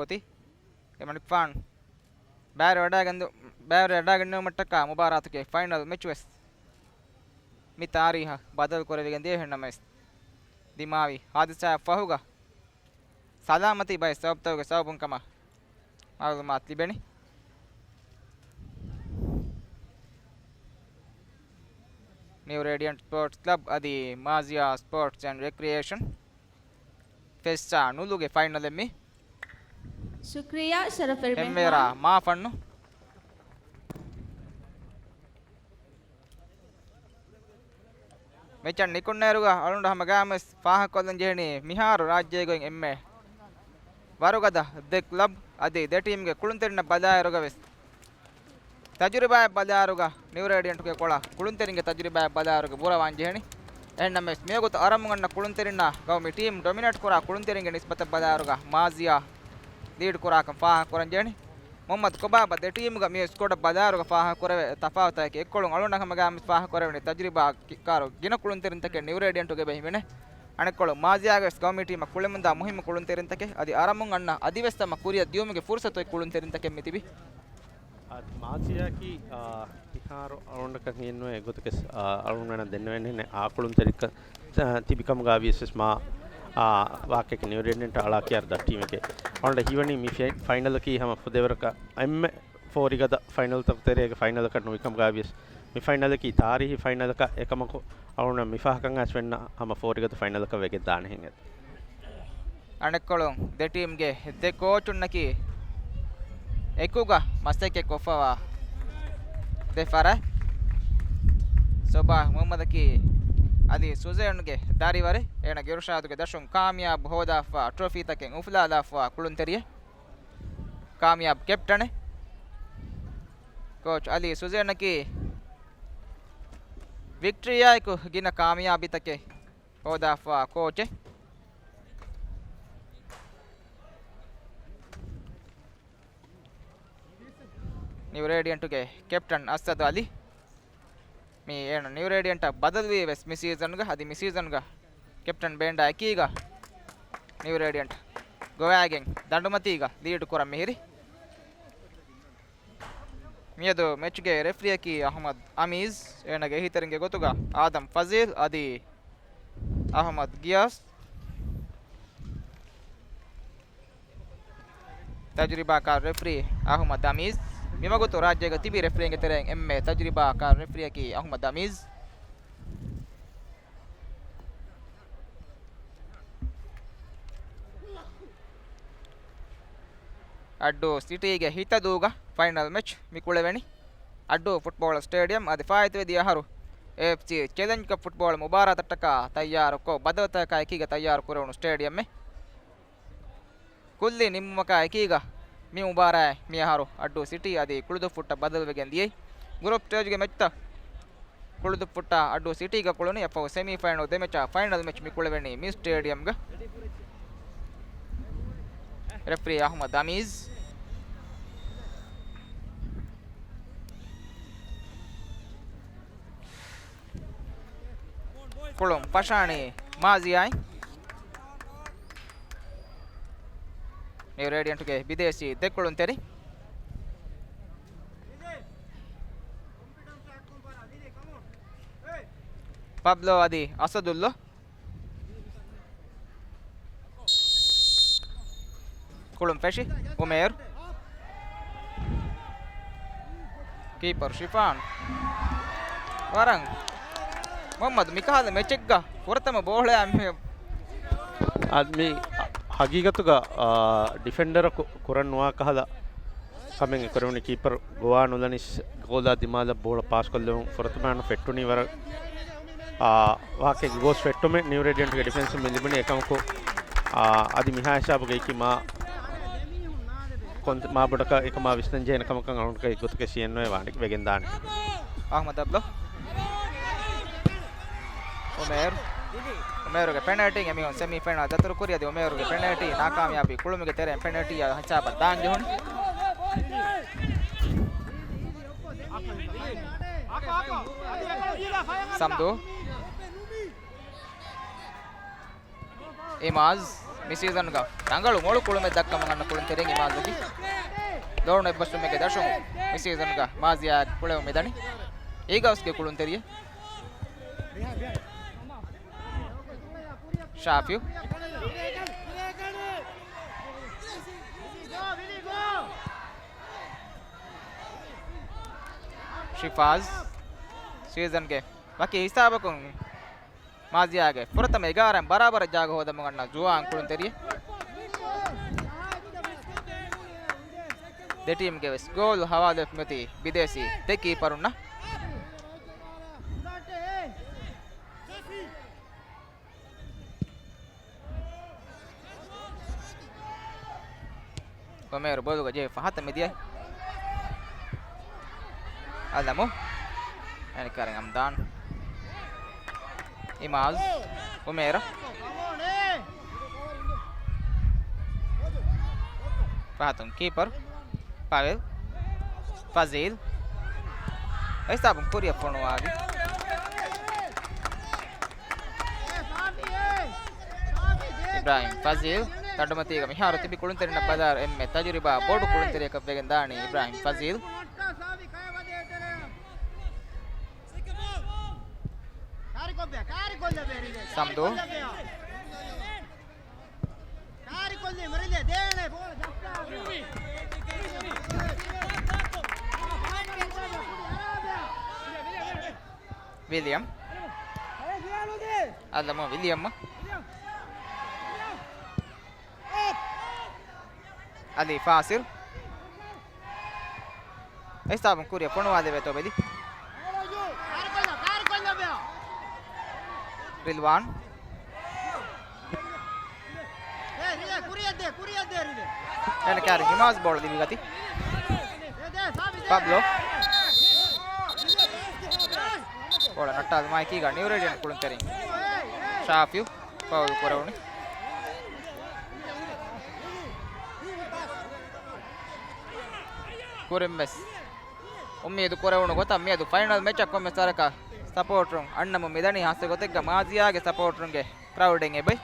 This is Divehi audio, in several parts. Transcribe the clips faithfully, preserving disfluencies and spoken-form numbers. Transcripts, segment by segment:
އޮތީ. އެމަނިކުފާނު ބައިވެރިވެވަޑައިގެން، ބައިވެރިވެވަޑައިގެންނެވުމަށްޓަކާ މުބާރާތުގެ ފައިނަލް މެޗު ވެސް މި ތާރީހަށް ބަދަލު ކުރެވިގެން ދިޔަ. އެހެންނަމަވެސް، ދިމާވި ހާދިސާއަށް ފަހުގަ ސަލާމަތީ ބައެއް ސަބަބުތަކުގެ ސަބަބުން ކަމަށް މައުލޫމާތު ލިބެނީ. ނިއު ރޭޑިއަންޓް ސްޕޯޓްސް ކްލަބް އަދި މާޒިޔާ ސްޕޯޓްސް އެންޑް ރެކްރިއޭޝަން ފެއްސާ ނުލުގެ ފައިނަލެއް މި. ޝުކްރިޔާ ޝަރަފުވެރި ހެންވޭރާ މެހްމާން. މާފަންނު. މެޗަށް ނިކުންނޭރުގަ އަޅުގަނޑު ހަމަ ގާމެސް ފާހަގަކޮށްލަން ޖެހެނީ، މިހާރު ރާއްޖޭގައި އެންމެ ވަރުގަދަ ދެ ކްލަބް އަދި ދެ ޓީމްގެ ކުޅުންތެރިންނަށް ބަލާއިރުގަ ވެސް، ތަޖުރިބާއަށް ބަލާއިރުގަ ނިއު ރޭޑިއަންޓުގެ ކޮޅަށް ކުޅުންތެރިންގެ ތަޖުރިބާއަށް ބަލާއިރުގަ ބުރަވާން ޖެހެނީ. އެހެންނަމަވެސް، މިވަގުތު އަރަމުން އަންނަ ކުޅުންތެރިންނާ ގައުމީ ޓީމް ޑޮމިނޭޓް ކުރާ ކުޅުންތެރިންގެ ނިސްބަތަށް ބަލާއިރުގަ މާޒިޔާ ލީޑް ކުރާކަން ފާހަގަކުރަން ޖެހެނީ. މުހައްމަދު ކޮބާބަ ދެ ޓީމުގަ މި ސްކޮޑަށް ބަލާއިރުގަ ފާހަގަކުރެވޭ ތަފާތުތަކެއް އެއްކޮޅުން އަޅުގަނޑަށް ހަމަ ގާމެސް ފާހަގަކުރެވެނީ، ތަޖުރިބާ ކި-، ކާރު ގިނަ ކުޅުންތެރިންތަކެއް ނިއު ރޭޑިއަންޓުގެ ބެހި މިނެ. އަނެއްކޮޅު މާޒިޔާގެ ވެސް ގައުމީ ޓީމަށް ކުޅެމުންދާ މުހިއްމު ކުޅުންތެރިންތަކެއް އަދި އަރަމުން އަންނަ އަދިވެސް ހަމަ ކުރިއަށް ދިޔުމުގެ ފުރުސަތު އޮތް ކުޅުންތެރިންތަކެއް މިތިބި. އާ، މާޒިޔާއަކީ، އާ، މިހާރު އަޅުގަނޑަކަށް ހިންނުވޭ ގޮތަކަށް، އާ، އަޅުގަނޑަށް ދެންނެވެން ހެންނެ އާ ކުޅުންތެރިކަ-، ތިބި ކަމުގަ ވިޔަސް ވެސް މާ، އާ، ވާހަކައެއް ނިއު ރޭޑިއަންޓަށް އަޅާ ކިޔާ ދަށް ޓީމެކޭ. އަޅުގަނޑަށް ހީވަނީ މި ފެ-، ފައިނަލަކީ ހަމަ ފުދޭވަރަކަށް އެންމެ ފޯރިގަދަ ފައިނަލްތަކުގެ ތެރޭގެ ފައިނަލަކަށް ނުވި ކަމުގަ ވިޔަސް، މި ފައިނަލަކީ ތާރީހީ ފައިނަލަކަށް އެކަމަކު، އަޅުގަނޑަށް މި ފަހަކަށް އައިސް ވެންނަ ހަމަ ފޯރިގަދަ ފައިނަލަކަށް ވެގެން ދާނެ ހެން އެ. އަނެއްކޮޅުން ދެ ޓީމްގެ ދެ ކޯޗުންނަކީ އެކުގަ މަސައްކަތް ކޮށްފަވާ ދެ ފަރާތް. ސޮބާ މުހައްމަދަކީ އަލީ ސުޒޭންގެ ދަރިވަރެއް. އޭނަގެ އިރުޝާދުގެ ދަށުން ކާމިޔާބު ހޯދާފަ، ޓްރޮފީތަކެއް އުފުލާލާފަ ކުޅުންތެރިއެއް. ކާމިޔާބު ކެޕްޓަނެއް. ކޯޗް އަލީ ސުޒޭނަކީ ވިކްޓްރީއާއެކު ގިނަ ކާމިޔާބީތަކެއް ހޯދާފަ ކޯޗެއް. ނިއު ރޭޑިއަންޓުގެ ކެޕްޓަން އަސަދު އަލީ. މި އޭނަ ނިއު ރޭޑިއަންޓަށް ބަދަލުވީ ވެސް މި ސީޒަންގަ. އަދި މި ސީޒަންގަ ކެޕްޓަން ބޭންޑާ އެކީގަ ނިއު ރޭޑިއަންޓް ގޮވާގެން ދަނޑުމަތީގަ ލީޑް ކުރަން މިހިރި. މިއަދު މެޗުގެ ރެފްރީއަކީ އަހުމަދު އަމީޒް، އޭނަގެ އެހީތެރިންގެ ގޮތުގަ އާދަމް ފަޒީލް އަދި އަހުމަދު ގިޔާސް. ތަޖުރިބާކާރު ރެފްރީ އަހުމަދު އަމީޒް. މިވަގުތު ރާއްޖޭގަ ތިބި ރެފްރީންގެ ތެރެއިން އެންމެ ތަޖުރިބާކާރު ރެފްރީއަކީ އަހުމަދު އަމީޒް. އައްޑޫ ސިޓީގެ ހިތަދޫގަ ފައިނަލް މެޗް މި ކުޅެވެނީ. އައްޑޫ ފުޓްބޯޅަ ސްޓޭޑިއަމް އަދި ފާއިތުވެދިޔަ އަހަރު އޭއެފްސީ ޗެލެންޖް ކަޕް ފުޓްބޯޅަ މުބާރާތަށްޓަކާ ތައްޔާރުކޮށް، ބަދަލުތަކާ އެކީގަ ތައްޔާރު ކުރެވުނު ސްޓޭޑިއަމެއް. ކުއްލި ނިންމުމަކާ އެކީގަ މި މުބާރާތް މިއަހަރު އައްޑޫ ސިޓީ އަދި ކުޅުދުއްފުއްޓަށް ބަދަލުވެގެން ދިޔައީ. ގްރޫޕް ސްޓޭޖްގެ މެޗްތައް ކުޅުދުއްފުއްޓާ އައްޑޫ ސިޓީގަ ކުޅުނީ. އެއަށްފަހު ސެމީ ފައިނަލް ދެ މެޗާ ފައިނަލް މެޗް މި ކުޅެވެނީ މި ސްޓޭޑިއަމްގަ. ރެފްރީ އަހުމަދު އަމީޒް. ކުޅުން ފަށާނީ މާޒިޔާއިން. ނިއު ރޭޑިއަންޓުގެ ބިދޭސީ ދެ ކުޅުންތެރި ޕަބްލޯ އަދި އަސަދުއްލޯ. ކުޅުން ފެށި އުމޭރު. ކީޕަރު ޝިފާން. ވަރަށް މުހައްމަދު މިކަހަލަ މެޗެއްގަ ފުރަތަމަ ބޯޅައާ މި އަދި މި ހަގީގަތުގަ، އާ، ޑިފެންޑަރަކު ކުރަން ނުވާ ކަހަލަ ކަމެއް އެ ކުރެވުނީ. ކީޕަރު ގޮވާ ނުލަނިސް ގޯލާ ދިމާލަށް ބޯޅަ ޕާސްކޮށްލެވުން ފުރަތަމަ ފެއްޓުނީ ވަރަށް، އާ، ވާހަކައެއް ގޯސް ފެއްޓުމެއް ނިއު ރޭޑިއަންޓްގެ ޑިފެންސުން މި ލިބުނީ. އެކަމަކު، އާ، އަދި މިހާ ހިސާބުގައި މާ ކޮން-، މާ ބޮޑަކަށް އެކަމާ ވިސްނަން ޖެހޭނެ ކަމަކަށް އަޅުގަނޑު ގޮތަކަށް ސީއެންއޯއޭ ވާނެ ވެގެން ދާނެ. އަހްމަދު އަބްދު. އުމޭރު. އުމޭރުގެ ޕެނަލްޓީ އެމީހުން ސެމީ ފައިނަލް ދަތުރު ކުރި އަދި އުމޭރުގެ ޕެނަލްޓީ ނާކާމިޔާބީ ކުޅުމުގެ ތެރެއިން ޕެނަލްޓީއާ ހިސާބަށް ދާން ޖެހުނު. ސަމްދޫ. އިމާޒް. މި ސީޒަންގަ ރަނގަޅު މޮޅު ކުޅުމެއް ދައްކަމުން އަންނަ ކުޅުންތެރިން އިމާޒުގެ ލޯނު އެއްބަސްވުމެއްގެ ދަށުން މި ސީޒަންގަ މާޒިޔާ ކުޅެވުން މިދަނީ އީގަލްސްގެ ކުޅުންތެރިއެއް. ޝާފިއު. ޝިފާޒް. ސީޒަންގެ ވަކި ހިސާބަކުން މާޒިޔާގެ ފުރަތަމަ އެގާރައިން ބަރާބަރަށް ޖާގަ ހޯދަމުން އަންނަ ޒުވާން ކުޅުންތެރިއެއް. ދެ ޓީމްގެ ވެސް ގޯލު ހަވާލުވެފަ މިއޮތީ ބިދޭސީ ދެ ކީޕަރުންނަށް. އޮމޭރު ބޯލުގަ ޖެހި ފަހަތަށް މިދިޔަ. އަލަމު. އެނިކާރިން އަމްދާން. އިމާޒް. އުމޭރަ. ފަހަތުން ކީޕަރު. ޕާވެލް. ފަޒީލް. އެހިސާބުން ކުރިއަށް ފޮނުވާލި. އިބްރާހިމް ފަޒީލް ތަނޑުމަތީގަ މިހާރު ތިބި ކުޅުންތެރިންނަށް ބަލާއިރު އެންމެ ތަޖުރިބާ ބޮޑު ކުޅުންތެރިޔަކަށް ވެގެން ދާނީ އިބްރާހިމް ފަޒީލް. ސަމްދޫ. ވިލިއަމް. އަލަމު ވިލިއަމް. އަލީ ފާސިލް. އެހިސާބުން ކުރިއަށް ފޮނުވާލެވޭތޯ ބެލި. ރިލްވާން. އޭނަ ކާރި އިމާޒް ބޯޅަ ލިބިގަތީ. ޕަބްލޯ. ބޯޅަ ނައްޓާލުމާއެކީގަ ނިއު ރޭޑިއަންޓް ކުޅުންތެރިން ޝާފިއު ފައުލު ކުރެވުނު. ކުރިން ވެސް އުއްމީދު ކުރެވުނު ގޮތަށް މިއަދު ފައިނަލް މެޗަށް ކޮންމެސް ވަރަކަށް ސަޕޯޓްރުން އަންނަމުން މިދަނީ ހާއްސަ ގޮތެއްގަ މާޒިޔާގެ ސަޕޯޓްރުންގެ ކްރައުޑެއް އެބައި.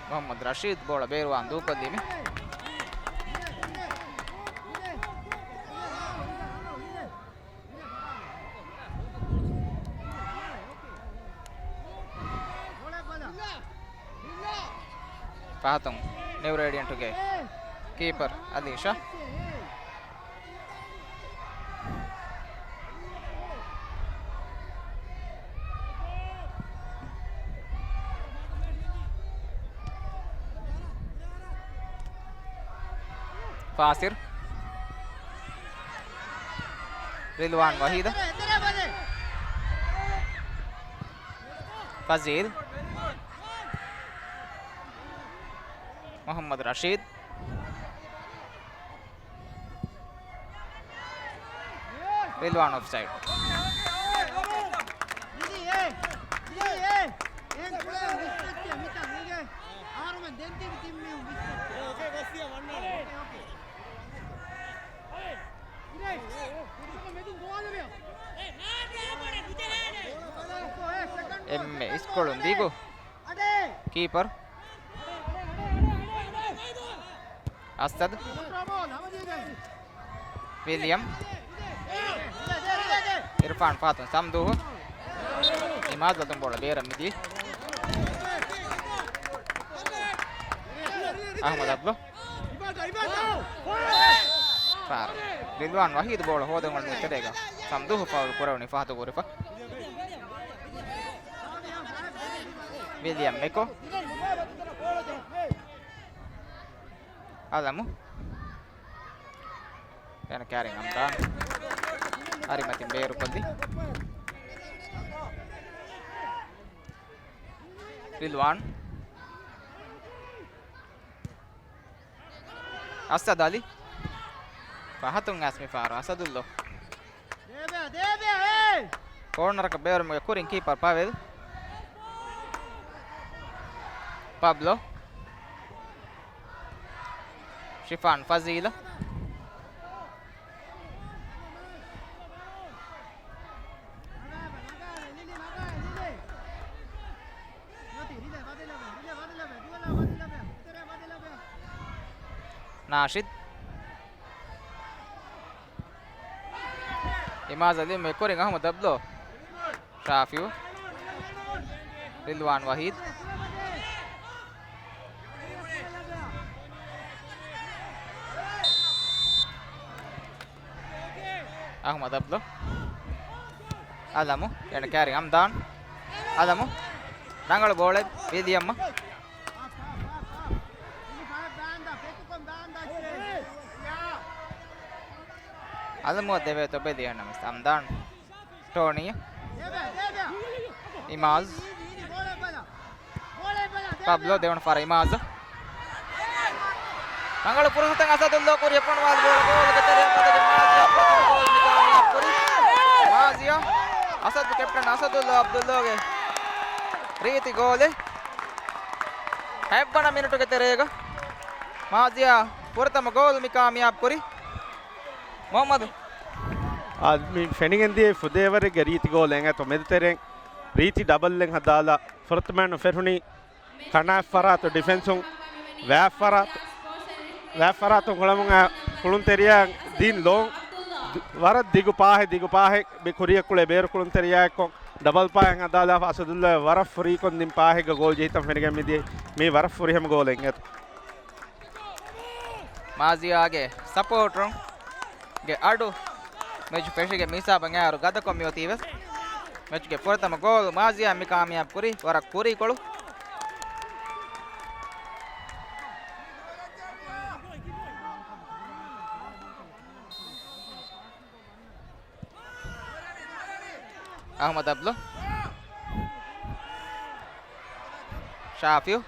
މުހައްމަދު ރަޝީދު ބޯޅަ ބޭރުވާން ދޫކޮށްލީމެ. ފަހަތުން ނިއު ރޭޑިއަންޓުގެ ކީޕަރ އަލީޝާ. ފާސިރް. ރިލްވާން ވަހީދަށް. ފަޒީލް. މުހައްމަދު ރަޝީދު. ރިލްވާން އޮފްސައިޑް. އެންމެ އިސްކޮޅުން ދިގު. ކީޕަރ. އަސަދު. ވިލިއަމް. އިރްފާން ފާތުން ސަމްދޫހު. އިމާޒް އަތުން ބޯޅަ ބޭރަށް މިދިޔަ. އަހްމަދު އަބްދު. ފާރު. ރިލްވާން ވަހީދު ބޯޅަ ހޯދަން އޮންނަ ތެރޭގަ ސަމްދޫހު ފައުލު ކުރެވުނީ ފަހަތު ކުރިފަ. ވިލިއަމް މެކޯ. އަލަމު. އޭނަ ކާރިން އަމްދާން. އަރިމަތިން ބޭރުކޮށްލި. ރިލްވާން. އަސަދު އަލީ. ފަހަތުން އައިސް މި ފާރު އަސަދުއްލޯ. ކޯނަރަކަށް ބޭރުމުގެ ކުރިން ކީޕަރ ޕާވެލް. ޕަބްލޯ. ޝިފާން ފަޒީލަ. ނާޝިދް. އިމާޒަށް ލިޔުމެއް ކުރިން އަހުމަދު އަބްދުﷲ. ޝާފިއު. ރިލްވާން ވަހީދު. އަހުމަދު އަބްދުﷲ. އަލަމު. އޭނަ ކާރި އަމްދާން. އަލަމު. ރަނގަޅު ބޯޅަ ވިލިއަމް. އަލަމު ދެވޭތޯ ބެލި އަންނަމެސް އަމްދާން. ޓޯނީ. އިމާޒް. ޕަބްލޯ ދެވަނަ ފަރަށް އިމާޒް. ރަނގަޅު ފުރުސަތެއް އަސަދުﷲ ކުރިއަށް ފޮނުވާލި ބޯޅަ ގޯލުގެ ތެރެއަށް މަދުގެ މާޒިޔާ ފުރަތަމަ ގޯލު މި ކާމިޔާބު ކުރި. މާޒިޔާ އަސަދު ކެޕްޓަން އަސަދުﷲ އަބްދުﷲގެ ރީތި ގޯލެއް. ހަތްވަނަ މިނިޓުގެ ތެރޭގަ މާޒިޔާ ފުރަތަމަ ގޯލު މި ކާމިޔާބު ކުރި. މުހައްމަދު. އާ، މި ފެނިގެން ދިޔަ ފުދޭވަރެއްގެ ރީތި ގޯލެއް އެނގޭތޯ މެދުތެރެއިން ރީތި ޑަބަލްއެއް ހަދާލާ ފުރަތަމައިން ފެށުނީ ކަނާތް ފަރާތު ޑިފެންސުން ވާތް ފަރާތު، ވާތް ފަރާތުން ކުޅަމުން އާ ކުޅުންތެރިޔާ ދިން ލޯން ދު-، ވަރަށް ދިގު ޕާހެއް، ދިގު ޕާހެއް މި ކުރިއަށް ކުޅޭ ބޭރު ކުޅުންތެރިޔާއެއްކޮށް ޑަބަލް ޕާހެއް ހަދާލާފަ އަސަދުﷲ ވަރަށް ފުރީކޮށް ދިން ޕާހެއްގަ ގޯލް ޖެހިތަން ފެނިގެން މިދިޔަ މީ ވަރަށް ފުރިހަމަ ގޯލެއް އެނގޭތޯ. މާޒިޔާގެ ސަޕޯޓަރުންގެ އަޑު މެޗު ފެށިގެން މި ހިސާބަށް އައިއިރު ގަދަކޮށް މިއޮތީ ވެސް. މެޗުގެ ފުރަތަމަ ގޯލް މާޒިޔާ މި ކާމިޔާބު ކުރީ ވަރަށް ކުރީކޮޅު. އަހުމަދު އަބްދު. ޝާފިއު.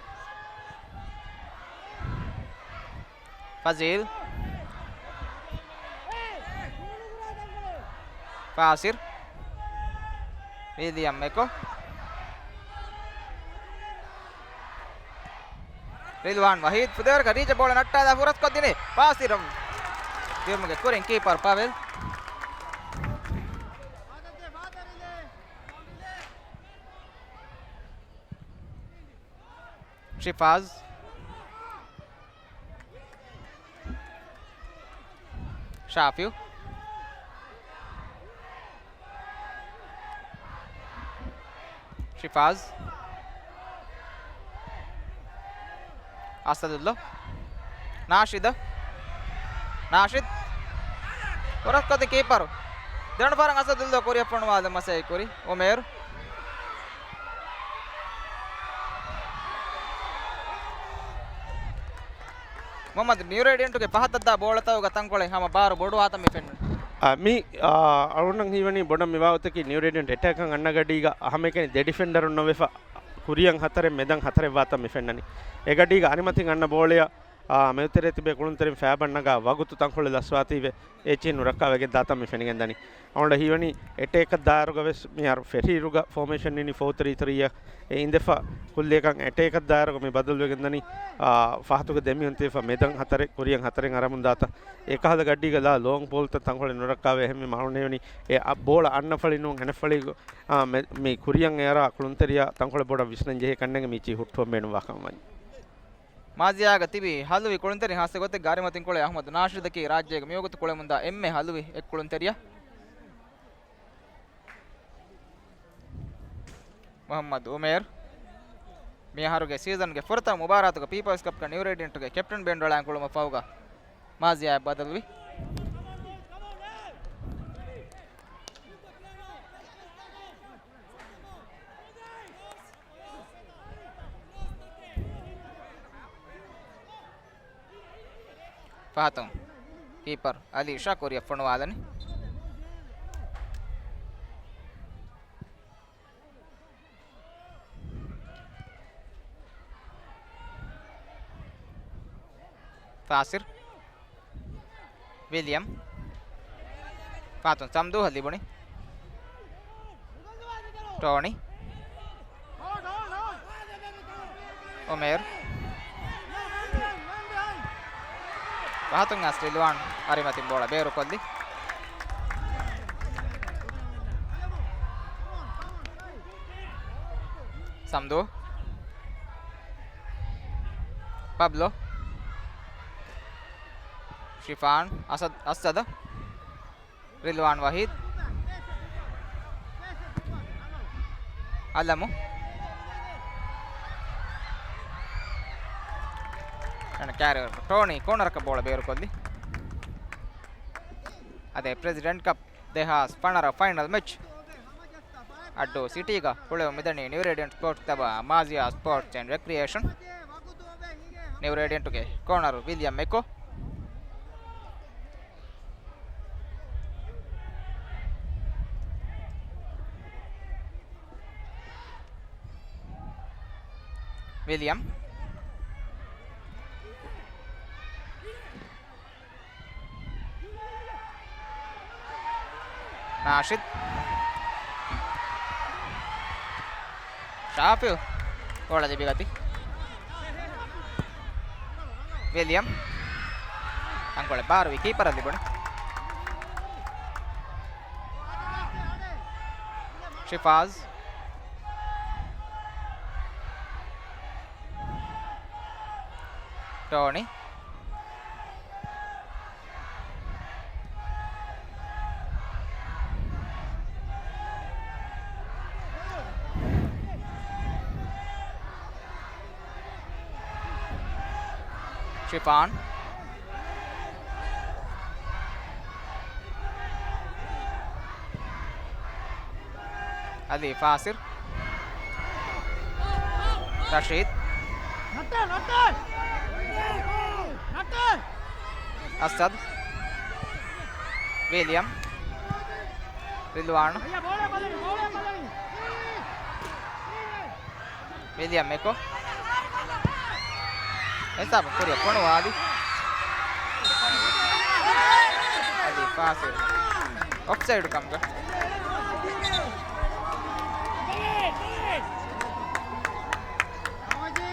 ފަޒީލް. ފާސިރް. ވިލިއަމް އެކޮ. ރިލްވާން ވަހީދު ފުދޭވަރަކަށް ރީޗަށް ބޯޅަ ނައްޓާލާ ފުރަސްކޮށްދިނީ ފާސިރު. ދިޔުމުގެ ކުރިން ކީޕަރު ޕަވެލް. ޝިފާޒް. ޝާފިއު. ޝިފާޒް. އަސަދުﷲ. ނާޝިދަށް. ނާޝިދް. ފުރަސްކޮށްދިން ކީޕަރު. ދެވަނަ ފަހަރަށް އަސަދުﷲ ކުރިއަށް ފޮނުވާލަން މަސައްކަތް ކުރި އުމޭރު. މުހައްމަދު، ނިއު ރޭޑިއަންޓުގެ ފަހަތަށްދާ ބޯޅަތަކުގަ ތަންކޮޅެއް ހަމަ ބާރު ބޮޑުވާތަން މި ފެންނަނީ. އާ، މި، އާ، އަޅުގަނޑަށް ހީވަނީ ބޮޑަށް މި ވާގޮތަކީ ނިއު ރޭޑިއަންޓް އެޓޭކަށް އަންނަ ގަޑީގަ ހަމައެކަނި ދެ ޑިފެންޑަރުން ނުވެފަ ކުރިއަށް ހަތަރެއް މެދަށް ހަތަރެއް ވާތަން މި ފެންނަނީ. އެ ގަޑީގަ އަނިމަތިން އަންނަ ބޯޅަޔަށް، އާ، މެދުތެރޭ ތިބޭ ކުޅުންތެރިން ފައިބަށް ނަގާ ވަގުތު ތަންކޮޅެއް ލަސްވާތީވެ އެއްޗެއް ނުރައްކާވެގެން ދާތަން މި ފެނިގެންދަނީ. އަޅުގަނޑަށް ހީވަނީ އެޓޭކަށް ދާއިރުގަ ވެސް މިހާރު ފެށިއިރުގަ ފޯމޭޝަން އިނީ ފޯ ތްރީ ތްރީ އަށް އެ އިނދެފަ ކުއްލިއަކަށް އެޓޭކަށް ދާއިރުގަ މި ބަދަލުވެގެންދަނީ، އާ، ފަހަތުގެ ދެމީހުން ތިބެފަ މެދަށް ހަތަރެއް ކުރިއަށް ހަތަރެއް އަރަމުން ދާތަން. އެކަހަލަ ގަޑީގަ ލާ ލޯން ބޯލްތައް ތަންކޮޅެއް ނުރައްކާވޭ. އެހެންވީމަ އަޅުގަނޑަށް ހީވަނީ އެ އަ، ބޯޅަ އަންނަ ފަޅި ނޫން އަނެއް ފަޅި، އާ، މެ-، މި ކުރިއަށް އެއަރާ ކުޅުންތެރިޔާ ތަންކޮޅެއް ބޮޑަށް ވިސްނަން ޖެހޭ ކަންނޭނގެ މިއީ ހުއްޓުވަން ބޭނުންވާ ކަމަށް ވަނީ. މާޒިޔާގަ ތިބި ހަލުވި ކުޅުންތެރިން ހާއްސަ ގޮތެއްގަ އަރިމަތިން ކުޅޭ އަހުމަދު ނާޝިދަކީ ރާއްޖޭގެ މިވަގުތު ކުޅެމުންދާ އެންމެ ހަލުވި އެއް ކުޅުންތެރިޔާ. މުހައްމަދު އުމޭރު މި އަހަރުގެ ސީޒަންގެ ފުރަތަމަ މުބާރާތުގަ ޕީޕަލްސް ކަޕްގަ ނިއު ރޭޑިއަންޓުގެ ކެޕްޓަން ބޭންޑު އަޅާން ކުޅުމަށް ފަހުގަ މާޒިޔާއަށް ބަދަލުވި. ފަހަތުން ކީޕަރު އަލީ ޝާ ކުރިއަށް ފޮނުވާލަނީ. ފާސިރް. ވިލިއަމް. ފަހަތުން ސަމްދޫއަށް ލިބުނީ. ޓޯނީ. އުމޭރު. ފަހަތުން އަސް ރިލްވާން އަރިމަތިން ބޯޅަ ބޭރުކޮށްލި. ސަމްދޫ. ޕަބްލޯ. ޝިފާން، އަސަދް، އަސްސަދަ، ރިލްވާން ވަހީދް، އަލަމު. އަންނަ ކާރިއަރ ޓޯނީ ކޯނަރަކަށް ބޯޅަ ބޭރުކޮށްލި. އަދި ޕްރެޒިޑެންޓް ކަޕް ދެހާސް ފަނަރަ ފައިނަލް މެޗް އައްޑޫ ސިޓީގަ ކުޅެވުން މިދަނީ ނިއު ރޭޑިއަންޓް ސްޕޯޓްސް ކްލަބާ މާޒިޔާ ސްޕޯޓްސް އެންޑް ރެކްރިއޭޝަން. ނިއު ރޭޑިއަންޓުގެ ކޯނަރު ވިލިއަމް މެކޯ. ވިލިއަމް. ނާޝިދް. ޝާފިލް ބޯޅަ ލިބިގަތީ. ވިލިއަމް. އަނގޮޅެއް ބާރުވި ކީޕަރަށް ލިބުނު. ޝިފާޒް. ޓޯނީ. ޝިފާން. އަލީ ފާސިރް. ރަޝީދް. އަސަދް. ވިލިއަމް. ރިލްވާން. ވިލިއަމް އެކޯ. އެސާބު ކުރިއަށް ފޮނުވާލި. އަދި ފާސިލް އޮފްސައިޑް ކަމުގަ.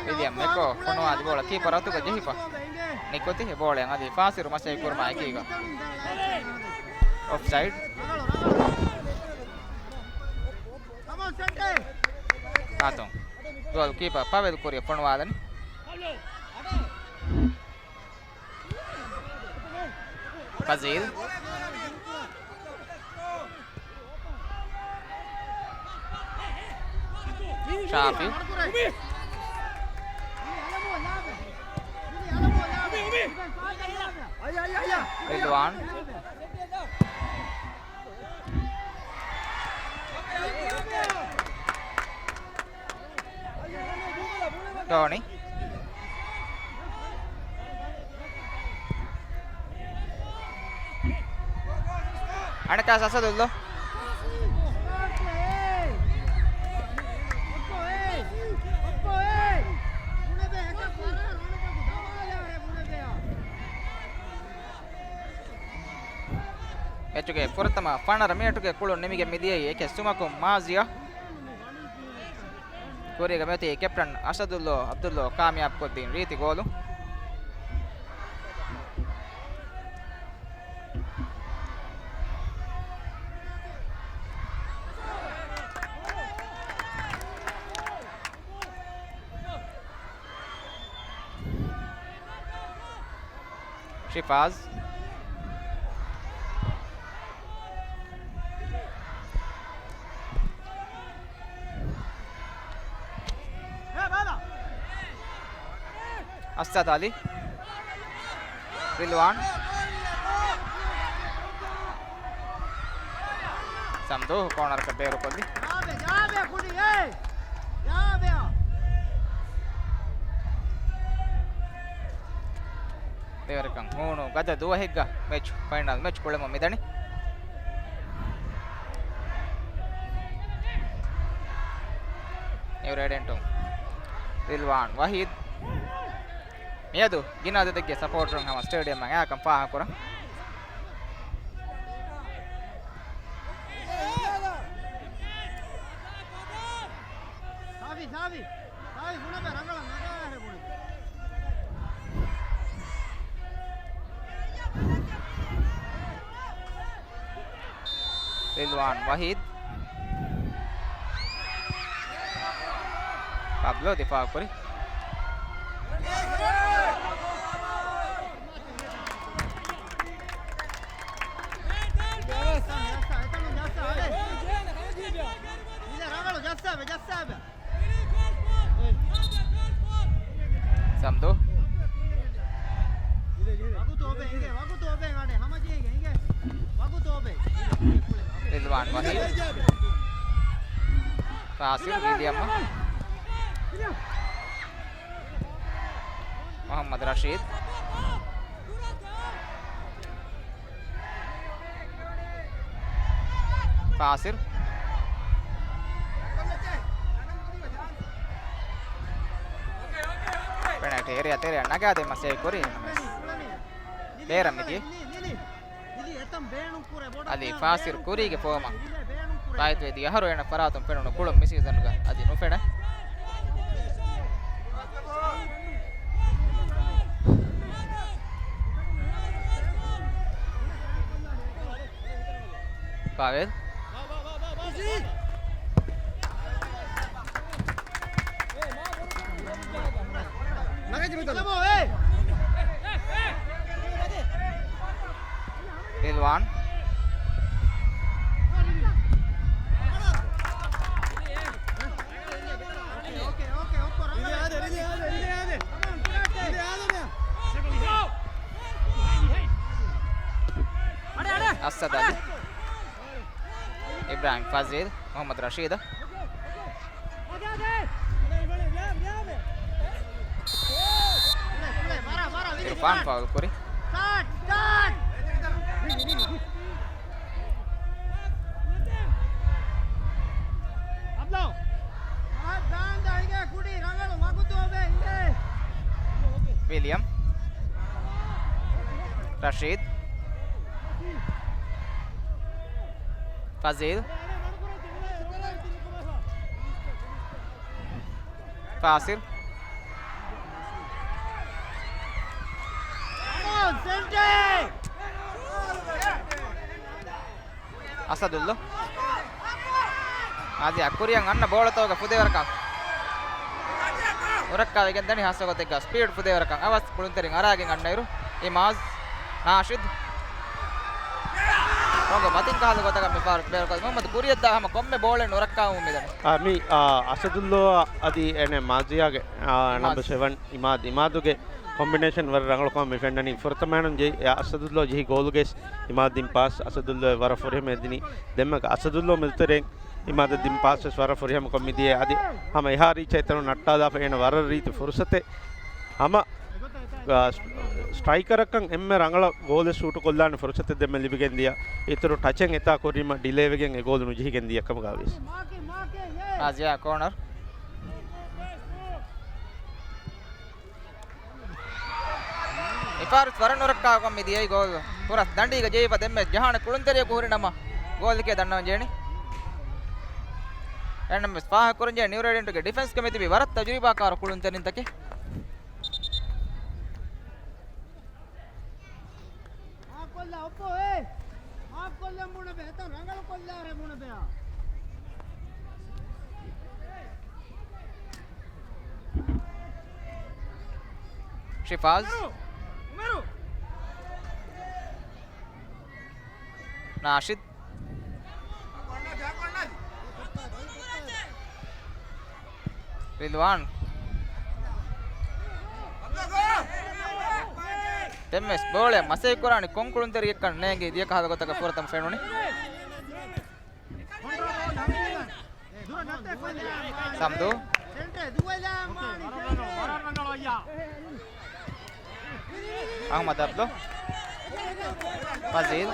ވިލިއަމް އެކޯ ފޮނުވާލި ބޯޅަ ކީޕަރ އަތުގަ ޖެހިފަ. ނިކުތި އެ ބޯޅައަށް އަދި ފާސިލް މަސައްކަތް ކުރުމާ އެކީގަ. އޮފްސައިޑް. އާތުން. ގޯލް ކީޕަރ ޕަވެލް ކުރިއަށް ފޮނުވާލަނީ. ފަޒީލް. ޝާފި. ރިލްވާން. ޓޯނީ. އަނެކާ ސަސަދުއްލޯ. މެޗުގެ ފުރަތަމަ ފަނަރަ މިނެޓުގެ ކުޅުން ނިމިގެން މިދިޔައީ އެކެއް ސުމަކުން މާޒިޔާ. ކުރީގަ މިއޮތީ ކެޕްޓަން އަސަދުއްލޯ އަބްދުއްލޯ ކާމިޔާބުކޮށްދިން ރީތި ގޯލު. ޝިފާޒް. އަސްސަދް އަލީ. ރިލްވާން. ސަމްދޫ ކޯނަރަކަށް ބޭރުކޮށްލި. ދެވަރަކަށް ހޫނު ގަދަ ދުވަހެއްގަ މެޗް، ފައިނަލް މެޗް ކުޅެމުން މިދަނީ. އެވްރޭޑެންޓުން ރިލްވާން ވަހީދް. މިއަދު ގިނަ އަދަދެއްގެ ސަޕޯޓަރުން ހަމަ ސްޓޭޑިއަމަށް އައިކަން ފާހަގަކުރަން. ސާވި، ސާވި، ސާވި، ބުނެބެ، ރަނގަޅަށް ނަގާހެ ބުނެ. ރިލްވާން ވަހީދް. ޕަބްލޯ ދިފާއުކުރި. ވަހީދު. ފާސިލް ވިލިއަމް. މުޙައްމަދު ރަޝީދު. ފާސިލް. ޕެނަލްޓީ އޭރިއާ ތެރެއަށް ނަގާދޭ މަސައްކަތް ކުރި. ބޭރަށް މިދިޔަ. އަލީ ފާސިލް ކުރީގެ ފޯމަށް ފާއިތުވެދިޔަ އަހަރު އޭނަ ފަރާތުން ފެނުނު ކުޅުން މި ސީޒަންގަ އަދި ނުފެނެ. ފާވެލް. ރިލްވާން. އަސްސަދު އަލީ. އިބްރާހިމް ފަޒީލް، މުޙައްމަދު ރަޝީދަށް. އިރުފާން ފައުލް ކުރި. ވިލިއަމް. ރަޝީދު. ފަޒީލް. ފާސިލް. އަސަދުއްލާ. މާޒިޔާ ކުރިއަށް އަންނަ ބޯޅަތަކުގެ ފުދޭވަރަކަށް ނުރައްކާވެގެން ދަނީ. ހާއްސަ ގޮތެއްގަ ސްޕީޑް ފުދޭވަރަކަށް އަވަސް ކުޅުންތެރިން އަރާގެން އަންނައިރު އިމާޒް ނާޝިދު. ރޮނގު މަތިން ކަހަލަ ގޮތަކަށް މި ފާރު ބޭރުކޮށް މުހައްމަދު ކުރިއަށްދާ ހަމަ ކޮންމެ ބޯޅައެއް ނުރައްކާވަމުން މިދަނީ. އާ، މި، އާ، އަސަދުއްލާ އަދި އޭނަ މާޒިޔާގެ، އާ، އިމާޒް. ނަމްބަ ސެވަން އިމާދު، އިމާދުގެ ކޮމްބިނޭޝަން ވަރަށް ރަނގަޅުކަމަށް މި ފެންނަނީ. ފުރަތަމައިނުން ޖެހި، އަސަދުއްލާ ޖެހި ގޯލުގައި އިމާދު ދިން ޕާސް އަސަދުއްލާ ވަރަށް ފުރިހަމަ އެދިނީ. ދެންމެ އަސަދުއްލާ މެދުތެރެއިން އިމާދު ދިން ޕާސް ވެސް ވަރަށް ފުރިހަމަކޮށް މިދިޔަ. އަދި ހަމަ އެހާ ރީޗް އެތަނުން ނައްޓާލާފަ އޭނަ ވަރަށް ރީތި ފުރުސަތެއް. ހަމަ، އާ، ސްޓްރައިކަރަކަށް އެންމެ ރަނގަޅަށް ގޯލެއް ޝޫޓު ކޮށްލާނެ ފުރުސަތެއް ދެންމެ ލިބިގެން ދިޔަ. އިތުރު ޓަޗެއް އެތާ ކުރީމަ ޑިލޭވެގެން އެ ގޯލު ނުޖެހިގެން ދިޔަ ކަމުގަ ވިޔަސް. މާޒިޔާ ކޯނަރު. އެފާރުސް ވަރަށް ނުރައްކާކޮށް މި ދިޔައީ ގޯލް. ކުރަސް ދަނޑީގަ ޖެހިފަ ދެންމެ ޖަހާނެ ކުޅުންތެރިޔަކު ހުރި ނަމަ ގޯލްގެ ދަންނަވަން ޖެހެނީ. އެން އެމް އެސް ފާހަގަކުރަން ޖެހޭ ނިއު ރޭޑިއަންޓުގެ ޑިފެންސްގެ މިތިބީ ވަރަށް ތަޖުރިބާކާރު ކުޅުންތެރިންތަކެއް. މާކޮށްލާ އޮއްޕޯ އޭ. މާކޮށްލަން ބުނެބެ. އެތަން ރަނގަޅު ކޮށްލާރޭ ބުނެބެއާ. ޝިފާޒް. ނާޝިދް. ރިލްވާން. ދެންވެސް ބޯޅަ މަސައްކަތް ކުރާނީ ކޮން ކުޅުންތެރިއެއްކަން ނޭނގި ދިޔަ ކަހަލަ ގޮތަކަށް ފުރަތަމަ ފެނުނީ. ސަމްދޫ. އަހްމަދު އަބްދު. ފަޒީލް.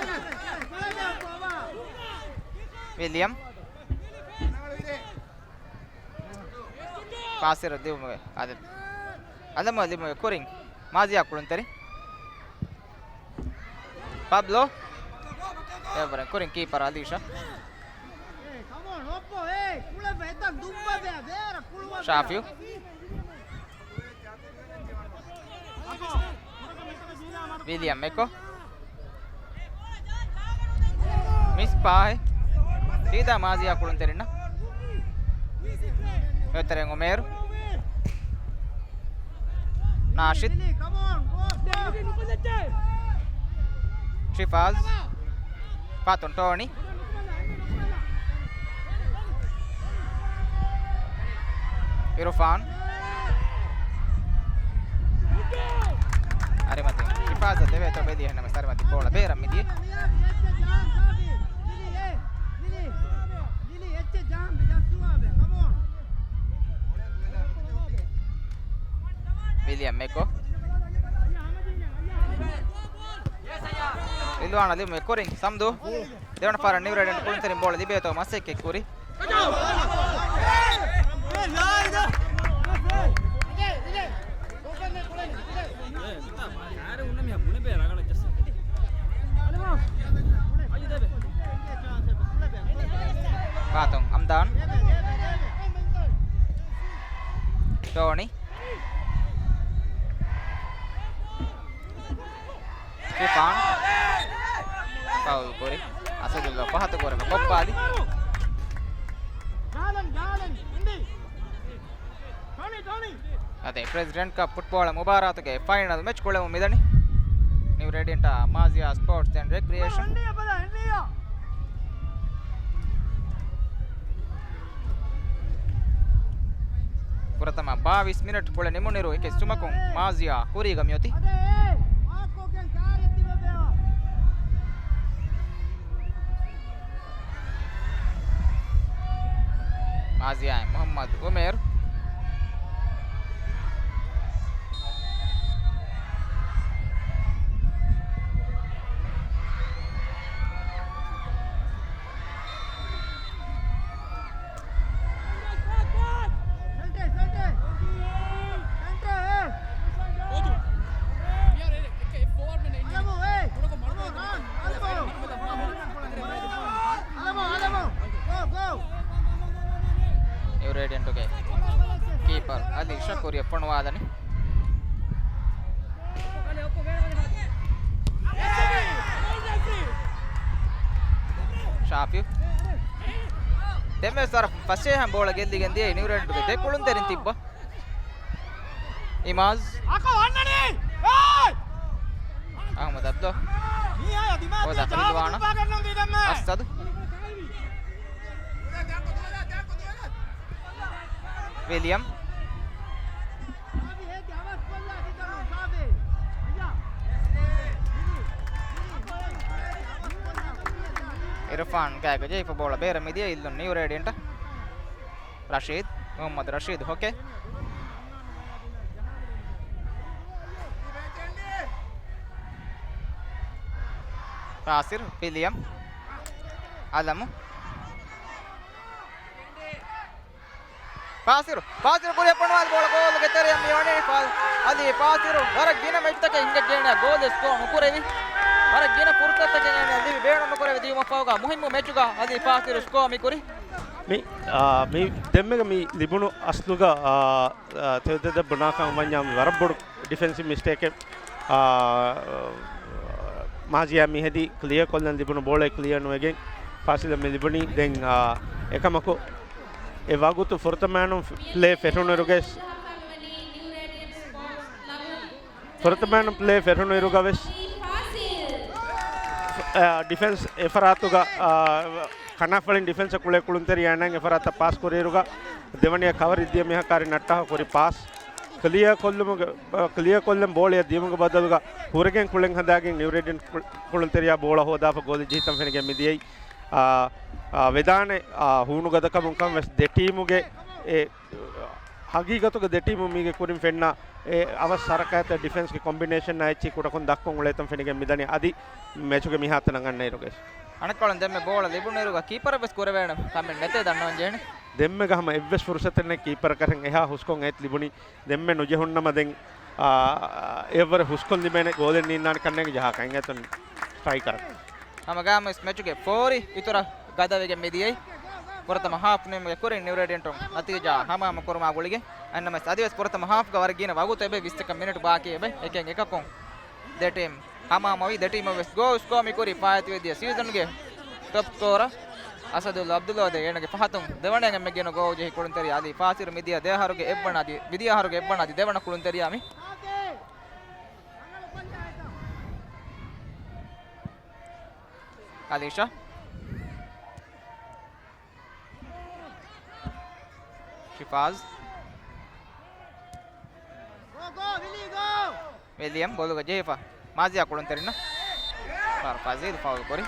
ވިލިއަމް. ފާސިރު ދިއުމުގެ އަދި އަލަމު ލިބުމުގެ ކުރިން މާޒިޔާ ކުޅުންތެރި. ޕަބްލޯ. އެވަރެން ކުރިން ކީޕަރ އަލީޝާ. ޝާފިއު. ވިލިއަމް އެކޯ. މިސް ޕާހެ. ސީދާ މާޒިޔާ ކުޅުންތެރިންނަށް. އެތެރެން އުމޭރު. ނާޝިދް. ޝިފާޒް. ފަތުން ޓޯނީ. އިރުފާން. އަރިމަތި ޝިފާޒަށް ދެވޭތޯ ބެލި އެހެންނަމަ ސަރިމަތި ބޯޅަ ބޭރަށް މިދިޔަ. މެކޯ. ރިލްވާނާ ލިބުމުގެ ކުރިން ސަމްދު. ދެވަނަ ފަހަރަށް ނިއު ރޭޑިއަންޓް ކުޅުންތެރިން ބޯޅަ ލިބޭތޯ މަސައްކަތް ކުރި. ފާތުން އަމްދާން. ޓޯނީ. ޝިފާން. ފައުލް ކުރި. އަސަދުއްލާ ފަހަތު ކުރެވި ކޮއްޕާލި. އަދި ޕްރެޒިޑެންޓް ކަޕް ފުޓްބޯޅަ މުބާރާތުގެ ފައިނަލް މެޗް ކުޅެމުން މިދަނީ. ނިއު ރޭޑިއަންޓާ މާޒިޔާ ސްޕޯޓްސް އެންޑް ރެކްރިއޭޝަން. ފުރަތަމަ ބާވީސް މިނެޓް ކުޅެ ނިމުނުއިރު އެކެއް ސުމަކުން މާޒިޔާ ކުރީގަ މިއޮތީ. މާޒިޔާ މުހައްމަދު އުމޭރު. ނިއު ރޭޑިއަންޓުގެ ކީޕަރ އަލީ ޝަކުރި ފޮނުވާލަނީ. ޝާފި. ދެންވެސް ވަރަށް ފަސޭހަ ބޯޅަ ގެއްލިގެން ދިޔައީ ނިއު ރޭޑިއަންޓުގެ ދެ ކުޅުންތެރިން ތިއްބަ. އިމާޒް. އަކަ ވަންނަނީ! އޭ! އަހްމަދު އަބްދު. މީހާ ދިމާ އޮދާ ދިމާ ފަރިދުވާނަ. ދިމާ ގަންނަން ދީދަން މެ. އަސަދު. ވިލިއަމް. އިރުފާން ގާތްގަ ޖެހިފަ ބޯޅަ ބޭރަށް މިދިޔަ އިއްލުން ނިއު ރޭޑިއަންޓަށް. ރަޝީދު، މުހައްމަދު ރަޝީދު ހޮކެ. ފާސިރު، ވިލިއަމް، އަލަމު. ފާސިރު، ފާސިރު ކުރިއަށް ފޮނުވާލި ބޯޅަ ގޯލުގެ ތެރެއަށް މި ވަނީ ފާލް. އަލީ ފާސިރު ވަރަށް ގިނަ މެޗުތަކެއް ހިނގައްޖެ އޭނަ ގޯލެއް ސްކޯ ނުކުރެވި. ވަރަށް ގިނަ ފުރުސަތުތަކެއް އޭނަ ލިބި ބޭނުން ނުކުރެވި ދިޔުމަށްފަހުގަ މުހިއްމު މެޗުގަ އަލީ ފާސިރު ސްކޯ މި ކުރި. މި، އާ، މި ދެންމެގަ މި ލިބުނު އަސްލުގަ، އާ، އާ، ތެދެއް ބުނާކަން ވަންޏާ މި ވަރަށް ބޮޑު ޑިފެންސިވް މިސްޓޭކެއް. އާ، މާޒިޔާ މިހެދި ކްލިއަރ ކޮށްލަން ލިބުނު ބޯޅަ ކްލިއަރ ނުވެގެން ފާސިލަށް މި ލިބުނީ. ދެން، އާ، އެކަމަކު އެ ވަގުތު ފުރަތަމައިނުން ޕްލޭ ފެށުނުއިރުގަ ފުރަތަމައިނުން ޕްލޭ ފެށުނުއިރުގަ ވެސް، އާ، ޑިފެންސް އެފަރާތުގަ، އާ، ކަނާފަޅިން ޑިފެންސަށް ކުޅޭ ކުޅުންތެރިޔާ އޭނާ އެފަރާތަށް ޕާސް ކުރިއިރުގަ ދެވަނަޔަށް ކަވަރެއް ދިޔަ މީހަކާ ނައްޓާފަ ކުރި ޕާސް ކްލިއަރ ކޮށްލުމުގެ، އާ، ކްލިއަރ ކޮށްލަން ބޯޅަޔަށް ދިޔުމުގެ ބަދަލުގަ ހުރެގެން ކުޅެން ހަދާގެން ނިއު ރޭޑިއަންޓް ކުޅު-، ކުޅުންތެރިޔާ ބޯޅަ ހޯދާފަ ގޯލެއް ޖެހިތަން ފެނިގެން މިދިޔައީ. އާ، އާ، ވެދާނެ، އާ، ހޫނުގަދަކަމުން ކަން ވެސް ދެ ޓީމުގެ އެ ހަގީގަތުގަ ދެ ޓީމު މީގެ ކުރިން ފެންނަ އެ އަވަސް ހަރަކާތްތައް ޑިފެންސްގެ ކޮމްބިނޭޝަން އާ އެއްޗި ކުޑަކޮށް ދައްކަން އުޅޭތަން ފެނިގެން މިދަނީ. އަދި މެޗުގެ މިހާތަނަށް އަންނައިރުގަ އަނެއްކޮޅުން ދެންމެ ބޯޅަ ލިބުނުއިރުގަ ކީޕަރަށް ވެސް ކުރެވޭނެ ކަމެއް ނެތޭ ދަންނަވަން ޖެހެނީ. ދެންމެގަ ހަމަ އެއްވެސް ފުރުސަތެއް ނެތް ކީޕަރަކަށް އެހާ ހުސްކޮށް އެތި ލިބުނީ. ދެންމެ ނުޖެހުންނަމަ ދެން، އާ، އެއަށްވުރެ ހުސްކޮށް ލިބޭނެ ގޯލެއް ނީންނާނެ ކަންނޭނގެ ޖަހާ ކަން އެތަން ސްޓްރައިކަރަށް. ހަމަގައިމުވެސް މެޗުގެ ފޯރި އިތުރަށް ގަދަވެގެން މިދިޔައީ. ފުރަތަމަ ހާފް ނިމުމުގެ ކުރިން ނިއު ރޭޑިއަންޓުން ނަތީޖާ ހަމަހަމަ ކުރުމާ ގުޅިގެން އަންނަމަސް އަދިވެސް ފުރަތަމަ ހާފްގަ ވަރަށް ގިނަ ވަގުތު އެބަ ވިސްތަކަށް މިނެޓު ބާކީ އެބަ އެކެއް އެކަކުން ދެ ޓީމް ހަމަހަމަވި. ދެ ޓީމަށް ވެސް ގޯލް ސްކޯ މިކުރީ ފާއިތުވެދިޔަ ސީޒަންގެ ޓޮޕް ސްކޯރަ އަސަދުލް އަބްދުލްވާހިދެ އޭނަގެ ފަހަތުން ދެވަނައިން އެންމެ ގިނަ ގޯލް ޖެހި ކުޅުންތެރިޔާ އަލީ ފާސިރު މިދިޔަ ދެ އަހަރުގެ އެއްވަނަ އަދި، މިދިޔަ އަހަރުގެ އެއްވަނަ އަދި ދެވަނަ ކުޅުންތެރިޔާ މި. އަލީޝާ. ޝިފާޒް. ވިލިއަމް ބޯލުގަ ޖެހިފަ. މާޒިޔާ ކުޅުންތެރިންނަށް. ފާރު ފަޒީލް ފައުލް ކުރި.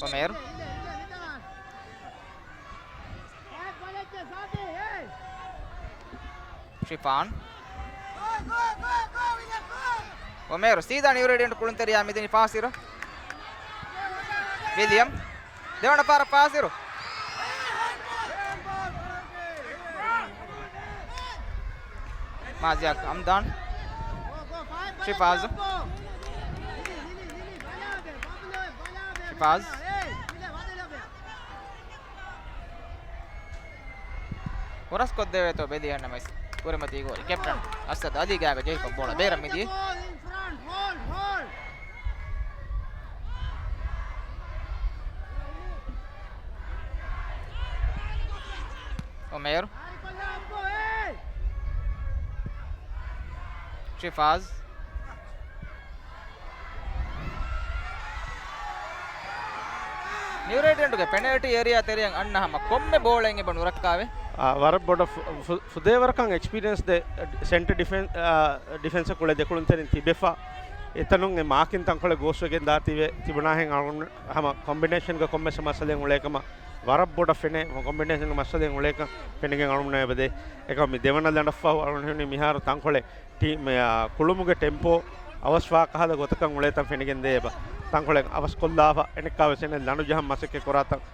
އޮމޭރު. ޝިފާން. އޮމޭރު ސީދާ ނިއު ރޭޑިއަނޓް ކުޅުންތެރިޔާ މިދިނީ ފާސް އިރު. ވިލިއަމް. ދެވަނަ ފަހަރަށް ފާސް އިރު. މާޒިޔާ ހަމްދާން. ޝިފާޒު. ޝިފާޒް. ހުރަސްކޮށްދެވޭތޯ ބެލި އަހަންނަމަވެސް ކުރިމަތީ ގޯލީ ކެޕްޓަން އަސަދު އަލީ ގާގަ ޖެހިފަ ބޯޅަ ބޭރަށް މިދިޔަ. އޮމޭރު. ޝިފާޒް. ނިއު ރޭޑިއަންޓުގެ ޕެނަލްޓީ އޭރިއާ ތެރެއަށް އަންނަ ހަމަ ކޮންމެ ބޯޅައެއް އެބަ ނުރައްކާވެ. އާ، ވަރަށް ބޮޑަށް ފު-، ފު-، ފުދޭވަރަކަށް އެކްސްޕީރިއެންސް ދޭ ސެންޓަ ޑިފެން-، އާ، ޑިފެންސަށް ކުޅޭ ދެކުޅުންތެރިން ތިބެފަ. އެތަނުން އެ މާކިން ތަންކޮޅެއް ގޯސްވެގެން ދާތީވެ ތިބުނާހެން އަޅުގަނޑު ހަމަ ކޮމްބިނޭޝަންގެ ކޮންމެސް މައްސަލައެއް އުޅޭކަމަށް ވަރަށް ބޮޑަށް ފެނޭ. ކޮމްބިނޭޝަންގެ މައްސަލައެއް އުޅޭކަން ފެނިގެން އަޅުގަނޑު އެބަދޭ. އެކަމް މި ދެވަނަ ލަނޑަށްފަހު އަޅުގަނޑު ހިނގުނީ މިހާރު ތަންކޮޅެއް ޓީމް، އާ، ކުޅުމުގެ ޓެމްޕޯ އަވަސްވާ ކަހަލަ ގޮތަކަށް އުޅޭތަން ފެނިގެން ދޭ އެބަ. ތަންކޮޅެއް އަވަސްކޮށްލާފަ އެނެއްކާވެސް އެނެއް ލަނޑު ޖަހަން މަސައްކަތް ކުރާތަން.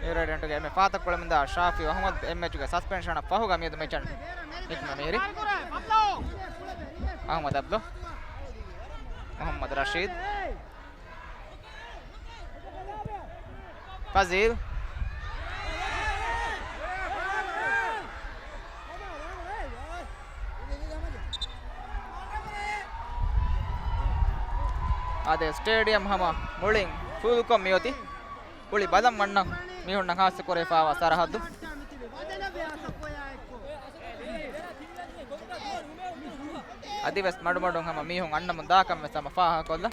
ނިއު ރޭޑިއަންޓުގެ އެންމެ ފާތައް ކުޅެމުންދާ ޝާފި އަހުމަދު އެއް މެޗުގެ ސަސްޕެންޝަނަށް ފަހުގަ މިއަދު މެޗަށް ނިކުމެ މިހިރި. އަހުމަދު އަބްދު. މުހައްމަދު ރަޝީދު. ފަޒީލް. އާދެ، ސްޓޭޑިއަމް ހަމަ މުޅިން ފުލްކޮށް މިއޮތީ. ކުޅި ބަލަން ވަންނަ މީހުންނަށް ހާއްސަ ކުރެވިފައިވާ ސަރަހައްދު. އަދިވެސް މަޑުމަޑުން ހަމަ މީހުން އަންނަމުން ދާކަން ވެސް ހަމަ ފާހަގަކޮށްލަ.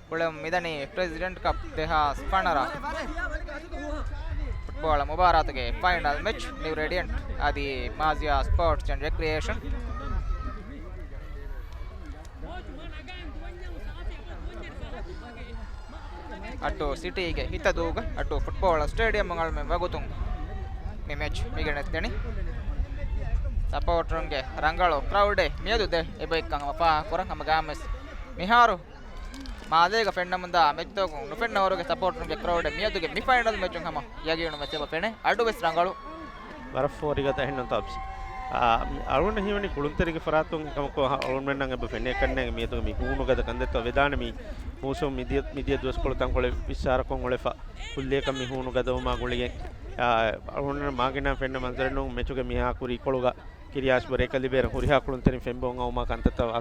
ކުޅެމުން މިދަނީ ޕްރެޒިޑެންޓް ކަޕް ދެހާސް ފަނަރަ ފުޓްބޯޅަ މުބާރާތުގެ ފައިނަލް މެޗް، ނިއު ރޭޑިއަންޓް އަދި މާޒިޔާ ސްޕޯޓްސް އެންޑް ރެކްރިއޭޝަން. އައްޑޫ ސިޓީގެ ހިތަދޫގަ އައްޑޫ ފުޓްބޯޅަ ސްޓޭޑިއަމުން އަޅުމެން ވަގުތުން މި މެޗް މިގެނެސްދެނީ. ސަޕޯޓަރުންގެ ރަނގަޅު ކްރައުޑެއް މިއަދު ދޭ އެބައިކަން ހަމަ ފާހަގަކުރަން. ހަމަ ގާމެސް މިހާރު މާލޭގަ ފެންނަމުންދާ މެޗްތަކުން ނުފެންނަ ވަރުގެ ސަޕޯޓަރުންގެ ކްރައުޑެއް މިއަދުގެ މި ފައިނަލް މެޗުން ހަމަ ޔަގީނުން ވެސް އެބަ ފެނޭ. އަޑު ވެސް ރަނގަޅު. ވަރަށް ފޯރިގަދަ އެހެންނު ތާޕްސް. އާ، މި އަޅުގަނޑަށް ހީވަނީ ކުޅުންތެރިގެ ފަރާތުން އެކަމަކު އަޅުގަނޑުމެންނަށް އެބަ ފެނޭ ކަންނޭނގެ މިއަދުގެ މި ހޫނު ގަދަ ކަންތައްތައް ވެދާނެ މި މޫސުމު މިދިޔަ، މިދިޔަ ދުވަސްކޮޅު ތަންކޮޅެއް ވިއްސާރަކޮށް އުޅެފަ ކުއްލިއަކަށް މި ހޫނު ގަދަވުމާ ގުޅިގެން. އާ، އަޅުގަނޑުމެން މާގިނަ ފެންނަ މަންޒަރެއް ނޫން މެޗުގެ މިހާ ކުރީ ކޮޅުގަ ކިރިޔާސް ބްރޭކަށް ލިބޭރަ ހުރިހާ ކުޅުންތެރިން ފެންބޮން އައުމާ ކަންތައްތައް ވާ.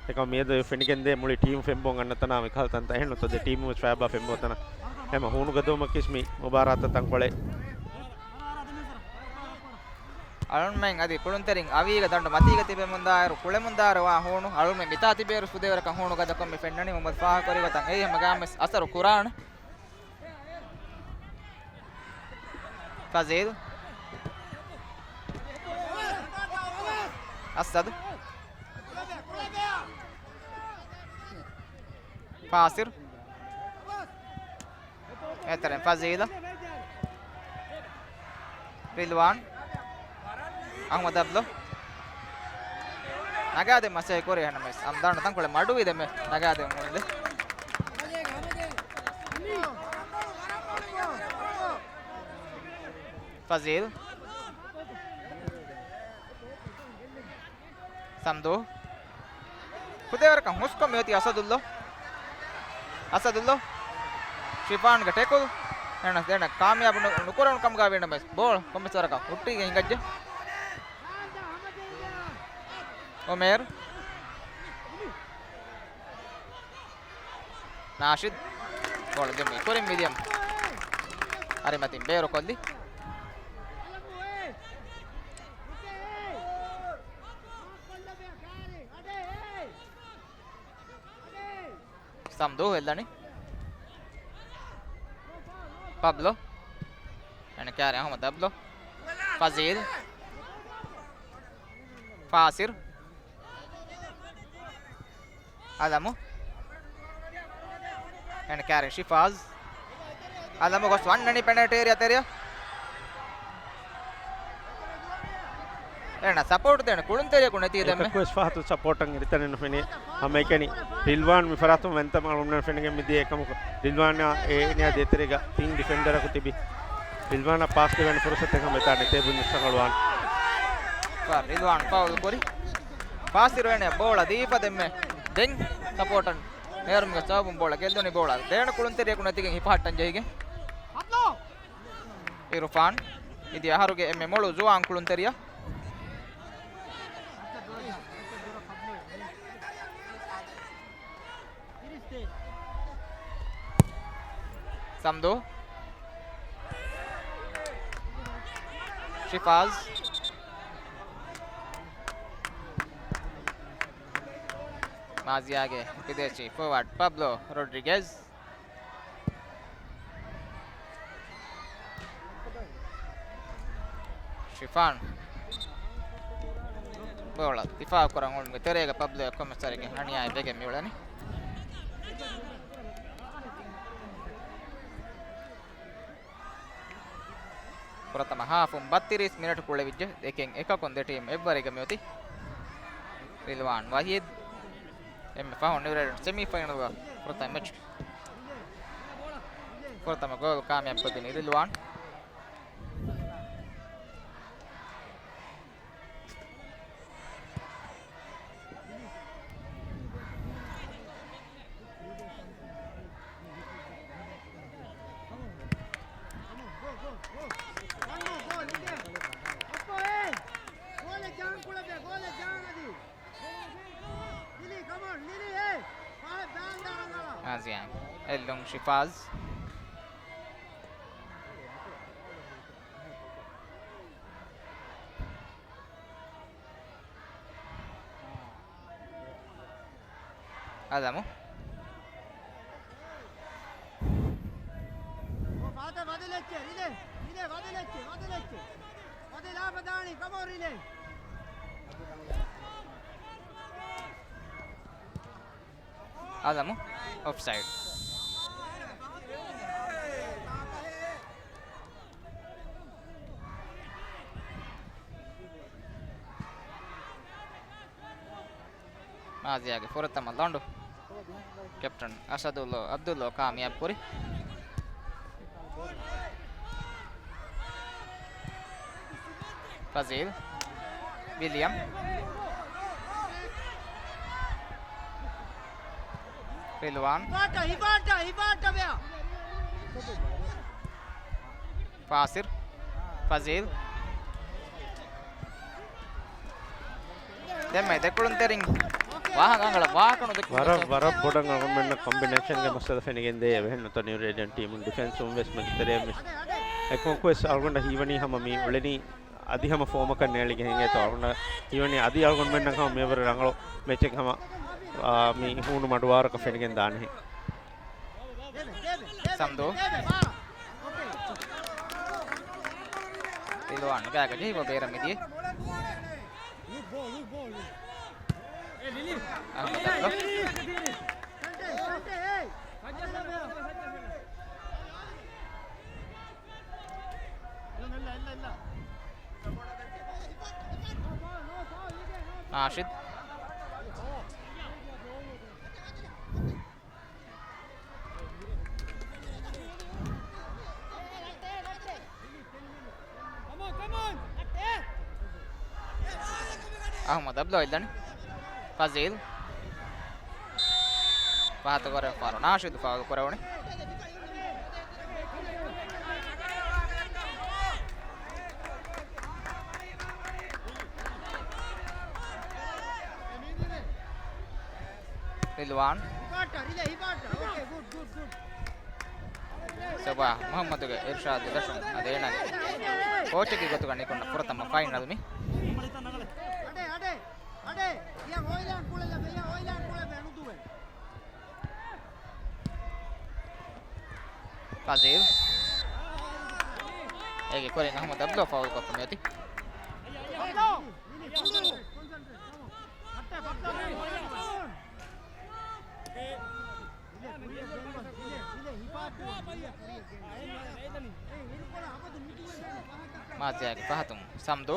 އެކަމަ މިއަދު ފެނިގެންދޭ މުޅި ޓީމް ފެންބޮން އަންނަ ތަނާ މިކަހަލަ ތަންތަން އެހެންނު ތަދެ ޓީމު ވެސް ފައިބާ ފެންބޯ ތަނަ. އެމަ ހޫނު ގަދަވުމަކީސް މި މުބާރާތަށް ތަންކޮޅެއް. އަޅުންމެން އަދި ކުޅުންތެރިން އަވީގަ ދަނޑު މަތީގަ ތިބެމުންދާއިރު ކުޅެމުންދާރު ވާ ހޫނު އަޅުންމެން މިތާ ތިބޭރު ފުދޭވަރަކަށް ހޫނު ގަދަކޮށް މި ފެންނަނީ. މުހައްމަދު ފާހަގަކުރި ގޮތަށް އެއީ ހަމަ ގާމެސް އަސަރު ކުރާނެ. ފަޒީލް. އަސަދު. ފާސިރު. އެތެރެން ފަޒީލަށް. ރިލްވާން. އަހްމަދު އަބްދު. ނަގާދެން މަސައްކަތް ކުރި އެހެންނަމަވެސް އަމްދާން ތަންކޮޅެއް މަޑުވި ދެމެ ނަގާދެން އުޅެ. ފަޒީލް. ސަމްދޫ. ފުދޭވަރަކަށް ހުސްކޮށް މިއޮތީ އަސަދުއްލޯ. އަސަދުއްލޯ. ޝިފާންގެ ޓެކުލް. އެހެނަސް ދެން ކާމިޔާބު ނު-، ނުކުރެވުނު ކަމުގަ ވީނަމަވެސް ބޯޅަ ކޮންމެސް ވަރަކަށް ހުއްޓިގެން ހިނގައްޖެ. އޮމޭރު. ނާޝިދް. ބޯޅަ ދިނުމުގެ ކުރިން ވިލިއަމް އަރިމަތިން ބޭރުކޮށްލި. ސަމްދޫ ހެއްލަނީ. ޕަބްލޯ. އަނެއްކާރެ އަހުމަދު ޕަބްލޯ. ފަޒީލް. ފާސިރު. އަލަމު. އެންޑް ކެރިން ޝިފާޒް. އަލަމު ގޮސް ވަންނަނީ ޕެނަލްޓީ އޭރިއާ ތެރެއަށް. އޭނަ ސަޕޯޓް ދޭނެ ކުޅުންތެރިޔަކު ނެތީ ދެންމެ. އެކަކުވެސް ފަހަތު ސަޕޯޓަށް އިރިތަނެއް ނުފެނޭ. ހަމައެކަނި ރިލްވާން މި ފަރާތުން ވަންތަ މަޅުމްނަން ފެނިގެން މިދިޔަ އެކަމަކު ރިލްވާނާ އޭނަޔާ ދޭތެރޭގަ ތިން ޑިފެންޑަރަކު ތިބި. ރިލްވާނަށް ޕާސް ދެވޭނެ ފުރުސަތެއް ހަމަ އެތާ ނެތޭ ބުންޏަސް ރަނގަޅުވާނެ. ރިލްވާން ފައުލް ކުރި. ފާސިރު އޭނަ ބޯޅަ ދީފަ ދެންމެ ދެން ސަޕޯޓަށް ނޭރުމުގެ ސަބަބުން ބޯޅަ ގެއްލުނީ ބޯޅަ ދޭނެ ކުޅުންތެރިޔަކު ނެތިގެން ހިފަހައްޓަން ޖެހިގެން. އިރުފާން މިދިޔަ އަހަރުގެ އެންމެ މޮޅު ޒުވާން ކުޅުންތެރިޔާ. ސަމްދޫ. ޝިފާޒް. މާޒިޔާގެ ބިދޭސީ ފޯވާޑް ޕަބްލޯ ރޮޑްރިގެޒް. ޝިފާން ބޯޅަ ދިފާއު ކުރަން އުޅުމުގެ ތެރޭގަ ޕަބްލޯ އެއްކޮށް މިސްވެރިގެން އަނިޔާއެއް ވެގެން މިއުޅެނީ. ފުރަތަމަ ހާފުން ބައްތިރީސް މިނެޓު ކުޅެވިއްޖެ. ދެކެން އެކަކުން ދެ ޓީމް އެއްވަރެއްގަ މިއޮތީ. ރިލްވާން ވަހީދް އެންމެ ފަހުން އިވެރެއް ސެމީފައިނަލްގަ ފުރަތަމަ މެޗް. ފުރަތަމަ ގޯލް ކާމިޔާބު ކޮށްދިނީ ރިލްވާން. މާޒިޔާ އެއްލުން ޝިފާޒް. އަލަމު. އަލަމު އޮފްސައިޑް. މާޒިޔާގެ ފުރަތަމަ ލަނޑު ކެޕްޓަން އަސަދުއްލޯ އަބްދުއްލޯ ކާމިޔާބު ކުރި. ފަޒީލް، ވިލިއަމް، ރިލްވާން. ފާސިރް، ފަޒީލް. ދެންމެ ދެކުޅުންތެރިން ވާހަކަ އަނގަޅަށް ވާހަކަ ނުދެއްކުން ވަރަށް، ވަރަށް ބޮޑަށް އަޅުގަނޑުމެންނަށް ކޮމްބިނޭޝަންގެ މައްސަލަ ފެނިގެން ދޭ. އެބަހެން ނުތަ ނިއު ރޭޑިއަން ޓީމުން ޑިފެންސް ވުން ވެސް މެދުތެރެއަށް މިސް. އެކަމަކުވެސް އަޅުގަނޑަށް ހީވަނީ ހަމަ މި އުޅެނީ އަދި ހަމަ ފޯމަކަށް ނޭޅިގެން އެނގޭތޯ. އަޅުގަނޑަށް ހީވަނީ އަދި އަޅުގަނޑުމެންނަށް ހަމަ މިއަވަރު ރަނގަޅު މެޗެއް ހަމަ، އާ، މި ހޫނު މަޑުވާރަކަށް ފެނިގެން ދާނެހެން. ސަމްދޫ. ރިލްވާން ގާގަ ޖެހިފަ ބޭރަށް މިދިޔަ. އަހްމަދު އަބްދު. ނާޝިދު. އަހްމަދު އަބްދު އޮތްލަނީ. ފަޒީލް. ފަހަތު ކުރެވިފަ ނާޝިދު ފައުލު ކުރެވުނީ. ރިލްވާން. ސޮބާ މުހައްމަދުގެ އިރްޝާދު ދަށުން އަދި އޭނާގެ ކޯޗެއްގެ ގޮތުގަ ނިކުންނަ ފުރަތަމަ ފައިނަލް މި. ފަޒީލް. އޭގެ ކުރިން އަހްމަދު އަބްދު ފައުލް ކޮށްފަ މިއޮތީ. އައްޓޭ، ބައްޓާ ބޭ، ބޯޅަ ދޫ. މާޒިޔާގެ ފަހަތުން ސަމްދޫ.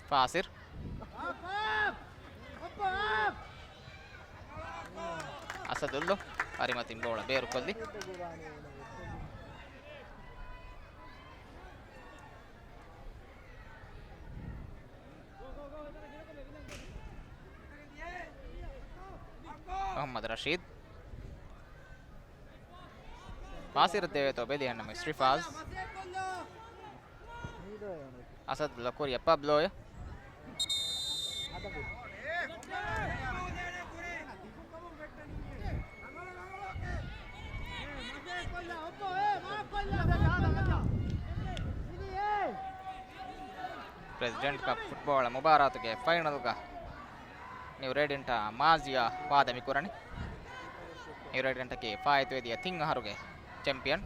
ފާސިރް. އަސަދުއްލު އަރިމަތިން ބޯޅަ ބޭރުކޮށްލި. މުޙައްމަދު ރަޝީދު. ފާސިރަށް ދެވޭތޯ ބެލި އަންނަމެސް ރިފާޒް. އަސަދުއްލާ ކުރިއަށް ޕަބްލޯއަށް. ޕްރެސިޑެންޓް ކަޕް ފުޓްބޯޅަ މުބާރާތުގެ ފައިނަލްގަ ނިއު ރޭޑިއަންޓާ މާޒިޔާ ވާދަ މިކުރަނީ. ނިއު ރޭޑިއަންޓަކީ ފާއިތުވެދިޔަ ތިން އަހަރުގެ ޗެމްޕިއަން.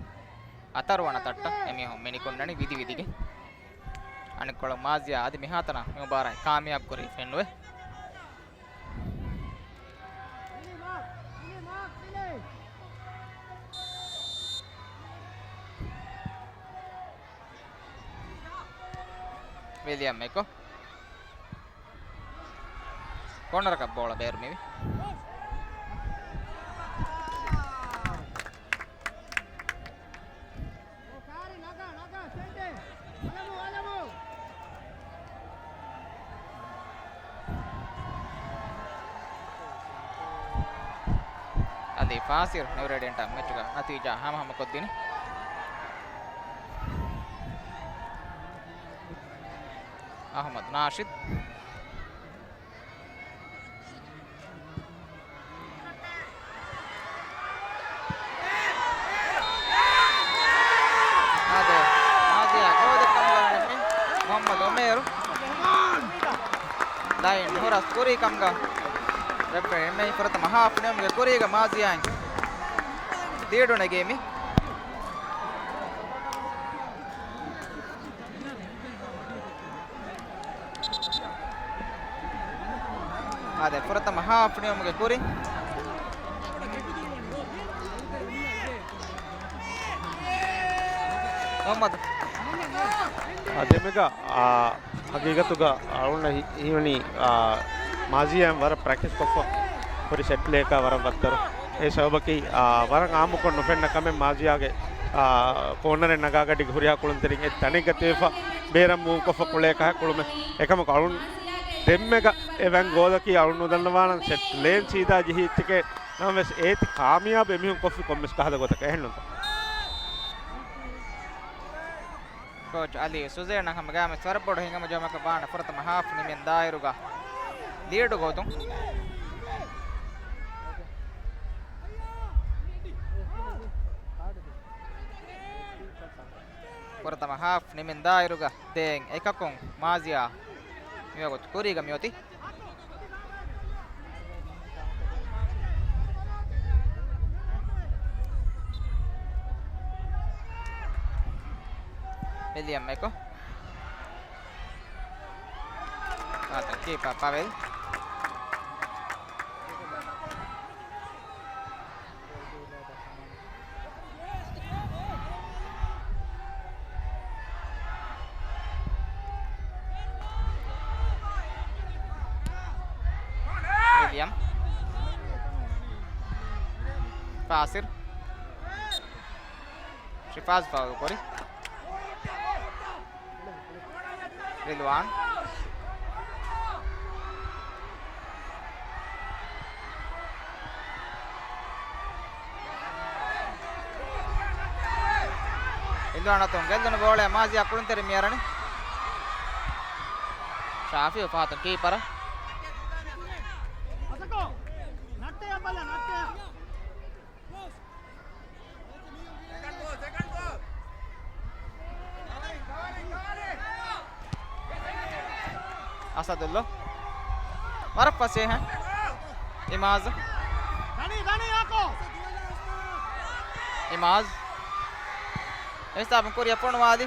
އަތަރުވަނަ ތައްޓަށް އެމީހުން މިނިކުންނަނީ ވިދި ވިދިގެން. އަނެއްކޮޅުން މާޒިޔާ އަދި މިހާތަނަށް މި މުބާރާތް ކާމިޔާބު ކުރީ ފެންނުވޭ. ވިލިއަމް އެކޯ. ކޯނަރަކަށް ބޯޅަ ބޭރު މިވި. އަދި ފާސިރު ނިއު ރޭޑިއަންޓާ މެޗުގަ ނަތީޖާ ހަމަހަމަކޮށްދިނީ. އަޙްމަދު ނާޝިދު. އާދެ، މާޒިޔާ ގޯލެއް ކަމުގަ އަންނަނީ މުޙައްމަދު އުމޭރު. ލައިން ހުރަސް ކުރީ ކަމުގަ ރެފްރީ އެންމެ ފުރަތަމަ ހާފް ނިމުމުގެ ކުރީގަ މާޒިޔާއިން ލީޑު ނެގީމި. އާދެ، ފުރަތަމަ ހާފް ނިމުމުގެ ކުރިން. މުޙައްމަދު. އާ، ދެމެގަ، އާ، ހަގީގަތުގަ އަޅުންނަށް ހި-، ހީވަނީ، އާ، މާޒިޔާއިން ވަރަށް ޕްރެކްޓިސް ކޮށްފަ ހުރި ސެޓް ޕްލޭއަކާ ވަރަށް ވައްތަރު. އެ ސަބަބަކީ، އާ، ވަރަށް އާއްމުކޮށް ނުފެންނަ ކަމެއް މާޒިޔާގެ، އާ، ކޯނަރެއް ނަގާގަޑިގެ ހުރިހާ ކުޅުންތެރިން އެއް ތަނެއްގަ ތިބިފަ ބޭރަށް މޫވްކޮށްފަ ކުޅޭ ކަހަ ކުޅުމެއް. އެކަމަކު އަޅުން ދެންމެގަ އެ ވަން ގޯލަކީ އަޅުން ނުދަންނަވާނަން ސެޓް ޕްލޭން ސީދާ ޖެހި އެއްޗެކޭ. ނަމަވެސް އޭތި ކާމިޔާބު އެމީހުން ކޮށްފި ކޮންމެސް ކަހަލަ ގޮތަކަށް އެހެންނުންތަ؟ ކޯޗް އަލީ ސުޒޭނަށް ހަމަގައިމެސް ވަރަށް ބޮޑު ހިނގަމުޖަމަކަށް ވާނެ ފުރަތަމަ ހާފް ނިމިން ދާއިރުގަ ލީޑު ގޮތުން. ފުރަތަމަ ހާފް ނިމިން ދާއިރުގަ ދޭން އެކަކުން މާޒިޔާ މިވަގުތު ކުރީގަ މިއޮތީ. ވިލިއަމް އެކޯ. އާދެ، ކީޕާ ޕަވެލް. ވިލިއަމް. ފާސިރު. ޝިފާޒް ފައުލު ކުރި. ރިލްވާން. ރިލްވާން އަތުން ގެއްލުނު ބޯޅަ މާޒިޔާ ކުޅުންތެރި މިއަރަނި. ޝާފިއު ފަހަތުން ކީޕަރަށް. އަސަދުއްލޯ. ވަރަށް ފަސޭހަ. އިމާޒު. އިމާޒު. އެ ހިސާބުން ކުރިއަށް ފޮނުވާލި.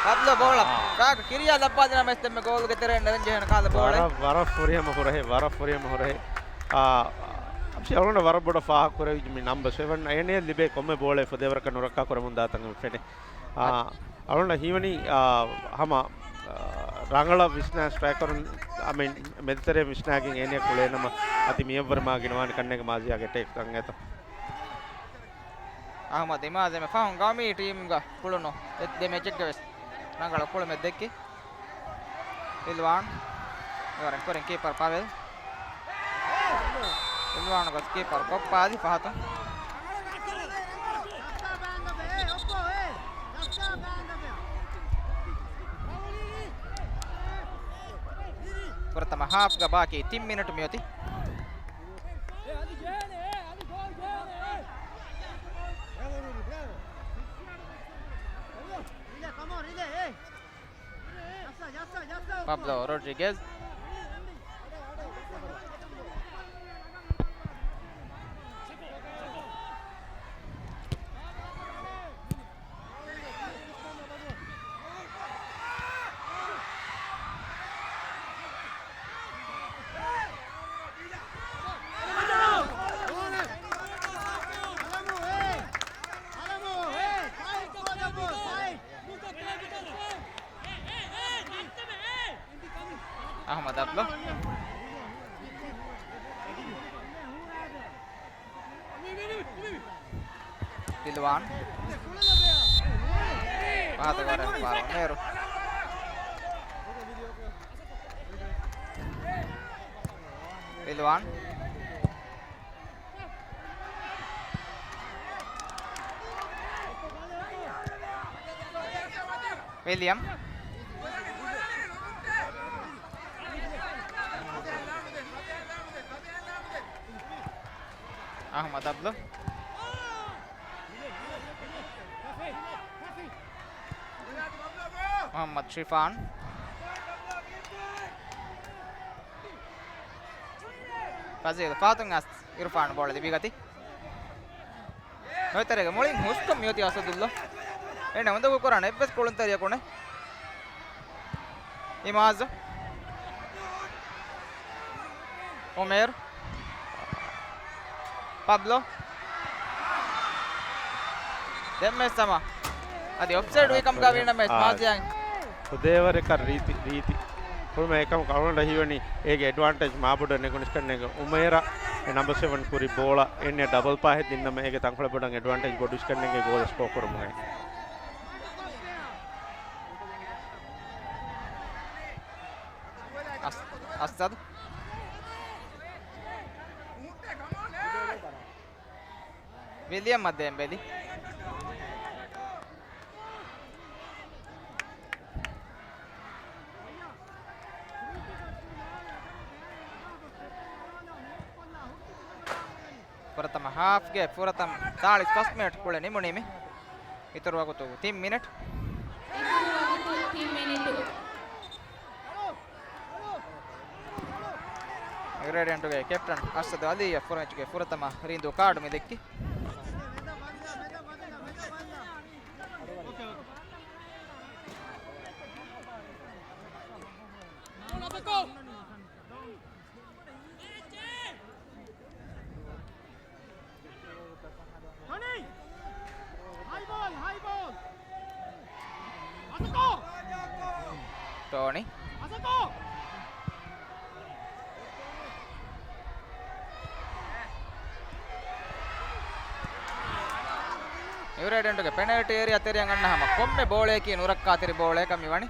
އަބްލޯ ބޯޅަ ފާކު ކިރިޔާ ލައްވާދިނަމަ އެސް ދެންމެ ގޯލުގެ ތެރެއިން ނެރެން ޖެހޭނެ ކާލަ ބޯޅަ. ވަރަށް، ވަރަށް ފުރިހަމަ ހުރަހެއް، ވަރަށް ފުރިހަމަ ހުރަހެއް. އާ، އަމްޝި އަޅުގަނޑަށް ވަރަށް ބޮޑަށް ފާހަގަ ކުރެވިއްޖެ މި ނަމްބަ ސެވަން އޭނަޔަށް ލިބޭ ކޮންމެ ބޯޅައެއް ފުދޭވަރަކަށް ނުރައްކާ ކުރަމުން ދާތަން ފެނޭ. އާ، އަޅުގަނޑަށް ހީވަނީ، އާ، ހަމަ، އާ، ރަނގަޅަށް ވިސްނާ ސްޓްރައިކަރުން، އަމިން މެދުތެރޭ ވިސްނާގެން އޭނަޔަށް ކުޅޭނަމަ އަދި މިއަށްވުރެ މާ ގިނަވާނެ ކަންނޭނގެ މާޒިޔާގެ އެޓޭކް ތަން އެތަ. އަހުމަދު އިމާޒެމެ ފަހުން ގައުމީ ޓީމްގަ ކުޅުނު ދެ، ދެ މެޗެއްގަ ވެސް ރަނގަޅު ކުޅުމެއް ދެއްކި. ރިލްވާން އެވަރަށް ކުރިން ކީޕަރު ޕަވެލް. ރިލްވާން ގޮސް ކީޕަރު ކޮއްޕާދި ފަހަތުން. ފުރަތަމަ ހާފްގަ ބާކީ ތިން މިނެޓު މިއޮތީ. ޕަބްލޯ ރޮޑްރިގެޒް. އަހުމަދު އަބްލޯ. ރިލްވާން. ފަހަތަށް ވަރަށް ފާރު އުމޭރު. ރިލްވާން. ވިލިއަމް. އަހުމަދު އަބްލޯ. މުޙައްމަދު ޝިފާން. ފަޒީލް ފަހަތުން އަސް އިރުފާން ބޯޅަ ލިބިގަތީ. ނޮއެތެރޭގެ މުޅިން ހުސްކޮށް މިއޮތީ އަސަދުއްލާ. އޭނަ އުނދަގޫ ކުރާނެ އެއްވެސް ކުޅުންތެރިޔަކު ނެތް. އިމާޒު. އުމޭރު. ޕަބްލޯ. ދެން މެސް ހަމަ. އަދި އޮފްސައިޑް ވީ ކަމުގަ ވީނަމަ އާ. މާޒިޔާ. ފުދޭވަރަކަށް ރީތި، ރީތި. ކުޅުމެއް އެކަމަކު އަޅުގަނޑަށް ހީވަނީ އޭގެ އެޑްވާންޓޭޖް މާބޮޑަށް ނެގުނު އިސްކަންނޭނގެ އުމޭރަށް އެ ނަމްބަ ސެވަން ކުރި ބޯޅަ އެންނެ ޑަބަލް ޕާހެއް ދިންނަމަ އޭގެ ތަންކޮޅެއް ބޮޑަށް އެޑްވާންޓޭޖް ބޮޑު އިސްކަންނޭނގެ ގޯލް ސްކޯ ކުރުމުގައި. އަސް-، އަސްސަދު. ވިލިއަމް އަށް ދޭން ބެލި. ފުރަތަމަ ހާފްގެ ފުރަތަމަ ސާޅީސް ފަސް މިނެޓް ކުޅެ ނިމުނީމި. އިތުރު ވަގުތު ތިން މިނެޓް. އިތުރު ވަގުތު ތިން މިނެޓު. އިގްރޭޑިއަންޓުގެ ކެޕްޓަން އަސްސަދު އަލީއަށް ފުރަމެޗުގެ ފުރަތަމަ ރީނދޫ ކާޑު މި ދެއްކި. ޓޯނީ. އިގްރޭޑިއަންޓުގެ ޕެނަލްޓީ އޭރިއާ ތެރެއަށް އަންނަ ހަމަ ކޮންމެ ބޯޅަޔަކީ ނުރައްކާތެރި ބޯޅަޔަކަށް މިވަނީ.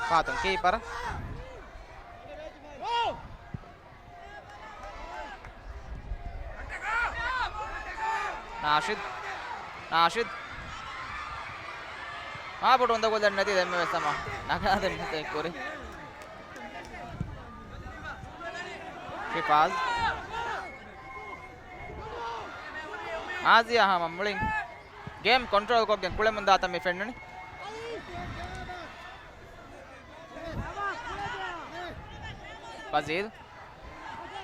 ފަހަތުން ކީޕަރ. ނާޝިދް. ނާޝިދް. މާބޮޑު އުނދަގުލެއް ނެތި ދެންމެ ވެސް ހަމަ ނަގާދެން މަތައް ކުރި. ޝިފާޒް. މާޒިޔާ ހަމަ މުޅިން ގޭމް ކޮންޓްރޯލް ކޮށްގެން ކުޅެމުން ދާތަން މި ފެންނަނީ. ފަޒީލް.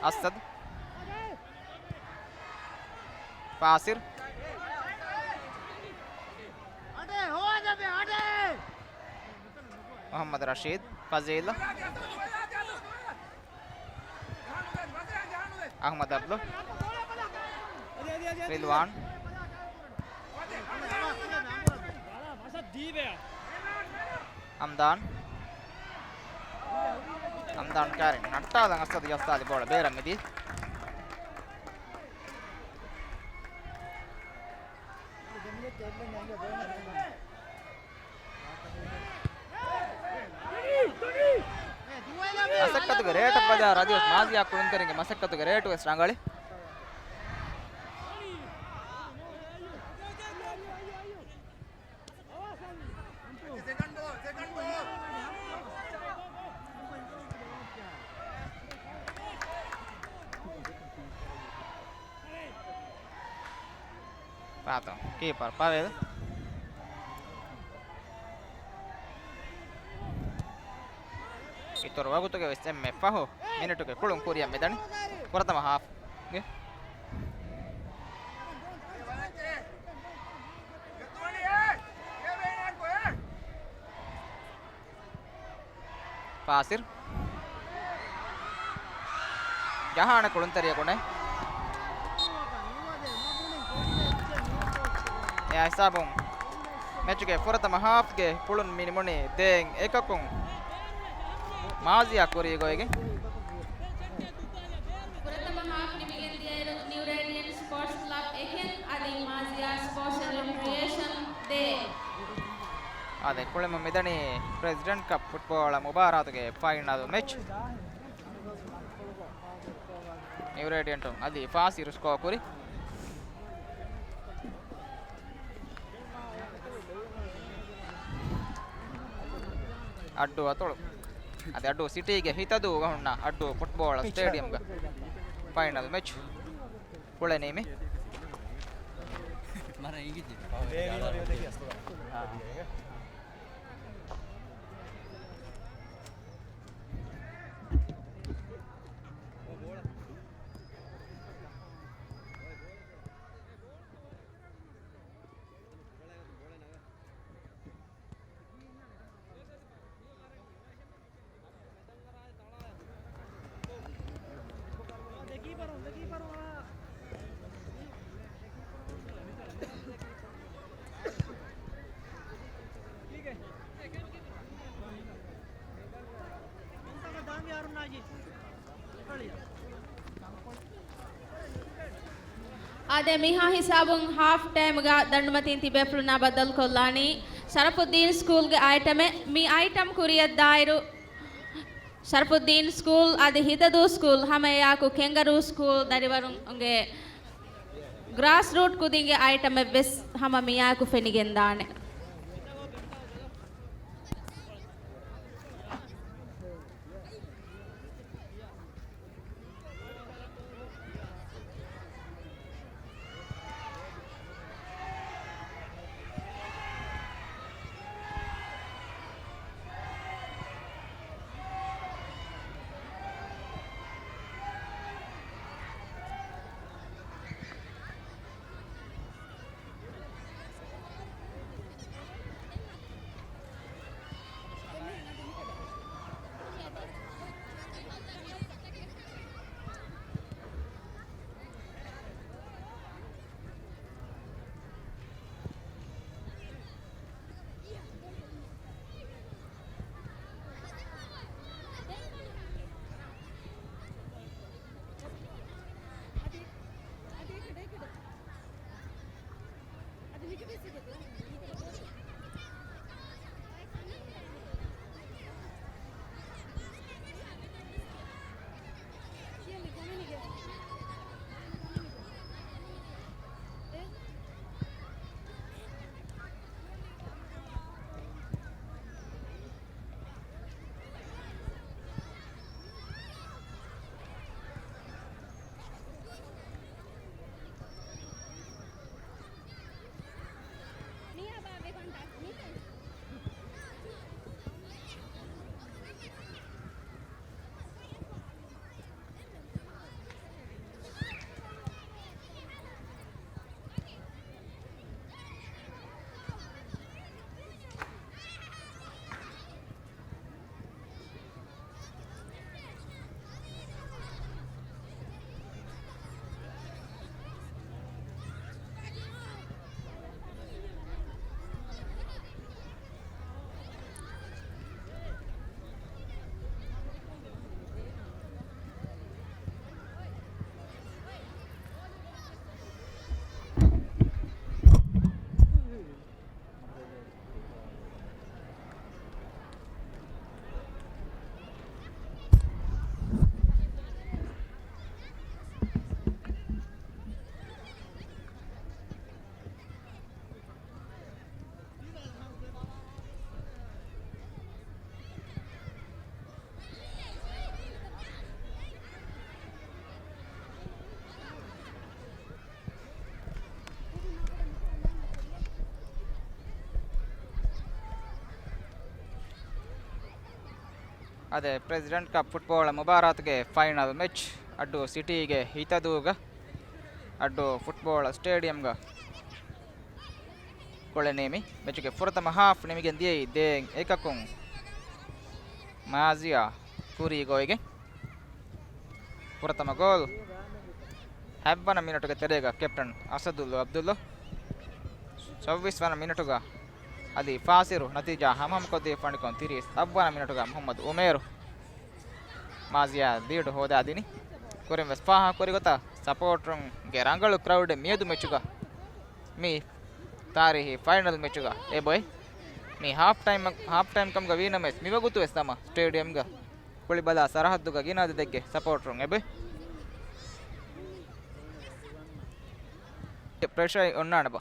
އަސްސަދު. ފާސިރް. މުޙައްމަދު ރަޝީދު، ފަޒީލު، އަޙްމަދު އަބްދު، ރިލްވާން، އަމްދާން، އަމްދާން ކާރިން ނައްޓާލަން އަސްއަދު ޖައްސާލި ބޯޅަ ބޭރަށް މިދީ. މަސައްކަތުގެ ރޭޓަށް ބަލާ ރަދީފް މާޒިޔާ ކުޅުންތެރިންގެ މަސައްކަތުގެ ރޭޓު ވެސް ރަނގަޅި. ފާތުން ކީޕަރ ޕަވެލް. އިތުރު ވަގުތުގެ ވެސް އެންމެ ފަހު މިނިޓުގެ ކުޅުން ކުރިއަށް މިދަނީ ފުރަތަމަ ހާފްގެ. ފާސިރް. ޖަހާނެ ކުޅުންތެރިޔަކު ނެތް. އެއާ ހިސާބުން މެޗުގެ ފުރަތަމަ ހާފްގެ ކުޅުން މި ނިމުނީ ދޭއް އެކަކުން މާޒިޔާ ކުރީ ގޮތްގެ. ފުރަތަމަ ހާފް ނިމިގެން ދިޔައިރު ނިއު ރޭޑިއަންޓް ސްޕޯޓްސް ކްލަބް އެކެއް އަދި މާޒިޔާ ސްޕޯޓްސް އެންޑް ރެކްރިއޭޝަން ދޭއް. އާދެ، ކުޅެމުން މިދަނީ ޕްރެޒިޑެންޓް ކަޕް ފުޓްބޯޅަ މުބާރާތުގެ ފައިނަލް މެޗް. ނިއު ރޭޑިއަންޓުން އަދި ފާސިރު ސްކޯ ކުރި. އައްޑޫ އަތޮޅު. އަދި އައްޑޫ ސިޓީގެ ހިތަދޫގަ ހުންނަ އައްޑޫ ފުޓްބޯޅަ ސްޓޭޑިއަމްގަ ފައިނަލް މެޗް ކުޅެނީމޭ. އާދެ، މިހާ ހިސާބުން ހާފް ޓައިމްގަ ދަނޑުމަތީން ތިބޭފުޅުންނާ ބައްދަލުކޮށްލާނީ ޝަރަފުއްދީން ސްކޫލްގެ އައިޓަމެއް. މި އައިޓަމް ކުރިއަށްދާއިރު، ޝަރަފުއްދީން ސްކޫލް އަދި ހިތަދޫ ސްކޫލް ހަމައެއާއެކު ކެންގަރޫ ސްކޫލް ދަރިވަރުންގެ ގްރާސް ރޫޓް ކުދިންގެ އައިޓަމެއް ވެސް ހަމަ މިއާއެކު ފެނިގެންދާނެ. އަދި ޕްރެޒިޑެންޓް ކަޕް ފުޓްބޯޅަ މުބާރާތުގެ ފައިނަލް މެޗް އައްޑޫ ސިޓީގެ ހިތަދޫގަ އައްޑޫ ފުޓްބޯޅަ ސްޓޭޑިއަމްގަ ކުޅެނީމި. މެޗުގެ ފުރަތަމަ ހާފް ނިމިގެން ދިޔައީ ދޭއް އެކަކުން މާޒިޔާ ކުރީ ގޮވެގެން. ފުރަތަމަ ގޯލް ހަތްވަނަ މިނެޓުގެ ތެރޭގަ ކެޕްޓަން އަސަދުއްލޯ އަބްދުއްލޯ، ސައްބީސް ވަނަ މިނެޓުގަ އަލީ ފާސިރު ނަތީޖާ ހަމަހަމަކޮށްދީފަ ފަނިކޮން ތިރީސް އަށްވަނަ މިނެޓުގަ މުހައްމަދު އުމޭރު މާޒިޔާ ލީޑު ހޯދާދިނީ. ކުރިން ވެސް ފާހަގަކުރި ގޮތަށް ސަޕޯޓަރުންގެ ރަނގަޅު ކްރައުޑެއް މިއަދު މެޗުގަ މި ތާރީހީ ފައިނަލް މެޗުގަ އެބޮތް މި ހާފް ޓައިމް، ހާފް ޓައިމް ކަމުގަ ވީނަމަވެސް މިވަގުތު ވެސް ހަމަ ސްޓޭޑިއަމްގަ ކުޅިބަލާ ސަރަހައްދުގަ ގިނަ އަދަދެއްގެ ސަޕޯޓަރުން އެބޮތް. ޕްރެޝަރ އޮންނާނެބަ؟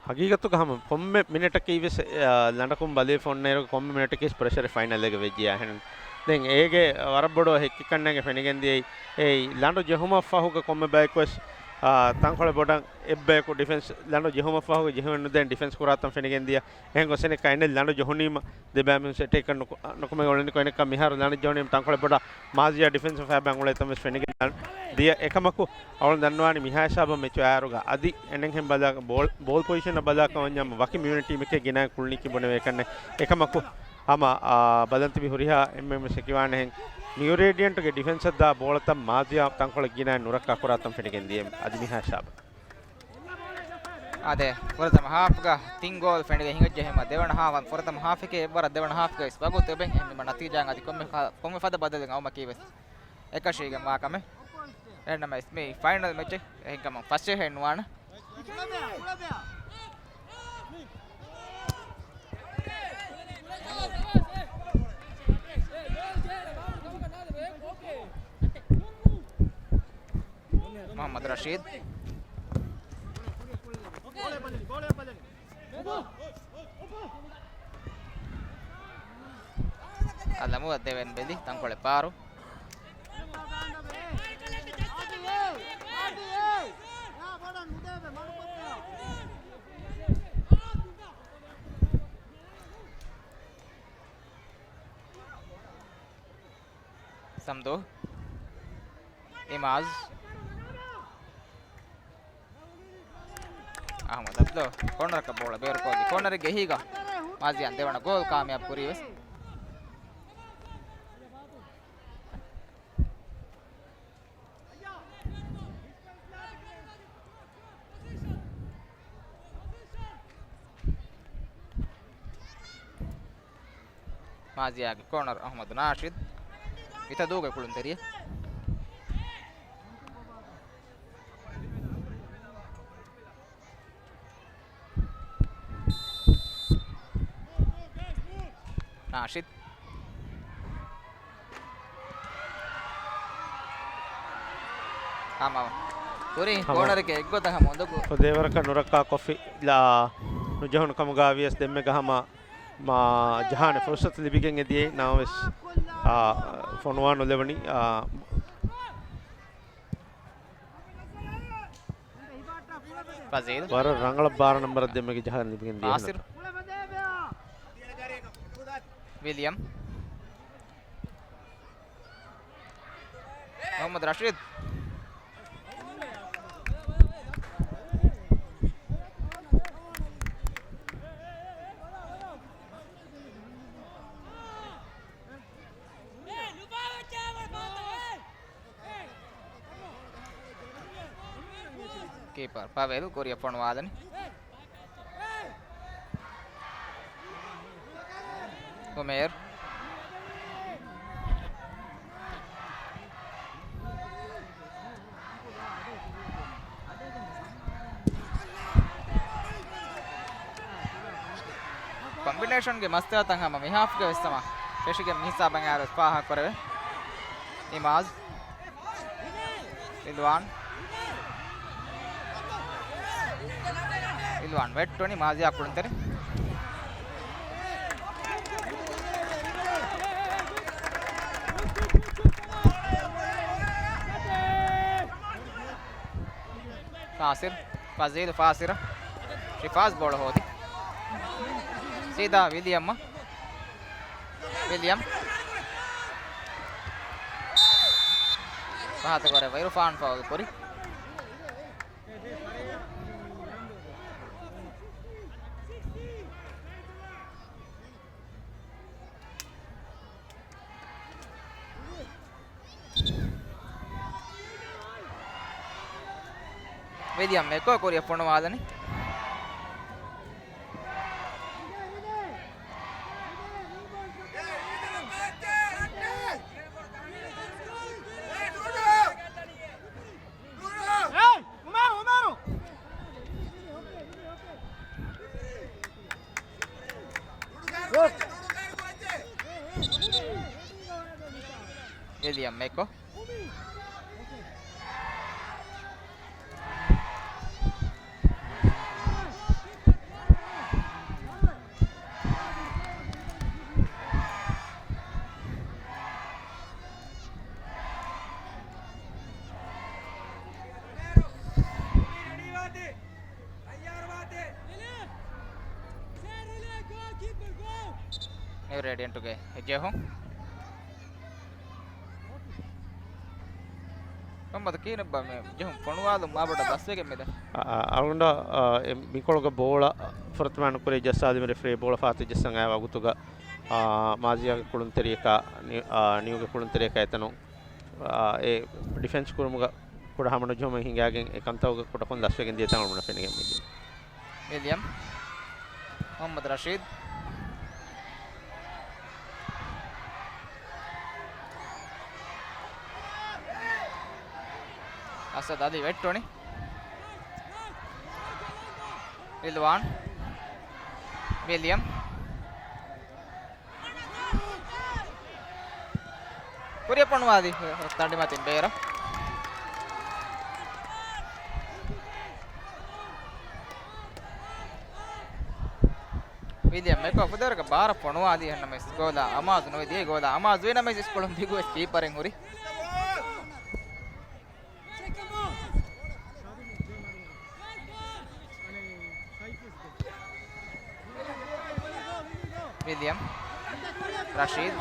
ހަގީގަތުގަ ހަމަ ކޮންމެ މިނެޓަކީ ވެސް، އާ، ލަނޑަކުން ބަލިވެފަ އޮންނައިރު ކޮންމެ މިނެޓަކީ ވެސް ޕްރެޝަރެއް ފައިނަލްއެއްގަ ވެއްޖިޔާ. އެހެން ދެން އޭގެ ވަރަށް ބޮޑު ހެއްކެއްކަންނޭނގެ ފެނިގެން ދިޔައީ، އެއީ ލަނޑު ޖެހުމަށްފަހުގަ ކޮންމެ ބަޔަކު ވެސް، އާ، ތަންކޮޅެއް ބޮޑަށް އެއްބަޔަކު ޑިފެންސް، ލަނޑު ޖެހުމަށްފަހުގަ ޖެހިވެ ނުދޭން ޑިފެންސް ކުރާތަން ފެނިގެން ދިޔަ. އެހެން ގޮސް އެނެއްކާ އެނެއް ލަނޑު ޖެހުނީމަ ދެބައިމީހުން އެޓޭކް ނުކު-، ނުކުމެ އުޅެނިކޮށް އެނެއްކާ މިހާރު ލަނޑު ޖެހުނީމަ ތަންކޮޅެއް ބޮޑަށް މާޒިޔާ ޑިފެންސް ފައިބައިން އުޅޭތަން ވެސް ފެނިގެން ދިޔަ. އެކަމަކު އަޅުން ދަންނަވާނީ މިހާ ހިސާބަށް މެޗު އައިއިރުގަ އަދި އެނެއްހެން ބަލާ ބޯލް، ބޯލް ޕޮޒިޝަނަށް ބަލާކަށް ވަންޏާމަ ވަކި މިވެނި ޓީމެކޭ ގިނައިން ކުޅުނީކީ ބުނެވޭކަށްނެއް. އެކަމަކު ހަމަ، އާ، ބަލަން ތިބި ހުރިހާ އެންމެން ވެސް ހެކިވާނެހެން މިއުރޭޑިއަންޓުގެ ޑިފެންސަށް ދާ ބޯޅަތައް މާޒިޔާ ތަންކޮޅެއް ގިނައިން ނުރައްކާ ކުރާތަން ފެނިގެން ދިޔަ އަދި މިހާ ހިސާބަށް. އާދެ، ފުރަތަމަ ހާފްގަ ތިން ގޯލް ފެނިގެން ހިނގައްޖެ ހިމަ ދެވަނަ ހާފަށް ފުރަތަމަ ހާފެކޭ އެއްވަރަށް ދެވަނަ ހާފްގަ ވެސް ވަގުތު އެބައިން އެހެންވީމަ ނަތީޖާއަށް އަދި ކޮންމެ ފަ-، ކޮންމެ ފަދަ ބަދަލެއް އައުމަކީ ވެސް އެކަށީގެންވާ ކަމެއް. އެހެންނަމަވެސް މި ފައިނަލް މެޗެއް އެހެންކަމުން ފަސޭހައެއް ނުވާނެ. މުހައްމަދު ރަޝީދު. އަލަމު ދެވެން ބެލި ތަންކޮޅެއް ފާރު. ސަމްދޫ. އިމާޒް. އަހުމަދު އަބްދު ކޯނަރަކަށް ބޯޅަ ބޭރުކޮށްލީ. ކޯނަރެއްގެ އެހީގަ މާޒިޔާ ދެވަނަ ގޯލް ކާމިޔާބު ކުރީ ވެސް. މާޒިޔާގެ ކޯނަރު އަހުމަދު ނާޝިދު. ހިތަދޫގެ ކުޅުންތެރިއެއް. ނާޝިދު. ހަމަ ކުރިން ހަމަ ކޯނަރެއްގެ އެއްގޮތަށް ހަމަ އުނދަގޫ. ފުދޭވަރަކަށް ނުރައްކާ ކޮފި ލާ ނުޖެހުނު ކަމުގަ ވިޔަސް ދެންމެގަ ހަމަ މާ ޖަހާނެ ފުރުސަތު ލިބިގެން އެދިޔައީ ނަމަވެސް، އާ، ފޮނުވާ ނުލެވުނީ، އާ، ފަޒީލް. ވަރަށް ރަނގަޅަށް ބާރަ ނަންބަރަށް ދެންމެގެ ޖަހަން ލިބިގެން ދިޔަ ނާސިރު. ވިލިއަމް. މުހައްމަދު ރަޝީދު. ކީޕަރ ޕަވެލް ކުރިއަށް ފޮނުވާލަނީ. އުމޭރު. ކޮމްބިނޭޝަންގެ މަސްތަކަށް ހަމަ މިހާފްގެ ވެސް ހަމަ ފެށިގެން މިހިސާބަށް އައިރު ފާހަގަކުރެވޭ. އިމާޒް. ރިލްވާން. ރިލްވާން ވެއްޓުނީ މާޒިޔާ ކުޅުންތެރި. ނާސިރު. ފަޒީލު ފާސިރަށް. ޝިފާޒް ބޯޅަ ހޯދި. ސީދާ ވިލިއަމްއަށް. ވިލިއަމް. ފަހަތަށް ވަރެއް ވައިރުފާން ފައުލު ކުރި. ވިލިއަމް މެކޯ ކުރިއަށް ފޮނުވާލަނީ. ވިލިއަމް މެކޯ. ނިއު ރޭޑިއަންޓުގެ ޖެހުން. މުހައްމަދު ކިހިނެއްބާ މި ޖެހުން ފޮނުވާލުން މާބޮޑަށް ދަސްވެގެން މިދަނީ؟ އަ، އަ، އަޅުގަނޑަށް، އަ، އެ މިކޮޅުގަ ބޯޅަ ފުރަތަމަ ނުކުރެވި ޖައްސާލީމަ ރެފްރީ ބޯޅަ ފަހަތަށް ޖައްސަން އައި ވަގުތުގަ، އާ، މާޒިޔާގެ ކުޅުންތެރިޔަކާ ނި-، އާ، ނިއުގެ ކުޅުންތެރިޔަކާ އެތަނުން، އާ، އެ ޑިފެންސް ކުރުމުގަ ކުޑަ ހަމަނުޖެހުމެއް ހިނގާގެން އެ ކަންތައް ކުޑަކޮށް ދަސްވެގެން ދިޔަ ތަން އަޅުގަނޑަށް ފެނިގެން މިދިޔަ. ވިލިއަމް، މުހައްމަދު ރަޝީދު. އަސަދު އަލީ ވެއްޓުނީ. ރިލްވާން. ވިލިއަމް. ކުރިއަށް ފޮނުވާލި ތަނޑިމަތިން ބޭރަށް. ވިލިއަމް މެކޯ ފުދޭވަރަކަށް ބާރަށް ފޮނުވާލި، އެހެންނަމަވެސް ގޯލާ އަމާޒު ނުވެ ދިޔަ ގޯލާ އަމާޒު ވީނަމަވެސް އިސްކޮޅުން ދިގުވެސް ކީޕަރެއް ހުރި. ވިލިއަމް. ރަޝީދު.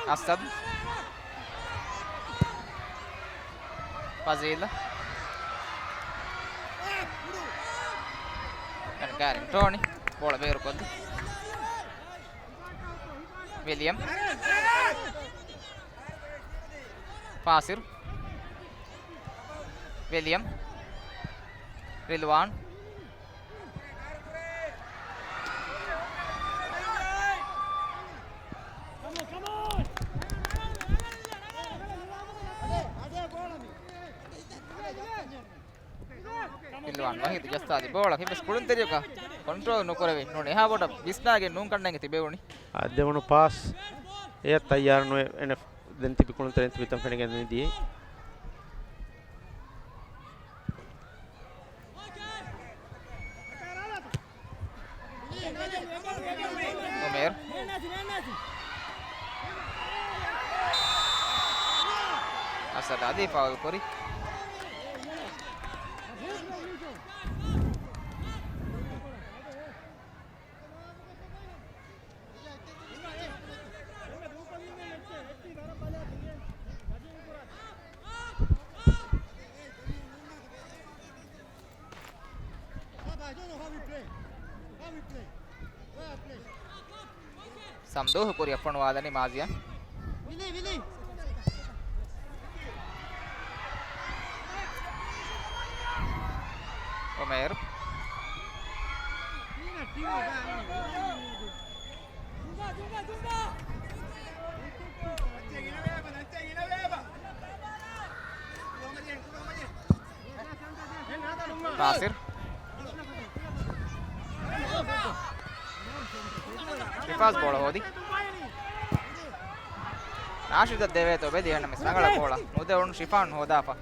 އަސަދު. ފަޒީލް. ގާރިން ޓޯނީ. ބޯޅަ ބޭރުކޮށްލި. ވިލިއަމް. ފާސިލް. ވިލިއަމް. ރިލްވާން. ރިލްވާން ވަހީދު ޖައްސާލި ބޯޅަ ކިބަސް ކުޅުންތެރިޔަކަށް ކޮންޓްރޯލް ނުކުރެވި ނޫން އެހާ ބޮޑަށް ވިސްނާގެން ނޫން ކަންނޭނގެ ތިބެވުނީ. އާ، ދެވަނު ޕާސް އެއަށް ތައްޔާރު ނުވެ އެނެ ދެން ތިބި ކުޅުންތެރިން ތިބި ތަން ފެނިގެން ދިޔަ. އުމޭރު. އަސަދު އަލީ ފައުލް ކުރި. ސަމްދޫހު ކުރިއަށް ފޮނުވާލަނީ މާޒިޔާ. އުމޭރު. ނާސިރު. ޝިފާޒް ބޯޅަ ހޯދި. ނާޝިދަށް ދެވޭތޯ ބެލި އެހެންނަމަވެސް ރަނގަޅަށް ބޯޅަ ނުދެވުނު ޝިފާން ހޯދާފަ.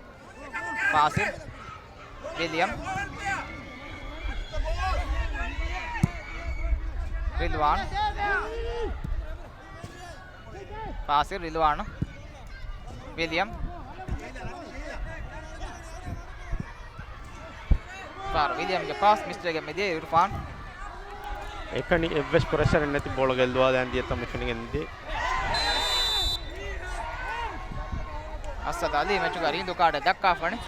ފާސިލް. ވިލިއަމް. ރިލްވާން. ފާސިލް ރިލްވާން. ވިލިއަމް. ފާރު ވިލިއަމްގެ ޕާސް މިސްވެގެން މިދިޔަ އިރުފާން. އެކަނި އެއްވެސް ޕްރެޝަރެއް ނެތި ބޯޅަ ގެއްލުވާލަން ދިޔަ ތަން މި ފެނިގެން ދިޔަ. އަސަދު އަލީ މެޗުގަ ރީނދޫ ކާޑެއް ދައްކާފަނި.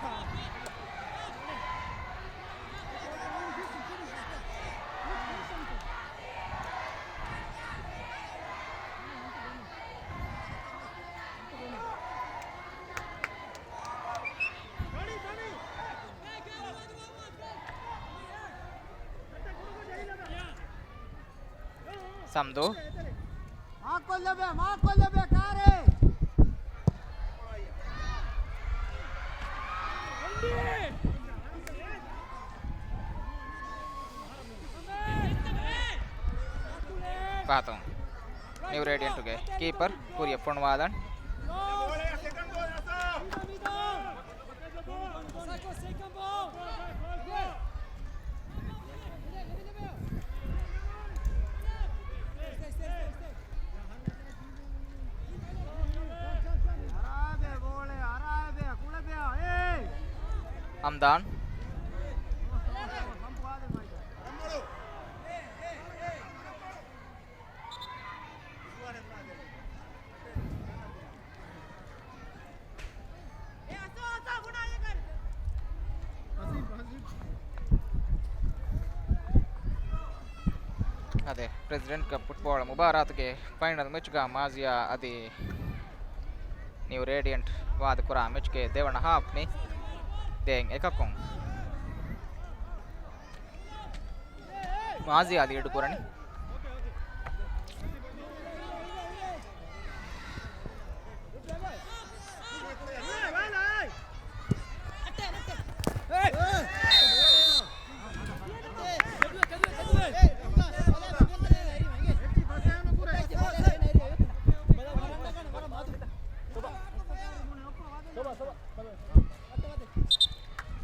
ސަމްދޫ. މާކޮށްލަބޭ، މާކޮށްލަބޭ ކާރޭ. ފާތުން. ނިއު ރޭޑިއަންޓުގެ ކީޕަރ ކުރިއަށް ފޮނުވާލަން. ހަމްދާން. އަދި ޕްރެޒިޑެންޓް ކަޕް ފުޓްބޯޅަ މުބާރާތުގެ ފައިނަލް މެޗުގަ މާޒިޔާ އަދި ނިއު ރޭޑިއަންޓް ވާދަކުރާ މެޗުގެ ދެވަނަ ހާފް މި ދެއިން އެކަކުން. މާޒިޔާ ލީޑު ކުރަނީ.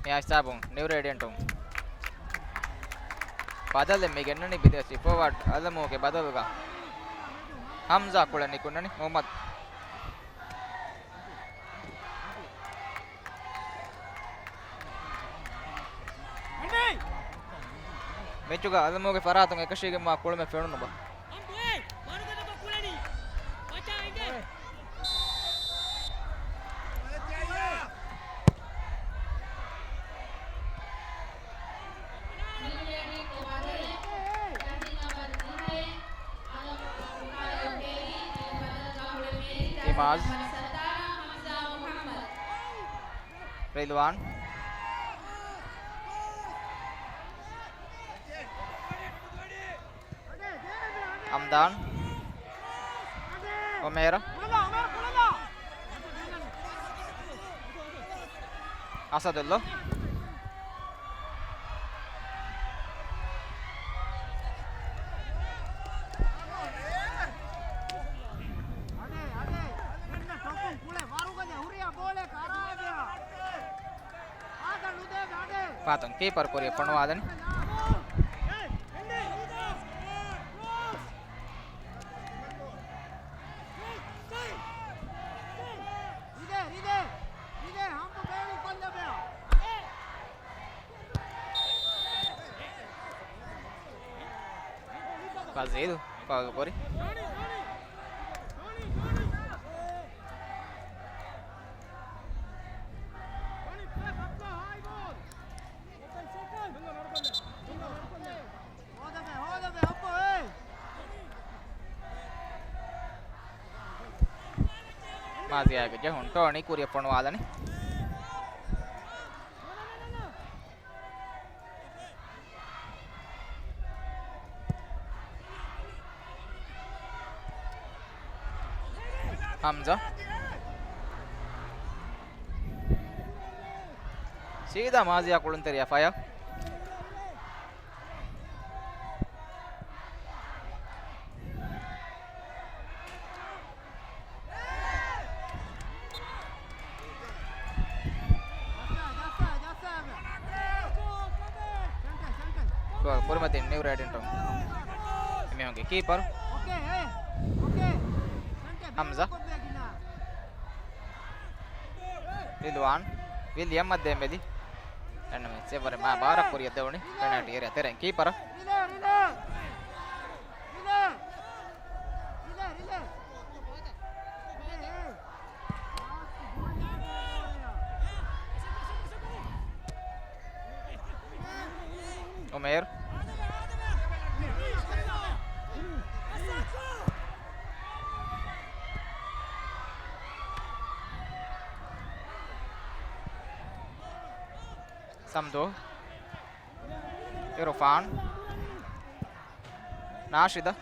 މި ހިސާބުން ނިއު ރޭޑިއަންޓުން ބަދަލެއް މި ގެންނަނީ ބިދޭސީ ފޯވާޑް އަލަމޫގެ ބަދަލުގަ ހަމްޒާ ކުޅެން ނިކުންނަނީ މުހައްމަދު. މެޗުގަ އަލަމޫގެ ފަރާތުން އެކަށީގެންވާ ކުޅުމެއް ފެނުނުބަ. އިމާޒް. ރިލްވާން. ހަމްދާން. އޮމޭރަ. އަސަދުއްލާ. ފާތުން ކީޕަރ ކުރިއަށް ފޮނުވާލަނީ. ފަޒީލް ފައުލު ކުރި. މާޒިޔާގެ ޖެހުން ޓޯނީ ކުރިއަށް ފޮނުވާލަނީ. ހަމްޒާ. ސީދާ މާޒިޔާ ކުޅުންތެރިޔާ ފަޔާ. ގޯލް ކުރިމަތިން ނިއު ރޭޑިއަންޓުން. އެމީހުންގެ ކީޕަރު ހަމްޒާ. ރިލްވާން ވިލިއަމަށް ދޭން ބެލި. އެންމެ ސެވަރެ މާ ބާރަށް ކުރިއަށް ދެވުނީ ޕެނާލްޓީ އޭރިއާ ތެރެއިން ކީޕަރަށް. ރިލޭ، ރިލޭ. ރިލޭ، ރިލޭ. ރިލޭ، ރިލޭ. ރިލޭ، ރިލޭ. މޭރް. ސަމްދޫ. އިރުފާން. ނާޝިދަ.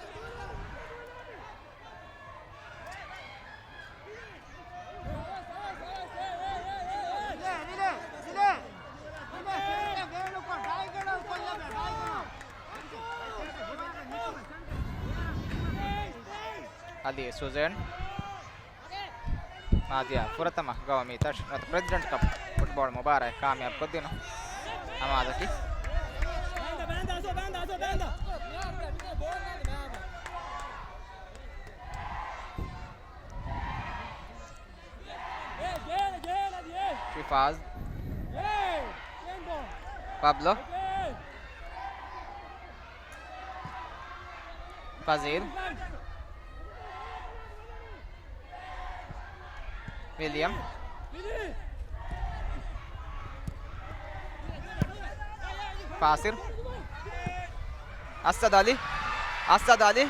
އަލީ ސުޒޭން. މާޒިޔާ ފުރަތަމަ ގައުމީ ތަށި ނުވަތަ ޕްރެޒިޑެންޓް ކަޕް ފުޓްބޯޅަ މުބާރާތް ކާމިޔާބު ކޮށްދިނުން އަމާޒަކީ. ޝިފާޒް. ޕަބްލޯ. ފަޒީލް. ވިލިއަމް. ފާސިރް. އަސްއަދު އަލީ. އަސްއަދު އަލީ.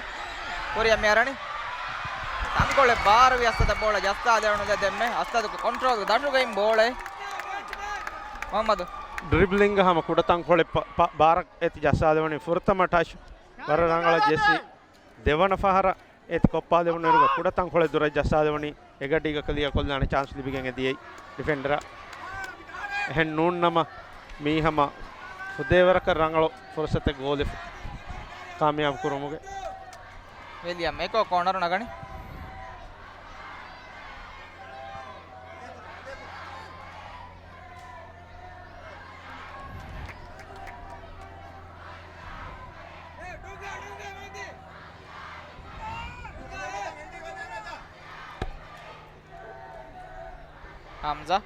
ކުރިއަށް މިއަރަނީ. ތަންކޮޅެއް ބާރުވި އަސްއަދަށް ބޯޅަ ޖައްސާލެވުނު ދެ ދެންމެ. އަސްއަދުގެ ކޮންޓްރޯލް ދަށުގައިން ބޯޅައެއް. މުހައްމަދު. ޑްރިބްލިންގ ހަމަ ކުޑަ ތަންކޮޅެއް ޕ-، ޕ-، ބާރަށް އެތި ޖައްސާލެވުނީ ފުރަތަމަ ޓަޗް. ވަރަށް ރަނގަޅަށް ޖެއްސި. ދެވަނަ ފަހަރަށް އެތި ކޮށްޕާލެވުނުއިރުގަ ކުޑަ ތަންކޮޅެއް ދުރަށް ޖައްސާލެވުނީ އެގަޑީގަ ކްލިއާ ކޮށްލާނެ ޗާންސް ލިބިގެން އެދިޔައީ ޑިފެންޑަރ. އެހެން ނޫން ނަމަ މީ ހަމަ ފުދޭވަރަކަށް ރަނގަޅު ފުރުސަތެއް ގޯލެއް ކާމިޔާބު ކުރުމުގެ. ވިލިއަމް އެކޯ ކޯނަރު ނަގަނީ. ހަމްޒާ.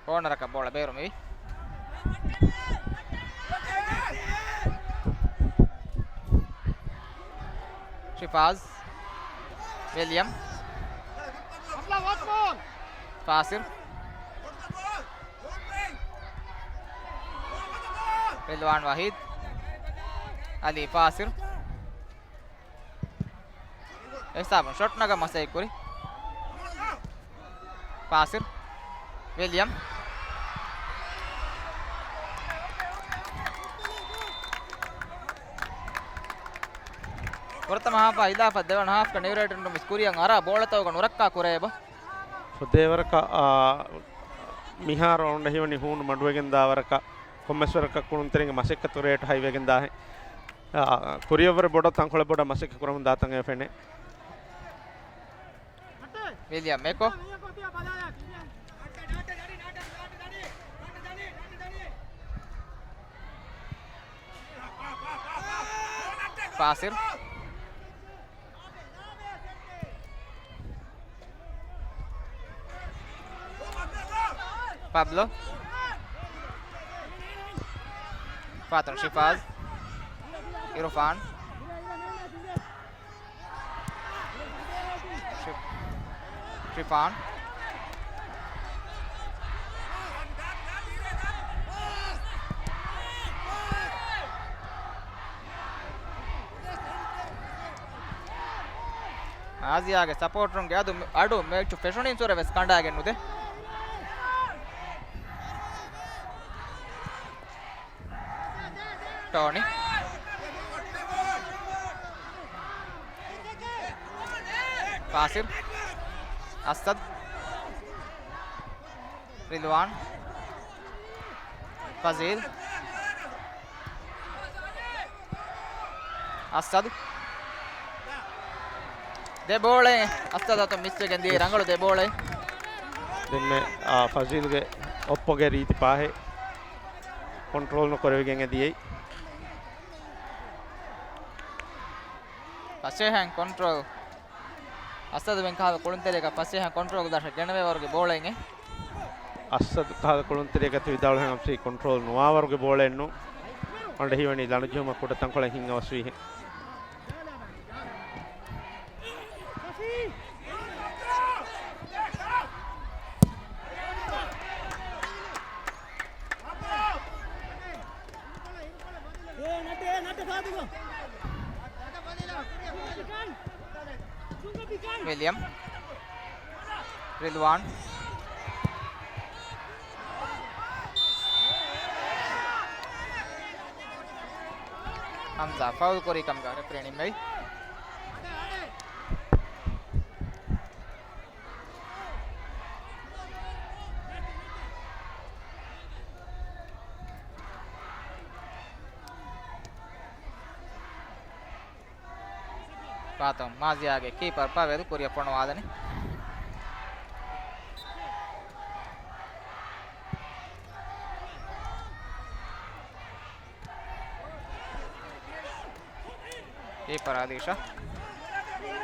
ކޯނަރަކަށް ބޯޅަ ބޭރުމިވި. ޝިފާޒް. ވިލިއަމް. ފާސިރް. ރިލްވާން ވަހީދް. އަލީ ފާސިރް. އެހިސާބުން ޝޮޓް ނަގަން މަސައްކަތް ކުރި. ފާސިރް. ވިލިއަމް. ފުރަތަމަ ހާފާ ހިލާފަށް ދެވަނަ ހާފްގަ ނިއުރޭޓަރުން ވެސް ކުރިއަށް އަރާ ބޯޅަތަކުގަ ނުރައްކާ ކުރެއެވެ. ފުދޭވަރަކަށް، އާ، މިހާރު އަޅުގަނޑަށް ހީވަނީ ހޫނު މަޑުވެގެން ދާ ވަރަކަށް ކޮންމެސް ވަރަކަށް ކުޅުންތެރިންގެ މަސައްކަތު ރޭޓު ހައިވެގެން ދާހެން. އާ، ކުރިއަށްވުރެ ބޮޑަށް ތަންކޮޅެއް ބޮޑަށް މަސައްކަތް ކުރަމުން ދާތަން އެ ފެނޭ. ވިލިއަމް އެކޯ. ފާސިރް. ޕަބްލޯ. ފާތުން ޝިފާޒް. އިރުފާން. ޝި-، ޝިފާން. އާޒިޔާގެ ސަޕޯޓަރުންގެ އަޑު، އަޑު މެޗު ފެށުނީންސުރެ ވެސް ކަނޑާގެން ނުދޭ. ޓޯނި. ފާސިލް. އަސަދް. ރިލްވާން. ފަޒީލް. އަސަދް. ދެ ބޯޅައެއް އަސަދް އަތުން މިސްވެގެން ދިޔަ ރަނގަޅު ދެ ބޯޅައެއް. ދެންމެ، އާ، ފަޒީލްގެ އޮއްޕޮގެ ރީތި ޕާހެއް ކޮންޓްރޯލް ނުކުރެވިގެން އެދިޔައީ. ފަސޭހައިން ކޮންޓްރޯލް. އަސަދު މިން ކަހަލަ ކުޅުންތެރިއަކަށް ފަސޭހަ ކޮންޓްރޯލް ދަށަށް ގެނެވޭ ވަރުގެ ބޯޅައެއް. އަސަދު ކަހަލަ ކުޅުންތެރިއަކަށް ވިދާޅުވެ އެމްސީ ކޮންޓްރޯލް ނުވާ ވަރުގެ ބޯޅައެއްނު. އަނޑަ ހީވަނީ ލަނޑުޖެހުމަށް ކުޑަ ތަންކޮޅެއް ހިން އަވަސްވީހެން. ވިލިއަމް. ރިލްވާން. ހަމްޒާ ފައުލް ކުރި ކަމުގަ ރެފްރީ ނިންމެވި. ފާތުން މާޒިޔާގެ ކީޕަރ ޕަވެލް ކުރިއަށް ފޮނުވާލަނީ. ކީޕަރ އަލީޝާ.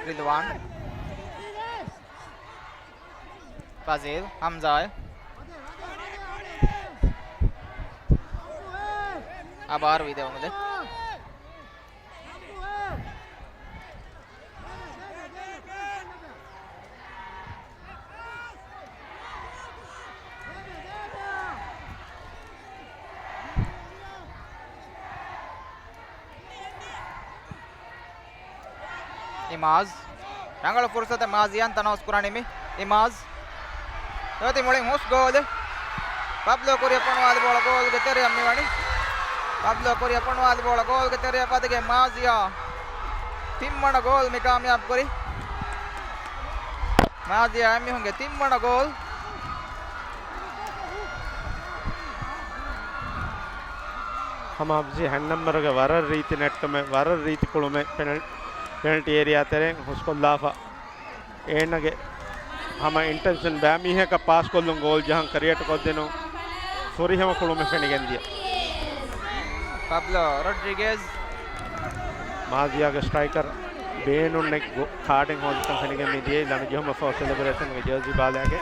ރިލްވާން. ފަޒީލް. ހަމްޒާއެ. އަބާރު ވިދެވުނުލެ. އިމާޒް. ރަނގަޅު ފުރުސަތެއް މާޒިޔާން ތަނަވަސް ކުރަނީ މި އިމާޒް. އެއޮތީ މުޅިން ހުސް ގޯލެއް. ޕަބްލޯ ކުރިއަށް ފޮނުވާލި ބޯޅަ ގޯލްގެ ތެރެއަށް މިވަނީ. ޕަބްލޯ ކުރިއަށް ފޮނުވާލި ބޯޅަ ގޯލްގެ ތެރެއަށް ފަދަގެން މާޒިޔާ ތިންވަނަ ގޯލް މި ކާމިޔާބު ކުރީ. މާޒިޔާ އެމީހުންގެ ތިންވަނަ ގޯލް. ހަމަ އަބްޒީ ހަތް ނަންބަރުގެ ވަރަށް ރީތި ނެއްޓުމެއް، ވަރަށް ރީތި ކުޅުމެއް ޕެނަލް-، ޕެނަލްޓީ އޭރިއާ ތެރެއިން ހުސްކޮށްލާފަ. އޭނަގެ ހަމަ އިންޓެންޝަން ބައިމީހަކަށް ޕާސްކޮށްލުން ގޯލް ޖަހަން ކްރިއޭޓް ކޮށްދިނުން ފުރިހަމަ ކުޅުމެއް ފެނިގެންދިޔަ. ޕަބްލޯ ރޮޑްރިގެޒް. މާޒިޔާގެ ސްޓްރައިކަރ ބޭނުން ނެތް ގޯ-، ކާޑެއް ހޯދިކަން ފެނިގެން މިދިޔައީ ލަނޑު ޖެހުމަށްފަހު ސެލެބްރޭޝަންގެ ޖާޒީ ބާލާގެ.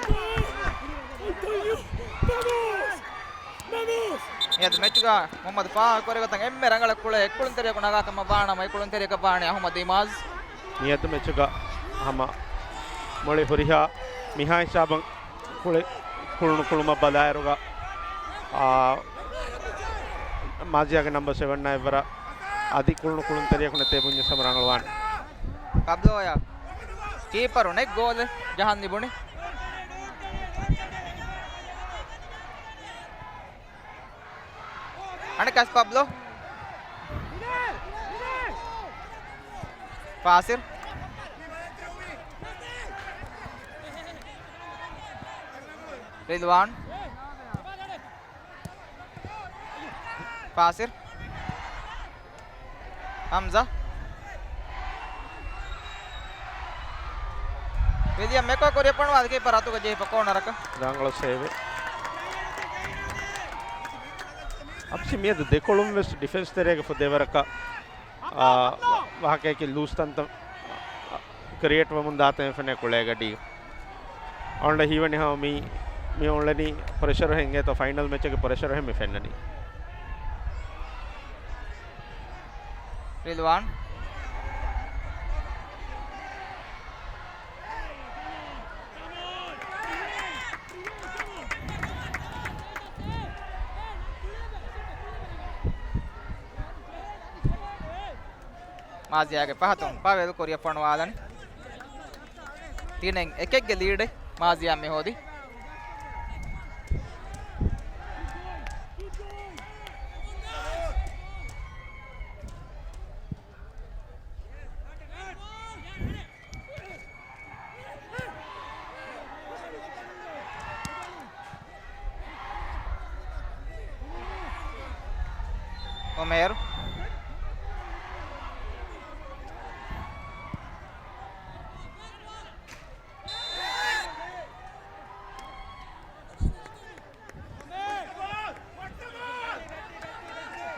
މިއަދު މެޗުގަ މުހައްމަދު ފާހަގަކުރި ގޮތަށް އެންމެ ރަނގަޅަށް ކުޅޭ އެއްކުޅުންތެރިޔަކު ނަގާކަމަށް ވާނަމަ، އެކުޅުންތެރިޔަކަށް ވާނީ އަހުމަދު އިމާޒް. މިއަދު މެޗުގަ ހަމަ މުޅި ހުރިހާ މިހާ ހިސާބަށް ކުޅި-، ކުޅުނު ކުޅުމަށް ބަލާއިރުގަ، އާ، މާޒިޔާގެ ނަމްބަ ސެވަން އަށް އެއްވަރަށް އަދި ކުޅުނު ކުޅުންތެރިޔަކު ނެތޭ ބުންޏަސް ހަމަ ރަނގަޅުވާނެ. ޕަބްލޯއާ ކީޕަރު ނެތް ގޯލެއް ޖަހަން ލިބުނީ. އަނެއްކާސް ޕަބްލޯ. ފާސިލް. ރިލްވާން. ފާސިލް. ހަމްޒާ. ވިލިއަމް މެކޯ ކުރިއަށް ފޮނުވާލި ކީޕަރ އަތުގަ ޖެހިފަ ކޯނަރަކަށް. ރަނގަޅު ސޭވެއް. އަބްޒީ މިއަދު ދެކޮޅުން ވެސް ޑިފެންސް ތެރޭގެ ފުދޭވަރަކަށް، އާ، ވާހަކައަކީ ލޫސް ތަންތަން ކްރިއޭޓް ވަމުން ދާތަނެއް ފެނޭ ކުޅޭގަޑީގަ. އަޅުގަނޑަށް ހީވަނީ ހަމަ މި، މި އުޅެނީ ޕްރެޝަރު ހެންގޭތޯ، ފައިނަލް މެޗެއްގެ ޕްރެޝަރު ހެން މި ފެންނަނީ. ރިލްވާން. މާޒިޔާގެ ފަހަތުން ޕަވެލް ކުރިއަށް ފޮނުވާލަނީ. ތިނެއް އެކެއްގެ ލީޑެއް މާޒިޔާ މި ހޯދީ. އޮމޭރު.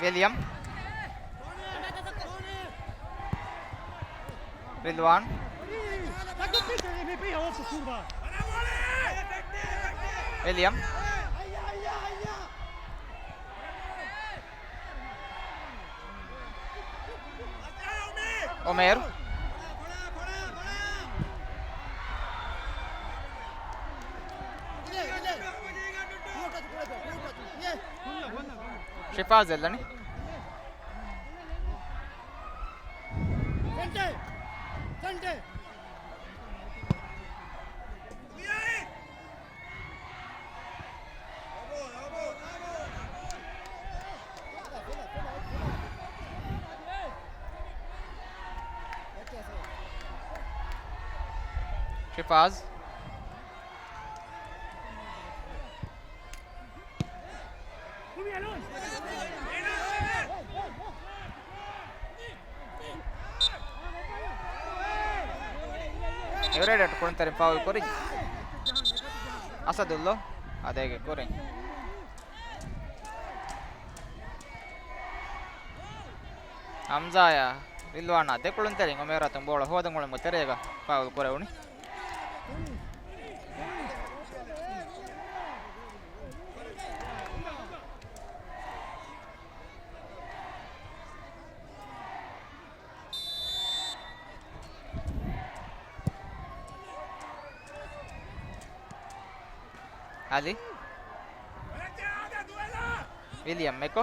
ވިލިއަމް. ރިލްވާން. ވިލިއަމް. އޮމޭރު. ޝިފާޒް އެއްލަނީ. ޝިފާޒް. އެވެރޭޑަށް ކުޅުންތެރިން ފައުލް ކުރިން. އަސަދުއްލޯ އަދޭގެ ކުރިން. ހަމްޒާޔާ ރިލްވާނާ ދެ ކުޅުންތެރިން އުމޭރު އަތުން ބޯޅަ ހޯދަން އުޅުމުގެ ތެރޭގަ ފައުލް ކުރެވުނީ. އަލި. ވިލިއަމް އެކޮ.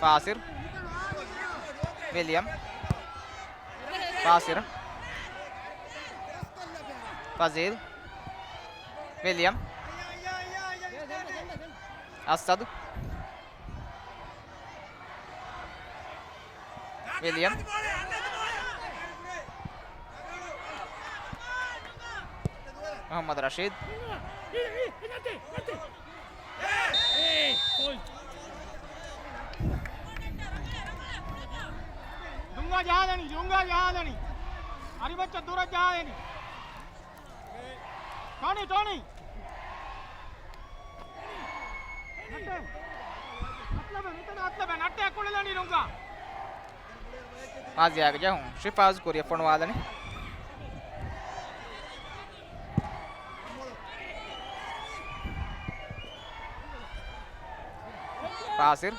ފާސިރް. ވިލިއަމް. ފާސިރް. ފަޒީލް. ވިލިއަމް. އަސަދު. ވިލިއަމް. މުޙައްމަދު ރަޝީދު. ދުންގާ ޖަހާލަނީ، ދުންގާ ޖަހާލަނީ. ހަރި މައްޗަށް ދުރަށް ޖަހާލަނީ. ޓޮނީ، ޓޮނީ. ނައްޓޭ. އަތްލަބެ، މިތަނަށް އަތްލަބެ، ނައްޓޭ ކުޅެލަނީ ނުންގާ. މާޒިޔާގެ ޖަހުން ޝިފާޒް ކުރިއަށް ފޮނުވާލަނީ. ފާސިރް.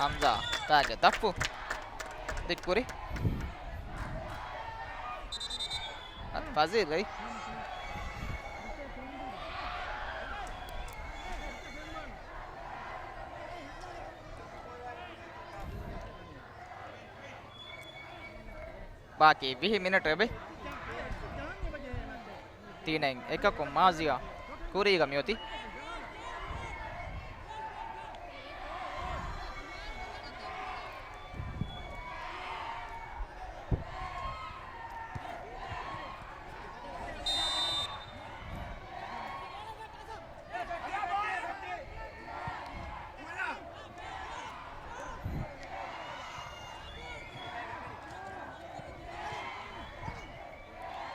ހަމްޒާ ތާގެ ދަފު ދިއްކުރި. އަދި ފަޒީލް އައި. ބާކީ ވިހި މިނެޓެއް ވޭ. ތީނައިން އެކަކު މާޒިޔާ ކުރީގަ މިއޮތީ.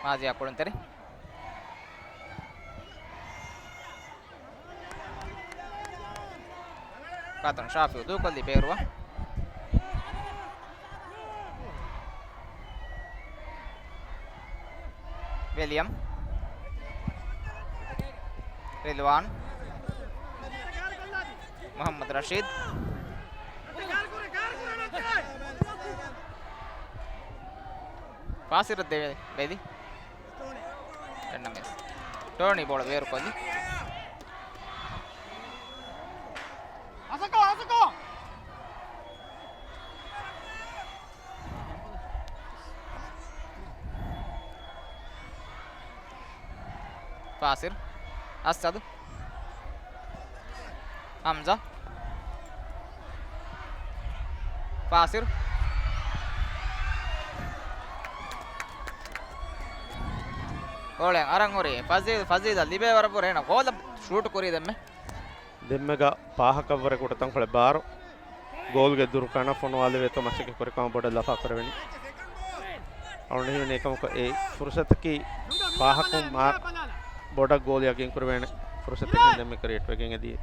މާޒިޔާ ކުޅުންތެރި. ކާތަން ޝާފިއު ދޫކޮށްލީ ބޭރުވަ. ވިލިއަމް. ރިލްވާން. މުޙައްމަދު ރަޝީދު. ފާސިރަށް ދެވޭ ބެލި. އެން އެމް އެސް. ޓޯނީ ބޯޅަ ބޭރުކޮށްލި. އަސަކޯ، އަސަކޯ! ފާސިރް. އަސްއަދު. ހަމްޒާ. ފާސިރް. ގޯޅެއް އަރަން ހުރި ފަޒީލް، ފަޒީލަށް ލިބޭ ވަރަށް ބުރަ އޭނަ ގޯލަށް ޝޫޓް ކުރީ ދެންމެ. ދެންމެގަ ފާހަގަވަރެއް ކުޑަ ތަންކޮޅެއް ބާރު ގޯލްގެ ދުރު ކަނޑަށް ފޮނުވާލެވޭތޯ މަސައްކަތް ކުރި ކަމަށް ބޮޑަށް ލަފާ ކުރެވެނީ. އަޅުގަނޑު ހީވަނީ އެކަމަކު އެ ފުރުސަތަކީ ފާހަގަކުން މާ ބޮޑަށް ގޯލް ޔަގީން ކުރެވޭނެ ފުރުސަތެއް ދެންމެ ކްރިއޭޓް ވެގެން އެދިޔަ.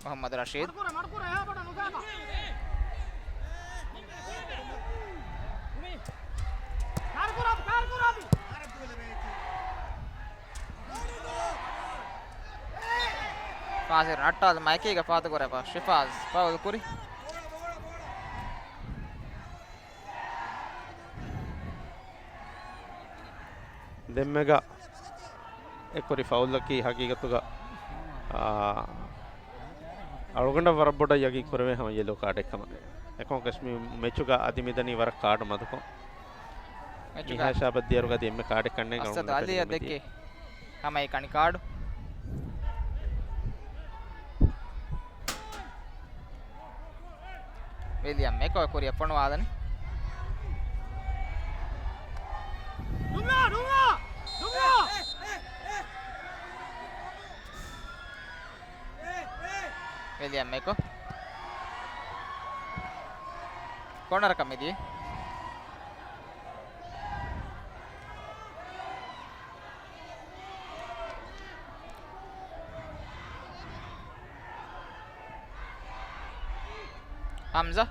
މުޙައްމަދު ރަޝީދު. ފާސިރު ނައްޓާލުމާ އެކީގަ ފާތުކުރެފަ ޝިފާޒް ފައުލު ކުރި. ދެންމެގަ އެ ކުރި ފައުލަކީ ހަގީގަތުގަ، އާ، އަޅުގަނޑަށް ވަރަށް ބޮޑަށް ޔަގީން ކުރެވޭ ހަމަ ޔެލޯ ކާޑެއް ކަމަށް. އެކަމަކު މި މެޗުގަ އަދި މިދަނީ ވަރަށް ކާޑު މަދުކޮށް. މިހާ ޝާބަށް ދިޔައިރުގަ އަދި އެންމެ ކާޑެއް ކަންނޭނގެ އަސަދު އަޅުގަނޑު އަލީއަށް ފެނުނީ ދެއްކޭ. ހަމައެކަނި ކާޑު. ވިލިއަމް މެކޯ ކުރިއަށް ފޮނުވާލަނީ. ވިލިއަމް މެކޯ. ކޯނަރަކަށް މިދިޔަ. ހަމްޒާ.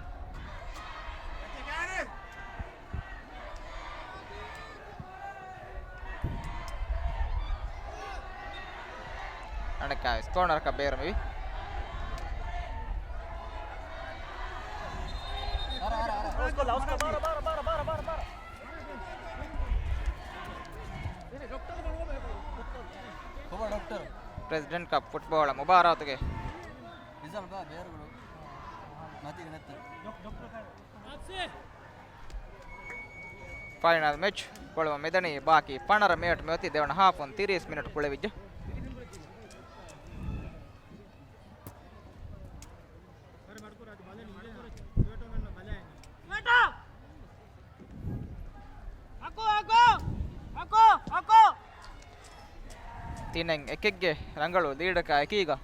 އަނެއްކާވެސް ކޯނަރަކަށް ބޭރު މިވީ. ޕްރެޒިޑެންޓް ކަޕް ފުޓްބޯޅަ މުބާރާތުގެ ފައިނަލް މެޗް ކުޅެވުން މިދަނީ ބާކީ ފަނަރަ މިނެޓް މިއޮތީ. ދެވަނަ ހާފުން ތިރީސް މިނެޓް ކުޅެވިއްޖެ. ތިނެއް އެކެއްގެ ރަނގަޅު ލީޑަކާ އެކީގަ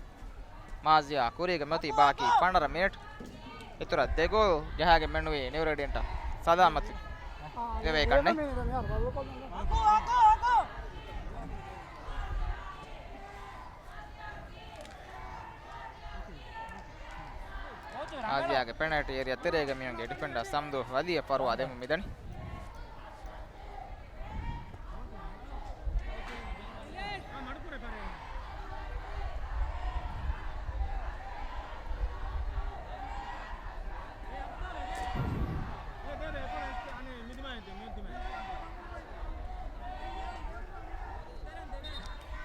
މާޒިޔާ ކުރީގަ މިއޮތީ ބާކީ ފަނަރަ މިނެޓް. އިތުރަށް ދެ ގޯލް ޖަހާގެން މެނުވީ ނިއު ރޭޑިއަންޓަށް ސަލާމަތު ވެވޭ ކަންނޭނގެ. އާޒިޔާގެ ޕެނަލްޓީ އޭރިއާ ތެރޭގަ މިއޮންގެ ޑިފެންޑަރ ސަމްދޫ ވަލީއަށް ފަރުވާ ދެމުން މިދަނީ.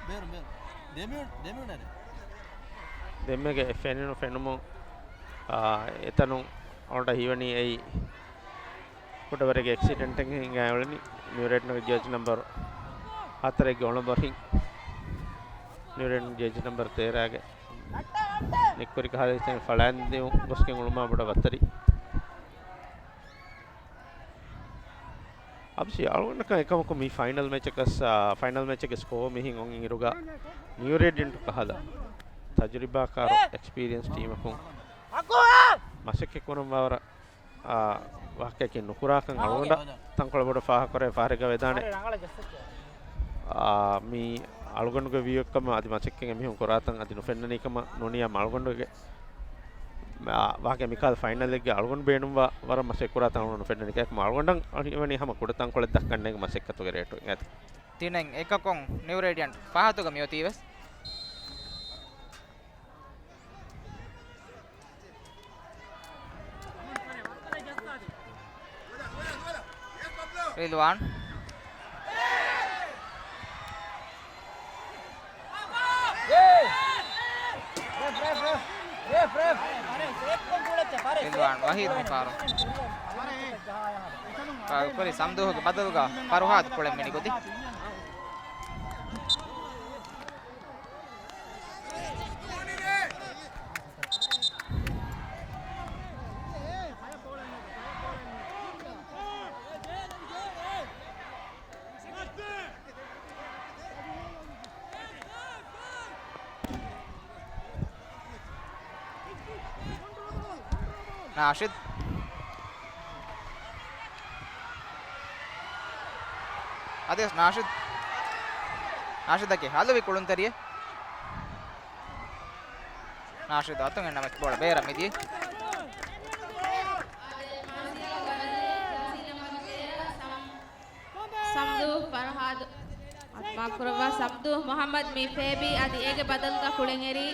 ބޭރު، ބޭރު. ދެމިއު-، ދެމިއުނެރެ. ދެންމެގެ ފެނުނު ފެނުމުން، އާ، އެތަނުން އަޅުގަނޑަށް ހީވަނީ އެއީ ކުޑަވަރެއްގެ އެކްސިޑެންޓެއް ހިނގާ އުޅެނީ. ނިއު ރޭޑިއަންޓްގެ ޖާޒީ ނަމްބަރު ހަތަރެއްގެ އުޅަނބަރު ހިން. ނިއު ރޭޑިއަންޓް ޖާޒީ ނަމްބަރު ތޭރާގެ ނިއްކުރި ކަހަލަ އިސްތަން ފަޅާން ދިއުން ގޮސްގެން އުޅުމާ ބޮޑަށް ވައްތަރި. އަބަށި އަޅުގަނޑަކަށް އެކަމަކު މި ފައިނަލް މެޗަކަސް، އާ، ފައިނަލް މެޗެއްގެ ސްކޯ މިހިން އޮން އިރުގަ ނިއު ރޭޑިއަންޓު ކަހަލަ ތަޖުރިބާކާރު އެކްސްޕީރިއެންސް ޓީމަކުން މަސައްކަތް ކުރަން ވާވަރަށް، އާ، ވާހަކައެއް ނުކުރާކަން އަޅުގަނޑަށް ތަންކޮޅެއް ބޮޑަށް ފާހަގަކުރެވޭ ފަހަރެއްގަ ވެދާނެ. އާ، މީ އަޅުގަނޑުގެ ވިއުއެއްކަމަށް އަދި މަސައްކަތް އެމީހުން ކުރާތަން އަދި ނުފެންނަނީކަމަށް ނޫނިއްޔާ އަޅުގަނޑުގެ މާ، ވާހަކަ މިކާލަ ފައިނަލެއްގެ އަޅުގަނޑު ބޭނުންވާ ވަރަށް މަސައްކަތް ކުރާތަން ނުފެންނަނީ ކަމަށް އަޅުގަނޑަށް ހީވަނީ ހަމަ ކުޑަ ތަންކޮޅެއް ދައްކަންނޭނގެ މަސައްކަތުގެ ރޭޓު އިނގޭތަ؟ ތިނެއް އެކަކުން ނިއު ރޭޑިއަންޓް ފަހަތުގަ މިއޮތީވެސް. ރިލްވާން. ރިލްވާން ވަހީދު މިފަހަރު ފައުލް ކުރި ސަމްދޫހުގެ ބަދަލުގަ ފަރުހާދު ކުޅެން މިނި ގޮތި. ނާޝިދް. އަދިވެސް ނާޝިދް. ނާޝިދަކީ ހަލުވި ކުޅުންތެރިއެއް. ނާޝިދު އަތުން އެންނަމެސް ބޯޅަ ބޭރަށް މިދިޔަ. ސަމްދޫ ފަރްހާދު. މާކުރައްވާ ސަމްދޫ މުޙައްމަދު މި ފޭބީ އަދި އޭގެ ބަދަލުގަ ކުޅެން އެރީ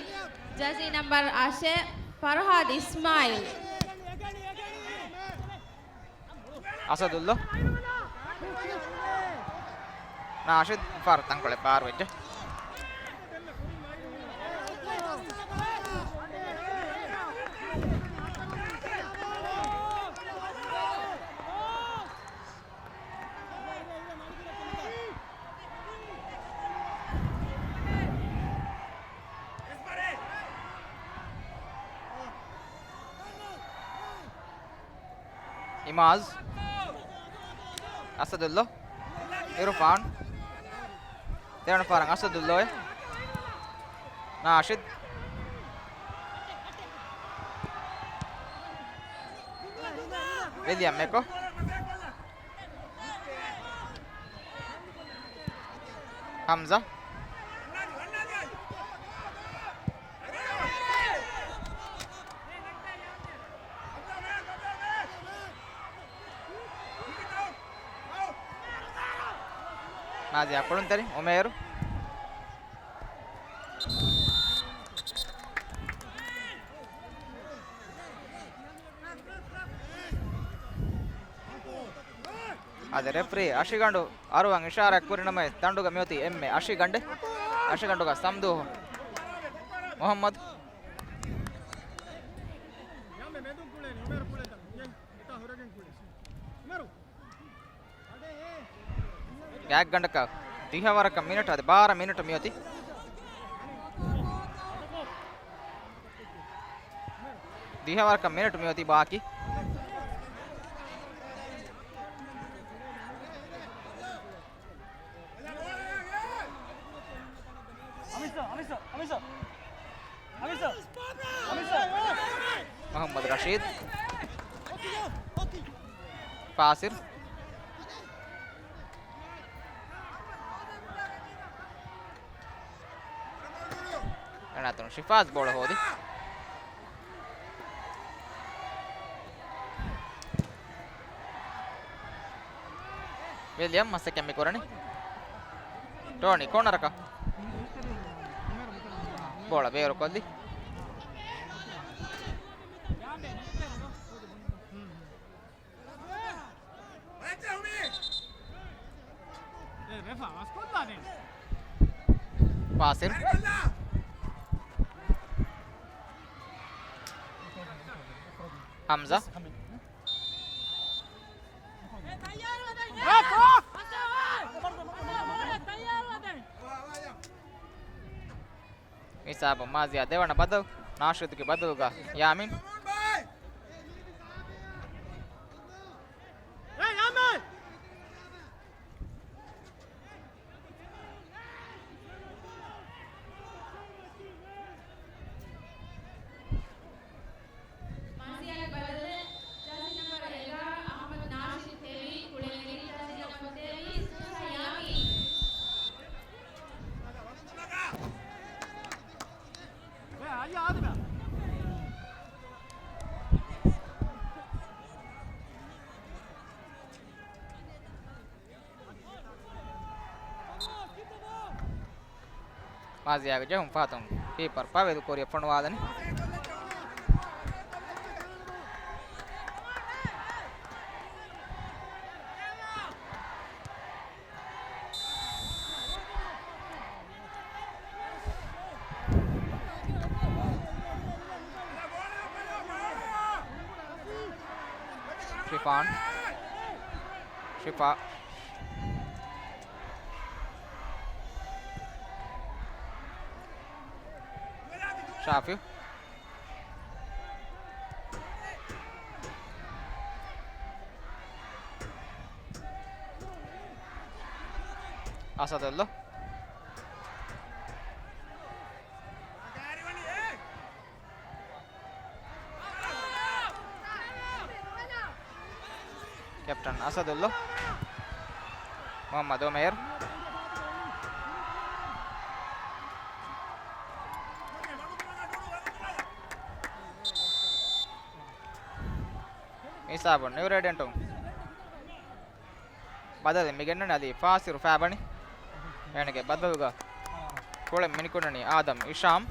ޖާޒީ ނަމްބަރު އަށެއް ފަރްހާދު އިސްމާއިލް. އަސަދުއްލޯ. ނާޝިދު ފާރު ތަންކޮޅެއް ފާރުވެއްޖެ. އިމާޒް. އަސަދުއްލޯ. އިރުފާން. ދެވަނަ ފާރަށް އަސަދުއްލޯ. ނާޝިދު. ވިލިއަމް އެކޯ. ހަމްޒާ. މާޒިޔާ ކުޅުންތެރި އުމޭރު. އަދި ރެފްރީ އަށިގަނޑު އަރުވަން އިޝާރާތް ކުރި ނަމަވެސް، ދަނޑުގަ މިއޮތީ އެންމެ އަށިގަނޑެއް. އަށިގަނޑުގަ ސަމްދޫ މުޙައްމަދު. ގާތްގަނޑަކަށް ދިހަވަރަކަށް މިނެޓު އަދި ބާރަ މިނެޓު މިއޮތީ. ދިހަވަރަކަށް މިނެޓު މިއޮތީ ބާކީ. މުޙައްމަދު ރަޝީދު. ފާސިރު. އެނާތުން ޝިފާޒް ބޯޅަ ހޯދި. ވިލިއަމް މަސައްކަތް މި ކުރަނީ. ޓޯނީ ކޯނަރަކަށް ބޯޅަ ބޭރުކޮށްލި. ފާސިލް. ހަމްޒާ. މިސާބު މާޒިޔާ ދެވަނަ ބަދަލު، ނާޝިދުގެ ބަދަލުގަ ޔާމިން. މާޒިޔާގެ ބަދަލުގަ ޖާޒީ ނަމްބަރު އެގާރަ އަޙްމަދު ނާޝިދު ތެވީ، ކުޅެން އެރީ ޖާޒީ ނަމްބަރު ތޭވީސް ޔާމީން. މާޒިޔާގެ ޖެހުން ފަހަތުން ކީޕަރު ފަވެދު ކުރިއަށް ފޮނުވާލަނީ. ޝިފާން. ޝިފާ. ޝާފި. އަސަދުއްލޯ. ކެޕްޓަން އަސަދުއްލޯ. މުޙައްމަދު އުމޭރު. ހިސާބުން ނިއު ރޭޑިއަންޓުން ބަދަލެއް މިގެންނަނީ އަލީ ފާސިރު ފާބަނި. އޭނަގެ ބަދަލުގަ ކުޅެން މިނިކުންނަނީ އާދަމް އިޝާމް.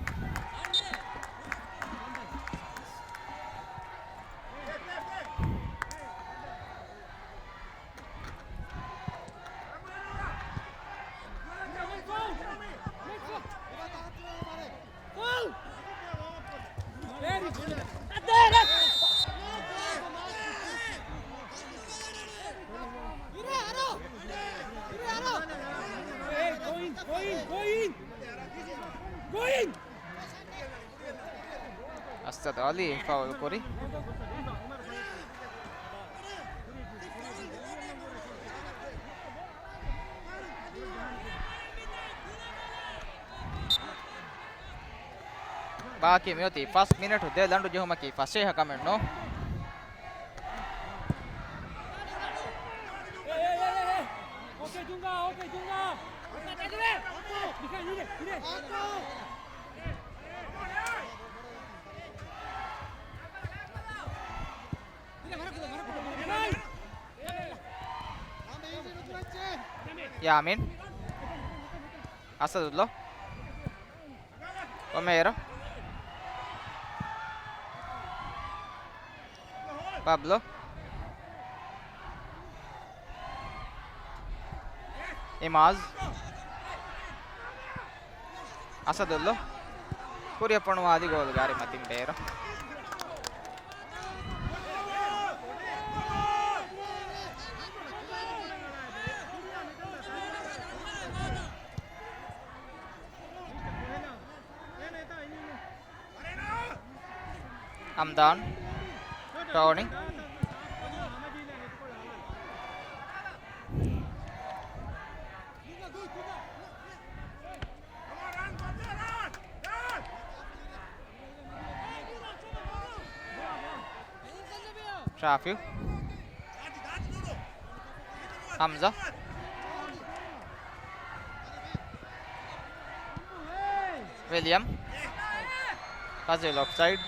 އަސްއަދު އަލީ ފައުލު ކުރި. ބާކީ މިއޮތީ ފަސް މިނެޓު. ދެ ލަނޑު ޖެހުމަކީ ފަސޭހަ ކަމެއް ނޫން. ޔާމިން. އަސަދުއްލޯ. އޮމޭރު. ޕަބްލޯ. އިމާޒް. އަސަދުއްލޯ. ކުރިއަށް ފޮނުވާލި ގޯލުގެ އަރިމަތިން ބޭރު. ހަމްދާން. ޓޯނި. ޝާފި. ހަމްޒާ. ވިލިއަމް. ފަޒީލް އޮފްސައިޑް.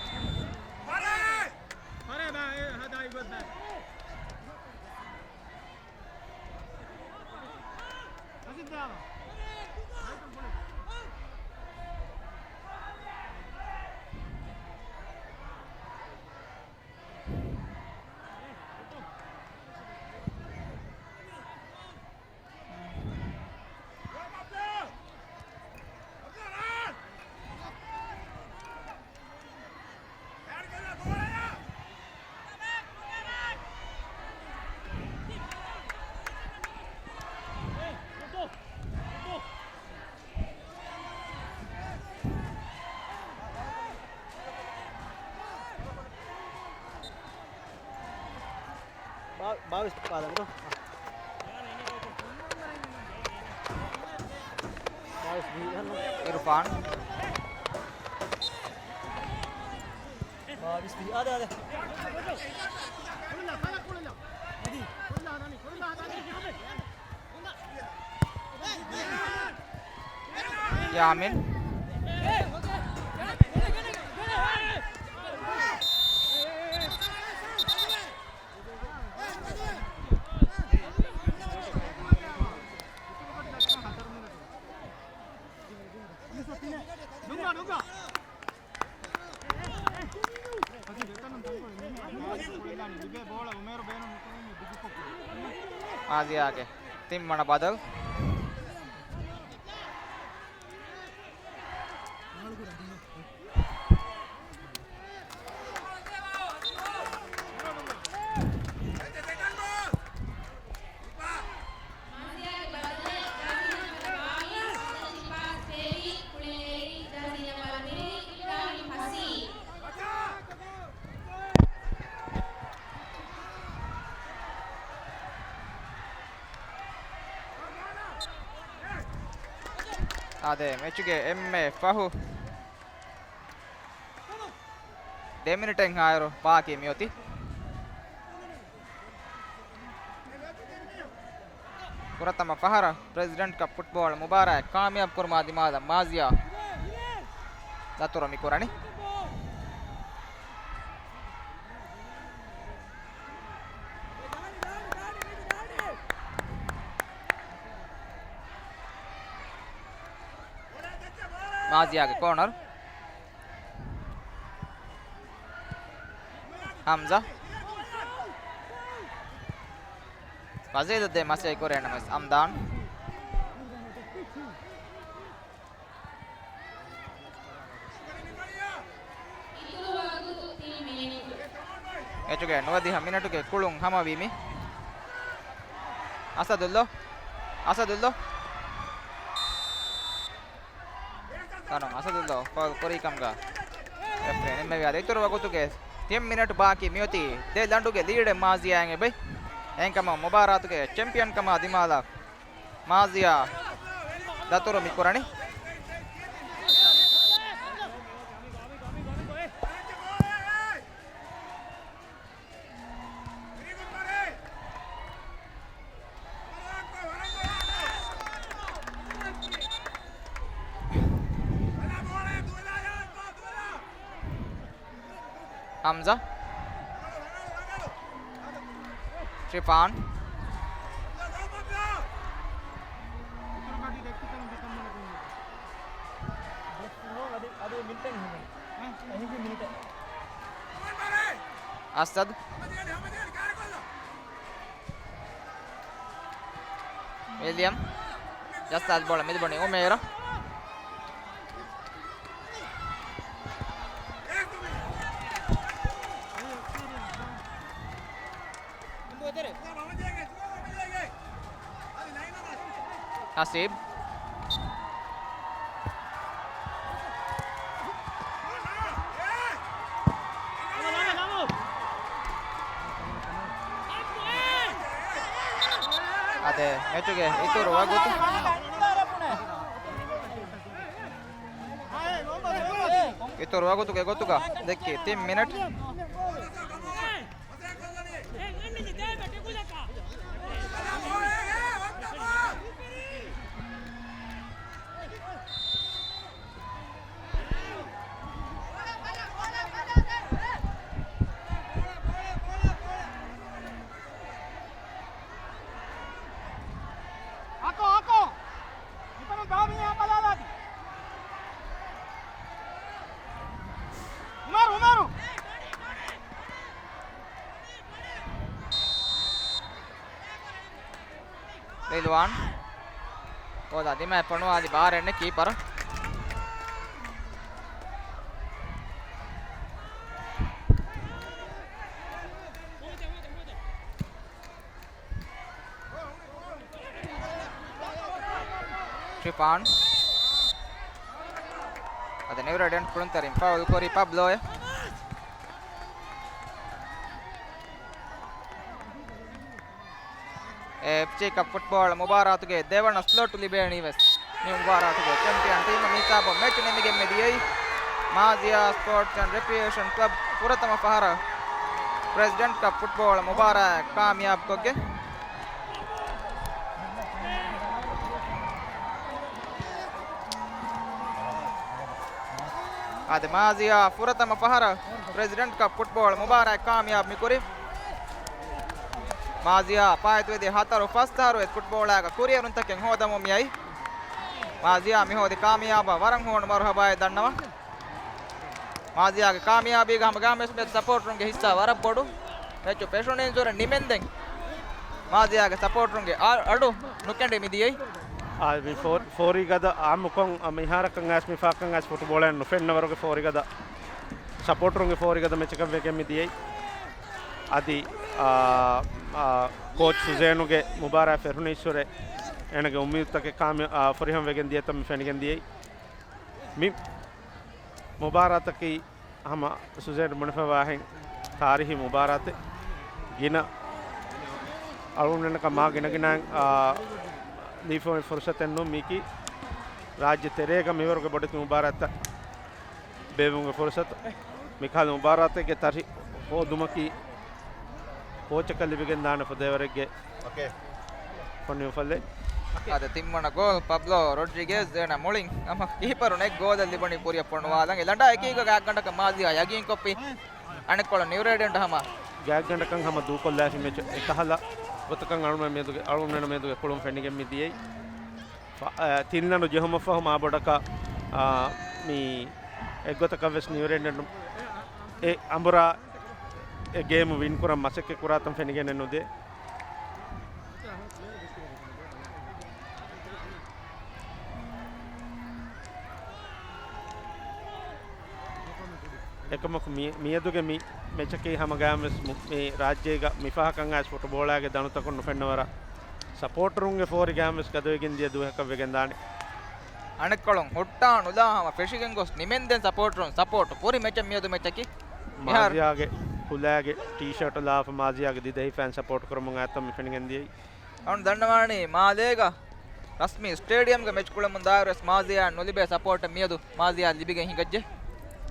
ބާ-، ބާވީސް ޕާލަން ތޯ؟ ބާވީސް ބީ އަހަންނަ. އިރުފާން. ބާވީސް ބީ. އާދެ، އާދެ. ޔާމިން. މާޒިޔާގެ ތިންވަނަ ބަދަލު. އާދެ، މެޗުގެ އެންމެ ފަހު ދެ މިނިޓެއް ހާއިރު ބާކީ މިއޮތީ. ފުރަތަމަ ފަހަރަށް ޕްރެޒިޑެންޓް ކަޕް ފުޓްބޯޅަ މުބާރާތް ކާމިޔާބު ކުރުމާ ދިމާލަށް މާޒިޔާ ދަތުރު މި ކުރަނީ. މާޒިޔާގެ ކޯނަރު. ހަމްޒާ. ވަޒީދަށް ދޭ މަސައްކަތް ކުރޭ ނަމަވެސް އަމްދާން. މެޗުގެ ނުވަދިހަ މިނެޓުގެ ކުޅުން ހަމަވީމި. އަސަދުއްލޯ. އަސަދުއްލޯ. ކަނުން އަސަދުއްލޯ ފައުލް ކުރީ ކަމުގަ ރެފްރީ ނިންމެވި. އަދި އިތުރު ވަގުތުގެ ތިން މިނެޓު ބާކީ މިއޮތީ ދެ ލަނޑުގެ ލީޑެއް މާޒިޔާއަށް އެބައި. އެހެންކަމުން މުބާރާތުގެ ޗެމްޕިއަންކަމާ ދިމާލަށް މާޒިޔާ ދަތުރު މިކުރަނީ. ހަމްޒާ. ޝިފާން. އަސަދު. ވިލިއަމް. ޖައްސާލި ބޯޅަ މެދު ބުނި އުމޭރަށް. ހަސީބް. އާދެ، މެޗުގެ އިތުރު ވަގުތު. އިތުރު ވަގުތުގެ ގޮތުގަ ދެއްކި ތިން މިނެޓް. އާކޯ، އާކޯ. މިތަނުން ދާ މީހާ ބަލާލާދީ. އުމަރު، އުމަރު. ރިލްވާން. ބޯލާ ދިމާއަށް ފޮނުވާލި ބާރެއް ނެތް ކީޕަރަށް. ޝިފާން. އަދި ނިއުރޭޑިއަންޓް ކުޅުންތެރިން ފައުލް ކުރި ޕަބްލޯއެ. އެފްސީ ކަޕް ފުޓްބޯޅަ މުބާރާތުގެ ދެވަނަ ސްލޮޓު ލިބޭނީވެސް މި މުބާރާތުގެ ޗެމްޕިއަން ޓީމަށް. މި ހިސާބުން މެޗު ނިމިގެން މި ދިޔައީ މާޒިޔާ ސްޕޯޓްސް އެންޑް ރެކްރިއޭޝަން ކްލަބް ފުރަތަމަ ފަހަރަށް ޕްރެޒިޑެންޓް ކަޕް ފުޓްބޯޅަ މުބާރާތް ކާމިޔާބުކޮށްގެން. އާދެ، މާޒިޔާ ފުރަތަމަ ފަހަރަށް ޕްރެޒިޑެންޓް ކަޕް ފުޓްބޯޅަ މުބާރާތް ކާމިޔާބު މިކުރި. މާޒިޔާ ފާއިތުވެދިޔަ ހަތަރު ފަސް އަހަރު އެ ފުޓްބޯޅާގަ ކުރިއެރުންތަކެއް ހޯދަމުން މިއައީ. މާޒިޔާ މިހޯދި ކާމިޔާބަށް ވަރަށް ހޫނު މަރުހަބާއެއް ދަންނަވަން. މާޒިޔާގެ ކާމިޔާބީގަ ހަމަ ގާމެސް މެދު ސަޕޯޓްރުންގެ ހިއްސާ ވަރަށް ބޮޑު. މެޗު ފެށުނީން ޒުރެ ނިމެންދެން މާޒިޔާގެ ސަޕޯޓްރުންގެ އަ-، އަޑު ނުކެނޑި މި ދިޔައީ. އާ، މި ފޯ-، ފޯރީގަދަ އާއްމުކޮށް، އަ، މިހާރަކަށް އައިސް މި ފާކަން އައިސް ފުޓުބޯޅައިން ނުފެންނަ ވަރުގެ ފޯރީގަދަ ސަޕޯޓްރުންގެ ފޯރީގަދަ މެޗަކަށް ވެގެން މި ދިޔައީ. އަދި، އާ، އާ، ކޯޗް ސުޒޭނުގެ މުބާރާތް ފެށުނީއްސުރެ އޭނަގެ އުއްމީދުތަކެއް ކާމި-، އާ، ފުރިހަމަ ވެގެން ދިޔަތަން މި ފެނިގެން ދިޔައީ. މި މުބާރާތަކީ ހަމަ ސުޒޭން ބުނެފަވާހެން ތާރީހީ މުބާރާތެއް. ގިނަ އަޅުގަނޑަކަށް މާ ގިނަގިނައިން، އާ، ލިބިފައި ފުރުސަތެއް ނޫން މީކީ. ރާއްޖެ ތެރޭގަ މިވަރުގެ ބޮޑެތި މުބާރާތްތައް ބޭއްވުމުގެ ފުރުސަތު. މިކަހަލަ މުބާރާތެއްގެ ތަރި ހޯދުމަކީ ކޯޗަކަށް ލިބިގެންދާނެ ފުދޭވަރެއްގެ ފޮނި އުފަލެއް. އަދި ތިންވަނަ ގޯލް ޕަބްލޯ ރޮޑްރިގޭޒް އޭނަ މުޅިން ހަމަ ކީޕަރުން އެއް ގޯލެއް ލިބުނީ ކުރިއަށް ފޮނުވާލަން. އެ ލަނޑާ އެކީގަ ގާތްގަނޑަކަށް މާޒިޔާ ޔަގީންކޮށްފި. އަނެއްކޮޅު ނިއުރޭޑިއަންޓް ހަމަ ގާތްގަނޑަކަށް ހަމަ ދޫކޮށްލާފި މެޗު އެކަހަލަ ގޮތަކަށް އަޅުގަނޑުމެން މެދުގެ، އަޅުގަނޑުމެން މެދުގެ ކުޅުން ފެނިގެން މި ދިޔައީ. ފަ-، އަ، ތިން ލަނޑު ޖެހުމަށްފަހު މާބޮޑަކަށް އާ، މި އެއްގޮތަކަށް ވެސް ނިއުޒީލެންޑުން އެ އަނބުރާ އެ ގޭމު ވިން ކުރަން މަސައްކަތް ކުރާތަން ފެނިގެނެއް ނުދޭ. އެކަމަކު މި-، މިއަދުގެ މި މެޗަކީ ހަމަ ގާމްވެސް މު-، މި ރާއްޖޭގަ މިފަހަކަށް އައިސް ފުޓުބޯޅާގެ ދަނޑުތަކުން ނުފެންނަވަރަށް ސަޕޯޓަރުންގެ ފޯރި ގާމްވެސް ގަދަވެގެން ދިޔަ ދުވަހަކަށް ވެގެންދާނެ. އަނެއްކޮޅުން ހުއްޓާ ނުލާ ހަމަ ފެށިގެން ގޮސް ނިމެންދެން ސަޕޯޓަރުން ސަޕޯޓް ކުރި މެޗެއް މިއަދު މެޗަކީ. މިހާރު މާޒިޔާގެ ކުލައިގެ ޓީޝާޓު ލާފަ މާޒިޔާގެ ދިދަހި ފޭން ސަޕޯޓް ކުރަމުން އައިތަން މި ފެނިގެން ދިޔައީ. އަޅުން ދަންނަވާނީ މާލޭގަ ރަސްމީ ސްޓޭޑިއަމްގެ މެޗް ކުޅެމުން ދާއިރުވެސް މާޒިޔާ ނުލިބޭ ސަޕޯޓެއް މިއަދު މާޒިޔާ ލިބިގެން ހިނގައްޖެ.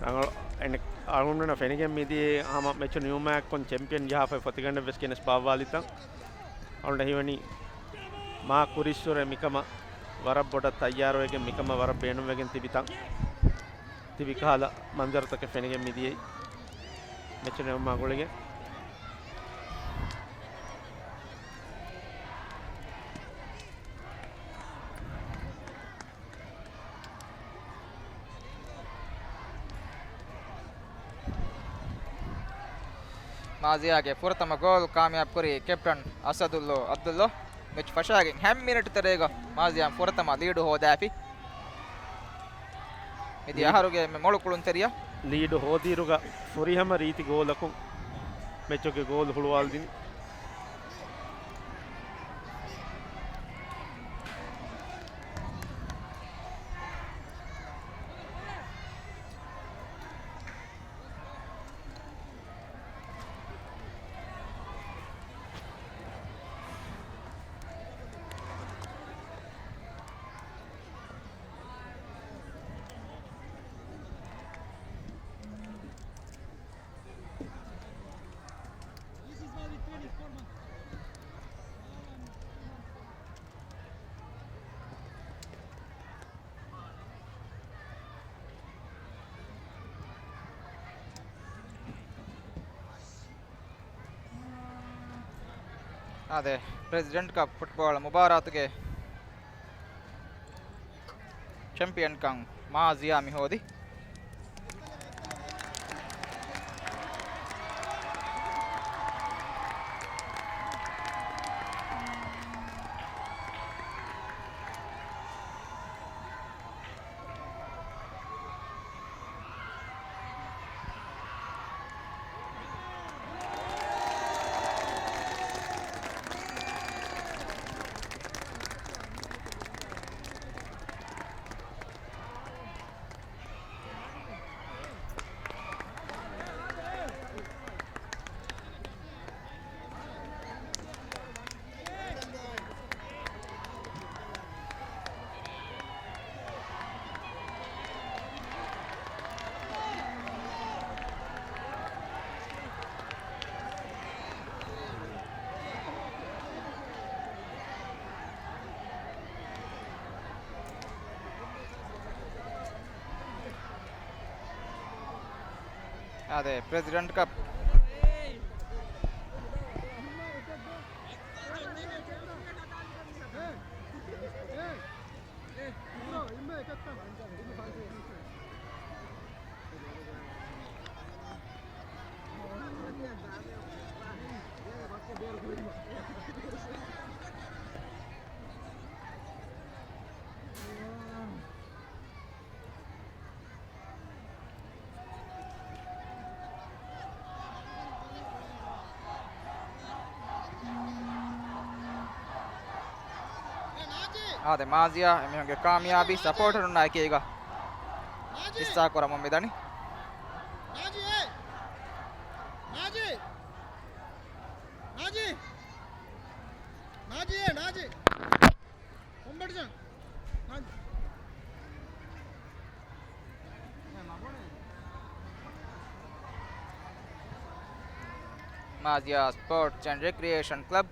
ރަނގަޅު އެނެ-، އަޅުގަނޑުމެންނަށް ފެނިގެން މިދިޔައީ ހަމަ މެޗު ނިމުމާއެކު ކޮން ޗެމްޕިއަން ޖަހާފައި ފޮތިގަނޑެއް ވެސް ގެނެސް ބާއްވާލިތަން. އަޅުގަނޑަށް ހީވަނީ މާ ކުރިއްސުރެ މިކަމަށް ވަރަށް ބޮޑަށް ތައްޔާރުވެގެން މިކަމަށް ވަރަށް ބޭނުންވެގެން ތިބިތަން. ތިބި ކަހަލަ މަންޒަރުތަކެއް ފެނިގެން މިދިޔައީ މެޗު ނިމުމާ ގުޅިގެން. މާޒިޔާގެ ފުރަތަމަ ގޯލް ކާމިޔާބު ކުރީ ކެޕްޓަން އަސަދުއްލޯ އަބްދުއްލޯ. މެޗް ފަށާގެން ހަތް މިނެޓު ތެރޭގަ މާޒިޔާ ފުރަތަމަ ލީޑު ހޯދާފި. މިދިޔަ އަހަރުގެ މެ މޮޅު ކުޅުންތެރިޔަށް ލީޑު ހޯދިއިރުގަ ފުރިހަމަ ރީތި ގޯލަކުން މެޗުގެ ގޯލް ހުޅުވާލިދިނީ. އާދެ، ޕްރެޒިޑެންޓް ކަޕް ފުޓްބޯޅަ މުބާރާތުގެ ޗެމްޕިއަންކަން މާޒިޔާ މި ހޯދި. އާދެ، ޕްރެޒިޑެންޓް ކަޕް. އާދެ، މާޒިޔާ އެމީހުންގެ ކާމިޔާބީ ސަޕޯޓަރުންނާ އެކީގަ ހިއްސާ ކުރަމުން މިދަނީ. މާޒިޔާ ސްޕޯޓްސް އެންޑް ރެކްރިއޭޝަން ކްލަބް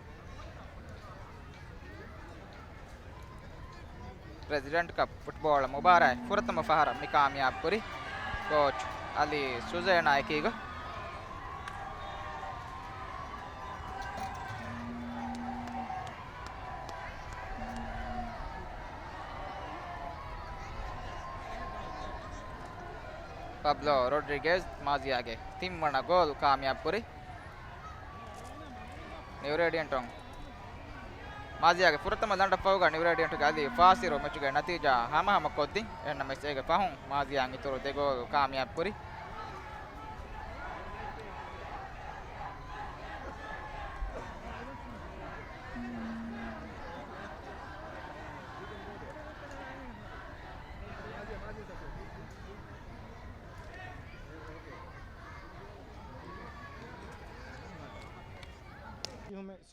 ޕްރެޒިޑެންޓް ކަޕް ފުޓްބޯޅަ މުބާރާތް ފުރަތަމަ ފަހަރަށް މި ކާމިޔާބު ކުރި ކޯޗް އަލީ ސުޒޭނާ އެކީގަ. ޕަބްލޯ ރޮޑްރިގެޒް މާޒިޔާގެ ތިންވަނަ ގޯލް ކާމިޔާބުކުރި. ނިއުރޭޑިއަންޓުން މާޒިޔާގެ ފުރަތަމަ ލަނޑަށް ފަހުގަ ނިއުރޭޑިއަންޓުގެ އަލީ ފާސިރު މެޗުގެ ނަތީޖާ ހަމަހަމަ ކޮށްދިން. އެހެންނަމަވެސް އޭގެ ފަހުން މާޒިޔާއިން އިތުރު ދެ ގޯލް ކާމިޔާބުކުރި.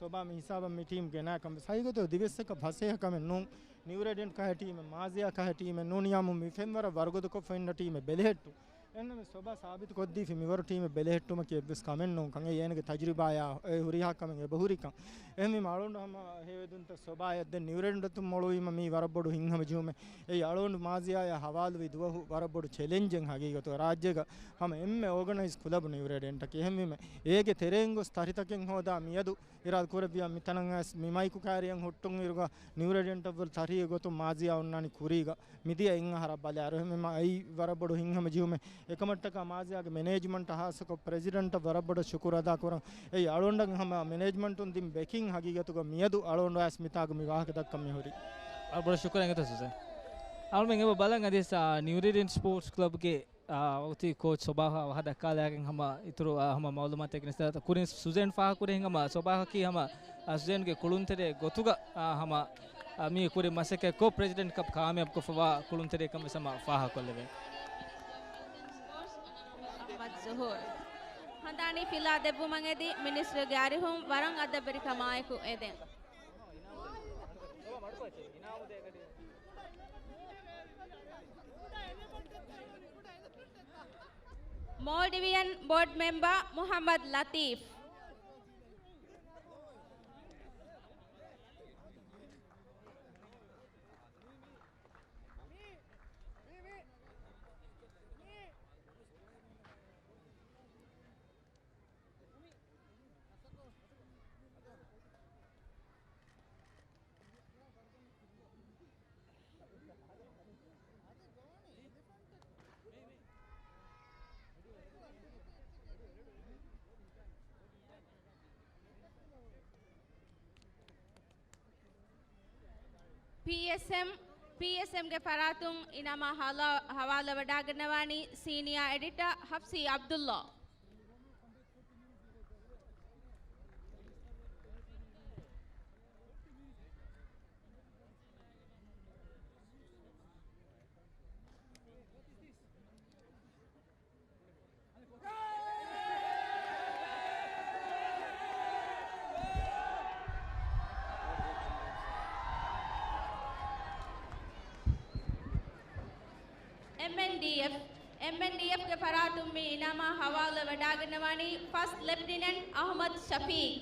ސޮބާ މި ހިސާބަށް މި ޓީމް ގެނާ ކަން ވެސް ހަގީގަތުގަ ދިވެއްސަކަށް ފަސޭހަ ކަމެއް ނޫން. ނިއުރޭޑިއަންޓް ކަހަލަ ޓީމެއް، މާޒިޔާ ކަހަލަ ޓީމެއް ނޫނިޔާމު މި ފެންވަރަށް ވަރުގަދަކޮށްފަ އިންނަ ޓީމެއް ބެލެހެއްޓުން. އެހެންނަމަވެސް ސޮބާ ސާބިތުކޮށްދީފި މިވަރު ޓީމެއް ބެލެހެއްޓުމަކީ އެއްވެސް ކަމެއް ނޫން ކަން. އެއީ އޭނަގެ ތަޖުރިބާޔާ އެ ހުރިހާ ކަމެއް އެބަހުރިކަން. އެހެންވީމަ އަޅުގަނޑު ހަމަ ހޭވެދުންތައް ސޮބާޔަށް ދެން ނިއުރޭޑިއަންޓުން މޮޅުވީމަ މީ ވަރަށް ބޮޑު ހިތްހަމަޖެހުމެއް. އެއީ އަޅުގަނޑު މާޒިޔާޔާ ހަވާލުވި ދުވަހު ވަރަށް ބޮޑު ޗެލެންޖެއް ހަގީގަތުގަ ރާއްޖޭގަ ހަމަ އެންމެ އޯގަނައިޒް ކުލަބު ނިއުރޭޑިއަންޓަކީ. އެހެންވީމަ އޭގެ ތެރެއިން ގޮސް ތަރިތަކެއް ހޯދާ މިއަދު އިރާދަ ކުރެއްވިޔާ މިތަނަށް އައިސް މި މައިކު ކާރިއަށް ހުއްޓުން އިރުގަ ނިއުރޭޑިއަންޓަށްވުރެ ތަރިއެއް ގޮތުން މާޒިޔާ އޮންނާނީ ކުރީގަ. މިދިޔަ އެއް އަހަރަށް ބަލާއިރު އެހެންވީމަ އެއީ ވަރަށް ބޮޑު ހިތްހަމަޖެހުމެއް. އެކަމަށްޓަކާ މާޒިޔާގެ މެނޭޖްމަންޓަށް ހާއްސަކޮށް ޕްރެޒިޑެންޓަށް ވަރަށް ބޮޑަށް ޝުކުރު އަދާކުރަން. އެއީ އަޅުގަނޑަށް ހަމަ މެނޭޖްމަންޓުން ދިން ބެކިން ހަގީގަތުގަ މިއަދު އަޅުގަނޑު އައިސް މިތާގަ މި ވާހަކަ ދައްކަން މި ހުރީ. އަ، ބޮޑަށް ޝުކުރެއް އެނގޭތޯ ސުޒޭން. އަޅުމެން އެބަ ބަލަން އަދިސް، އާ، ނިއުރޭޑިއަންޓް ސްޕޯޓްސް ކްލަބްގެ އާ، އޮތީ ކޯޗް ސޮބާހަށް ވާހަކަ ދައްކާލާގެން ހަމަ އިތުރު، އާ، ހަމަ މައުލޫމާތެއް ގެނެސްދޭތޯ. ކުރިން ސުޒޭން ފާހަގަކުރި ހިނގަމަ ސޮބާހަކީ ހަމަ، އާ، ސުޒޭންގެ ކުޅުންތެރޭ ގޮތުގަ، އާ، ހަމަ، އާ، މި ކުރި މަސައްކަތް ކޮށް ޕްރެޒިޑެންޓް ކަޕް ކާމިޔާބު ކޮށްފަވާ ކުޅުންތެރިއެއް ކަން ވެސް ހަމަ ފާހަގަކޮށްލެވޭ. އަޙްމަދު ޒުހޫރު ހަނދާނީ ފިލާ ދެއްވުމަށް އެދި މިނިސްޓްރީގެ އަރިހުން ވަރަށް އަދަބުވެރިކަމާއެކު އެދެން. މޯލްޑިވިއަން ބޯޑް މެމްބަރ މުޙައްމަދު ލަތީފް. ޕީއެސްއެމް، ޕީއެސްއެމްގެ ފަރާތުން އިނާމާ ހަވާލު، ހަވާލުވެވަޑައިގަންނަވާނީ ސީނިއާ އެޑިޓަރ ހަފްސީ ޢަބްދުﷲ. އެމްއެންޑީއެފް، އެމްއެންޑީއެފްގެ ފަރާތުން މި އިނާމާ ހަވާލުވެވަޑައިގަންނަވާނީ ފަސްޓް ލެފްޓިނެންޓް އަޙްމަދު ޝަފީޤް.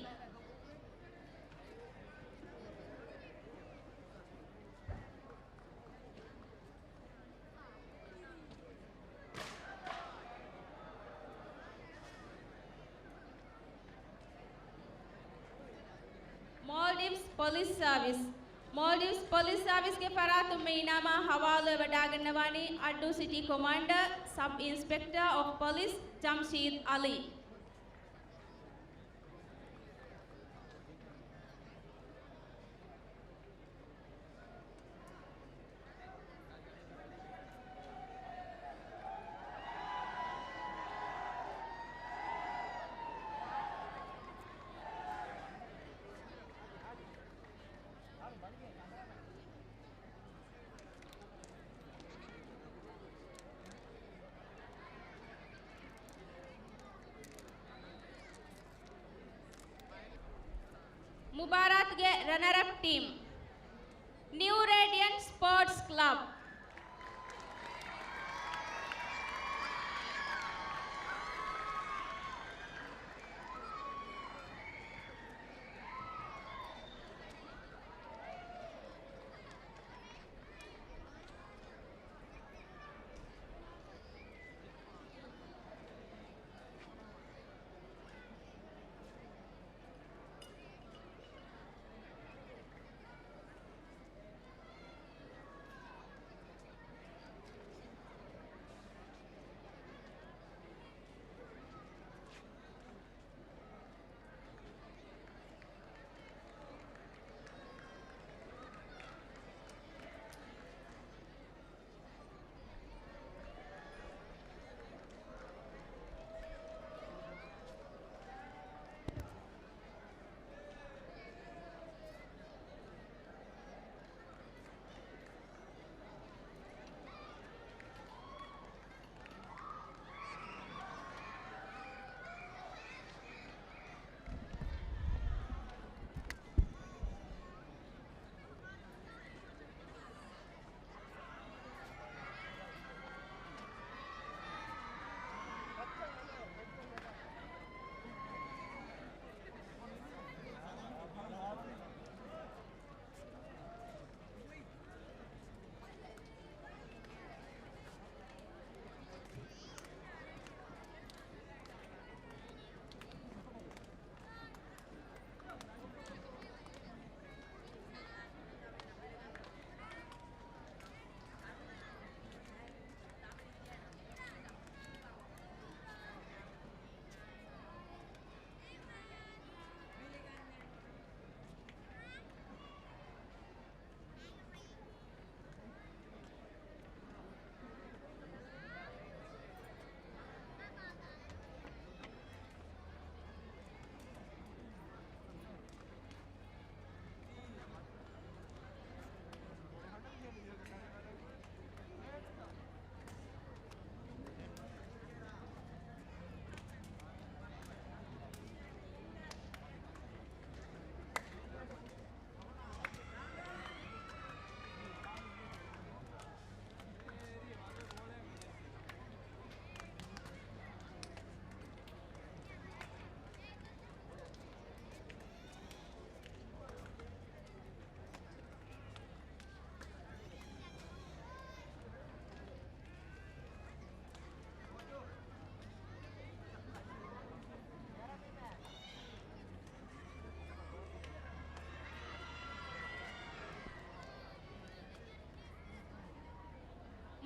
މޯލްޑިވްސް ޕޮލިސް ސާވިސް، މޯލްޑިވްސް ޕޮލިސް ސާވިސްގެ ފަރާތުން މި އިނާމާ ހަވާލުވެވަޑައިގަންނަވާނީ އައްޑޫ ސިޓީ ކޮމާންޑަރ ސަބް އިންސްޕެކްޓަރ އޮފް ޕޮލިސް ޖަމްޝީދު އަލީ. މުބާރާތުގެ ރަނަރަޕް ޓީމް، ނިއު ރޭޑިއަންޓް ސްޕޯޓްސް ކްލަބް.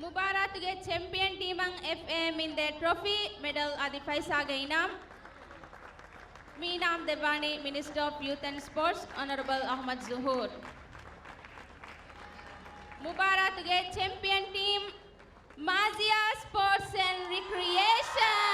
މުބާރާތުގެ ޗެމްޕިއަން ޓީމަށް އެފްއޭއެމް އިންދޭ ޓްރޮފީ، މެޑަލް އަދި ފައިސާގެ އިނާމް. މި އިނާމް ދެއްވާނީ މިނިސްޓަރ އޮފް ޔޫތް އެންޑް ސްޕޯޓްސް އޮނަރަބަލް އަޙްމަދު ޒުހޫރް. މުބާރާތުގެ ޗެމްޕިއަން ޓީމް، މާޒިޔާ ސްޕޯޓްސް އެންޑް ރިކްރިއޭޝަން.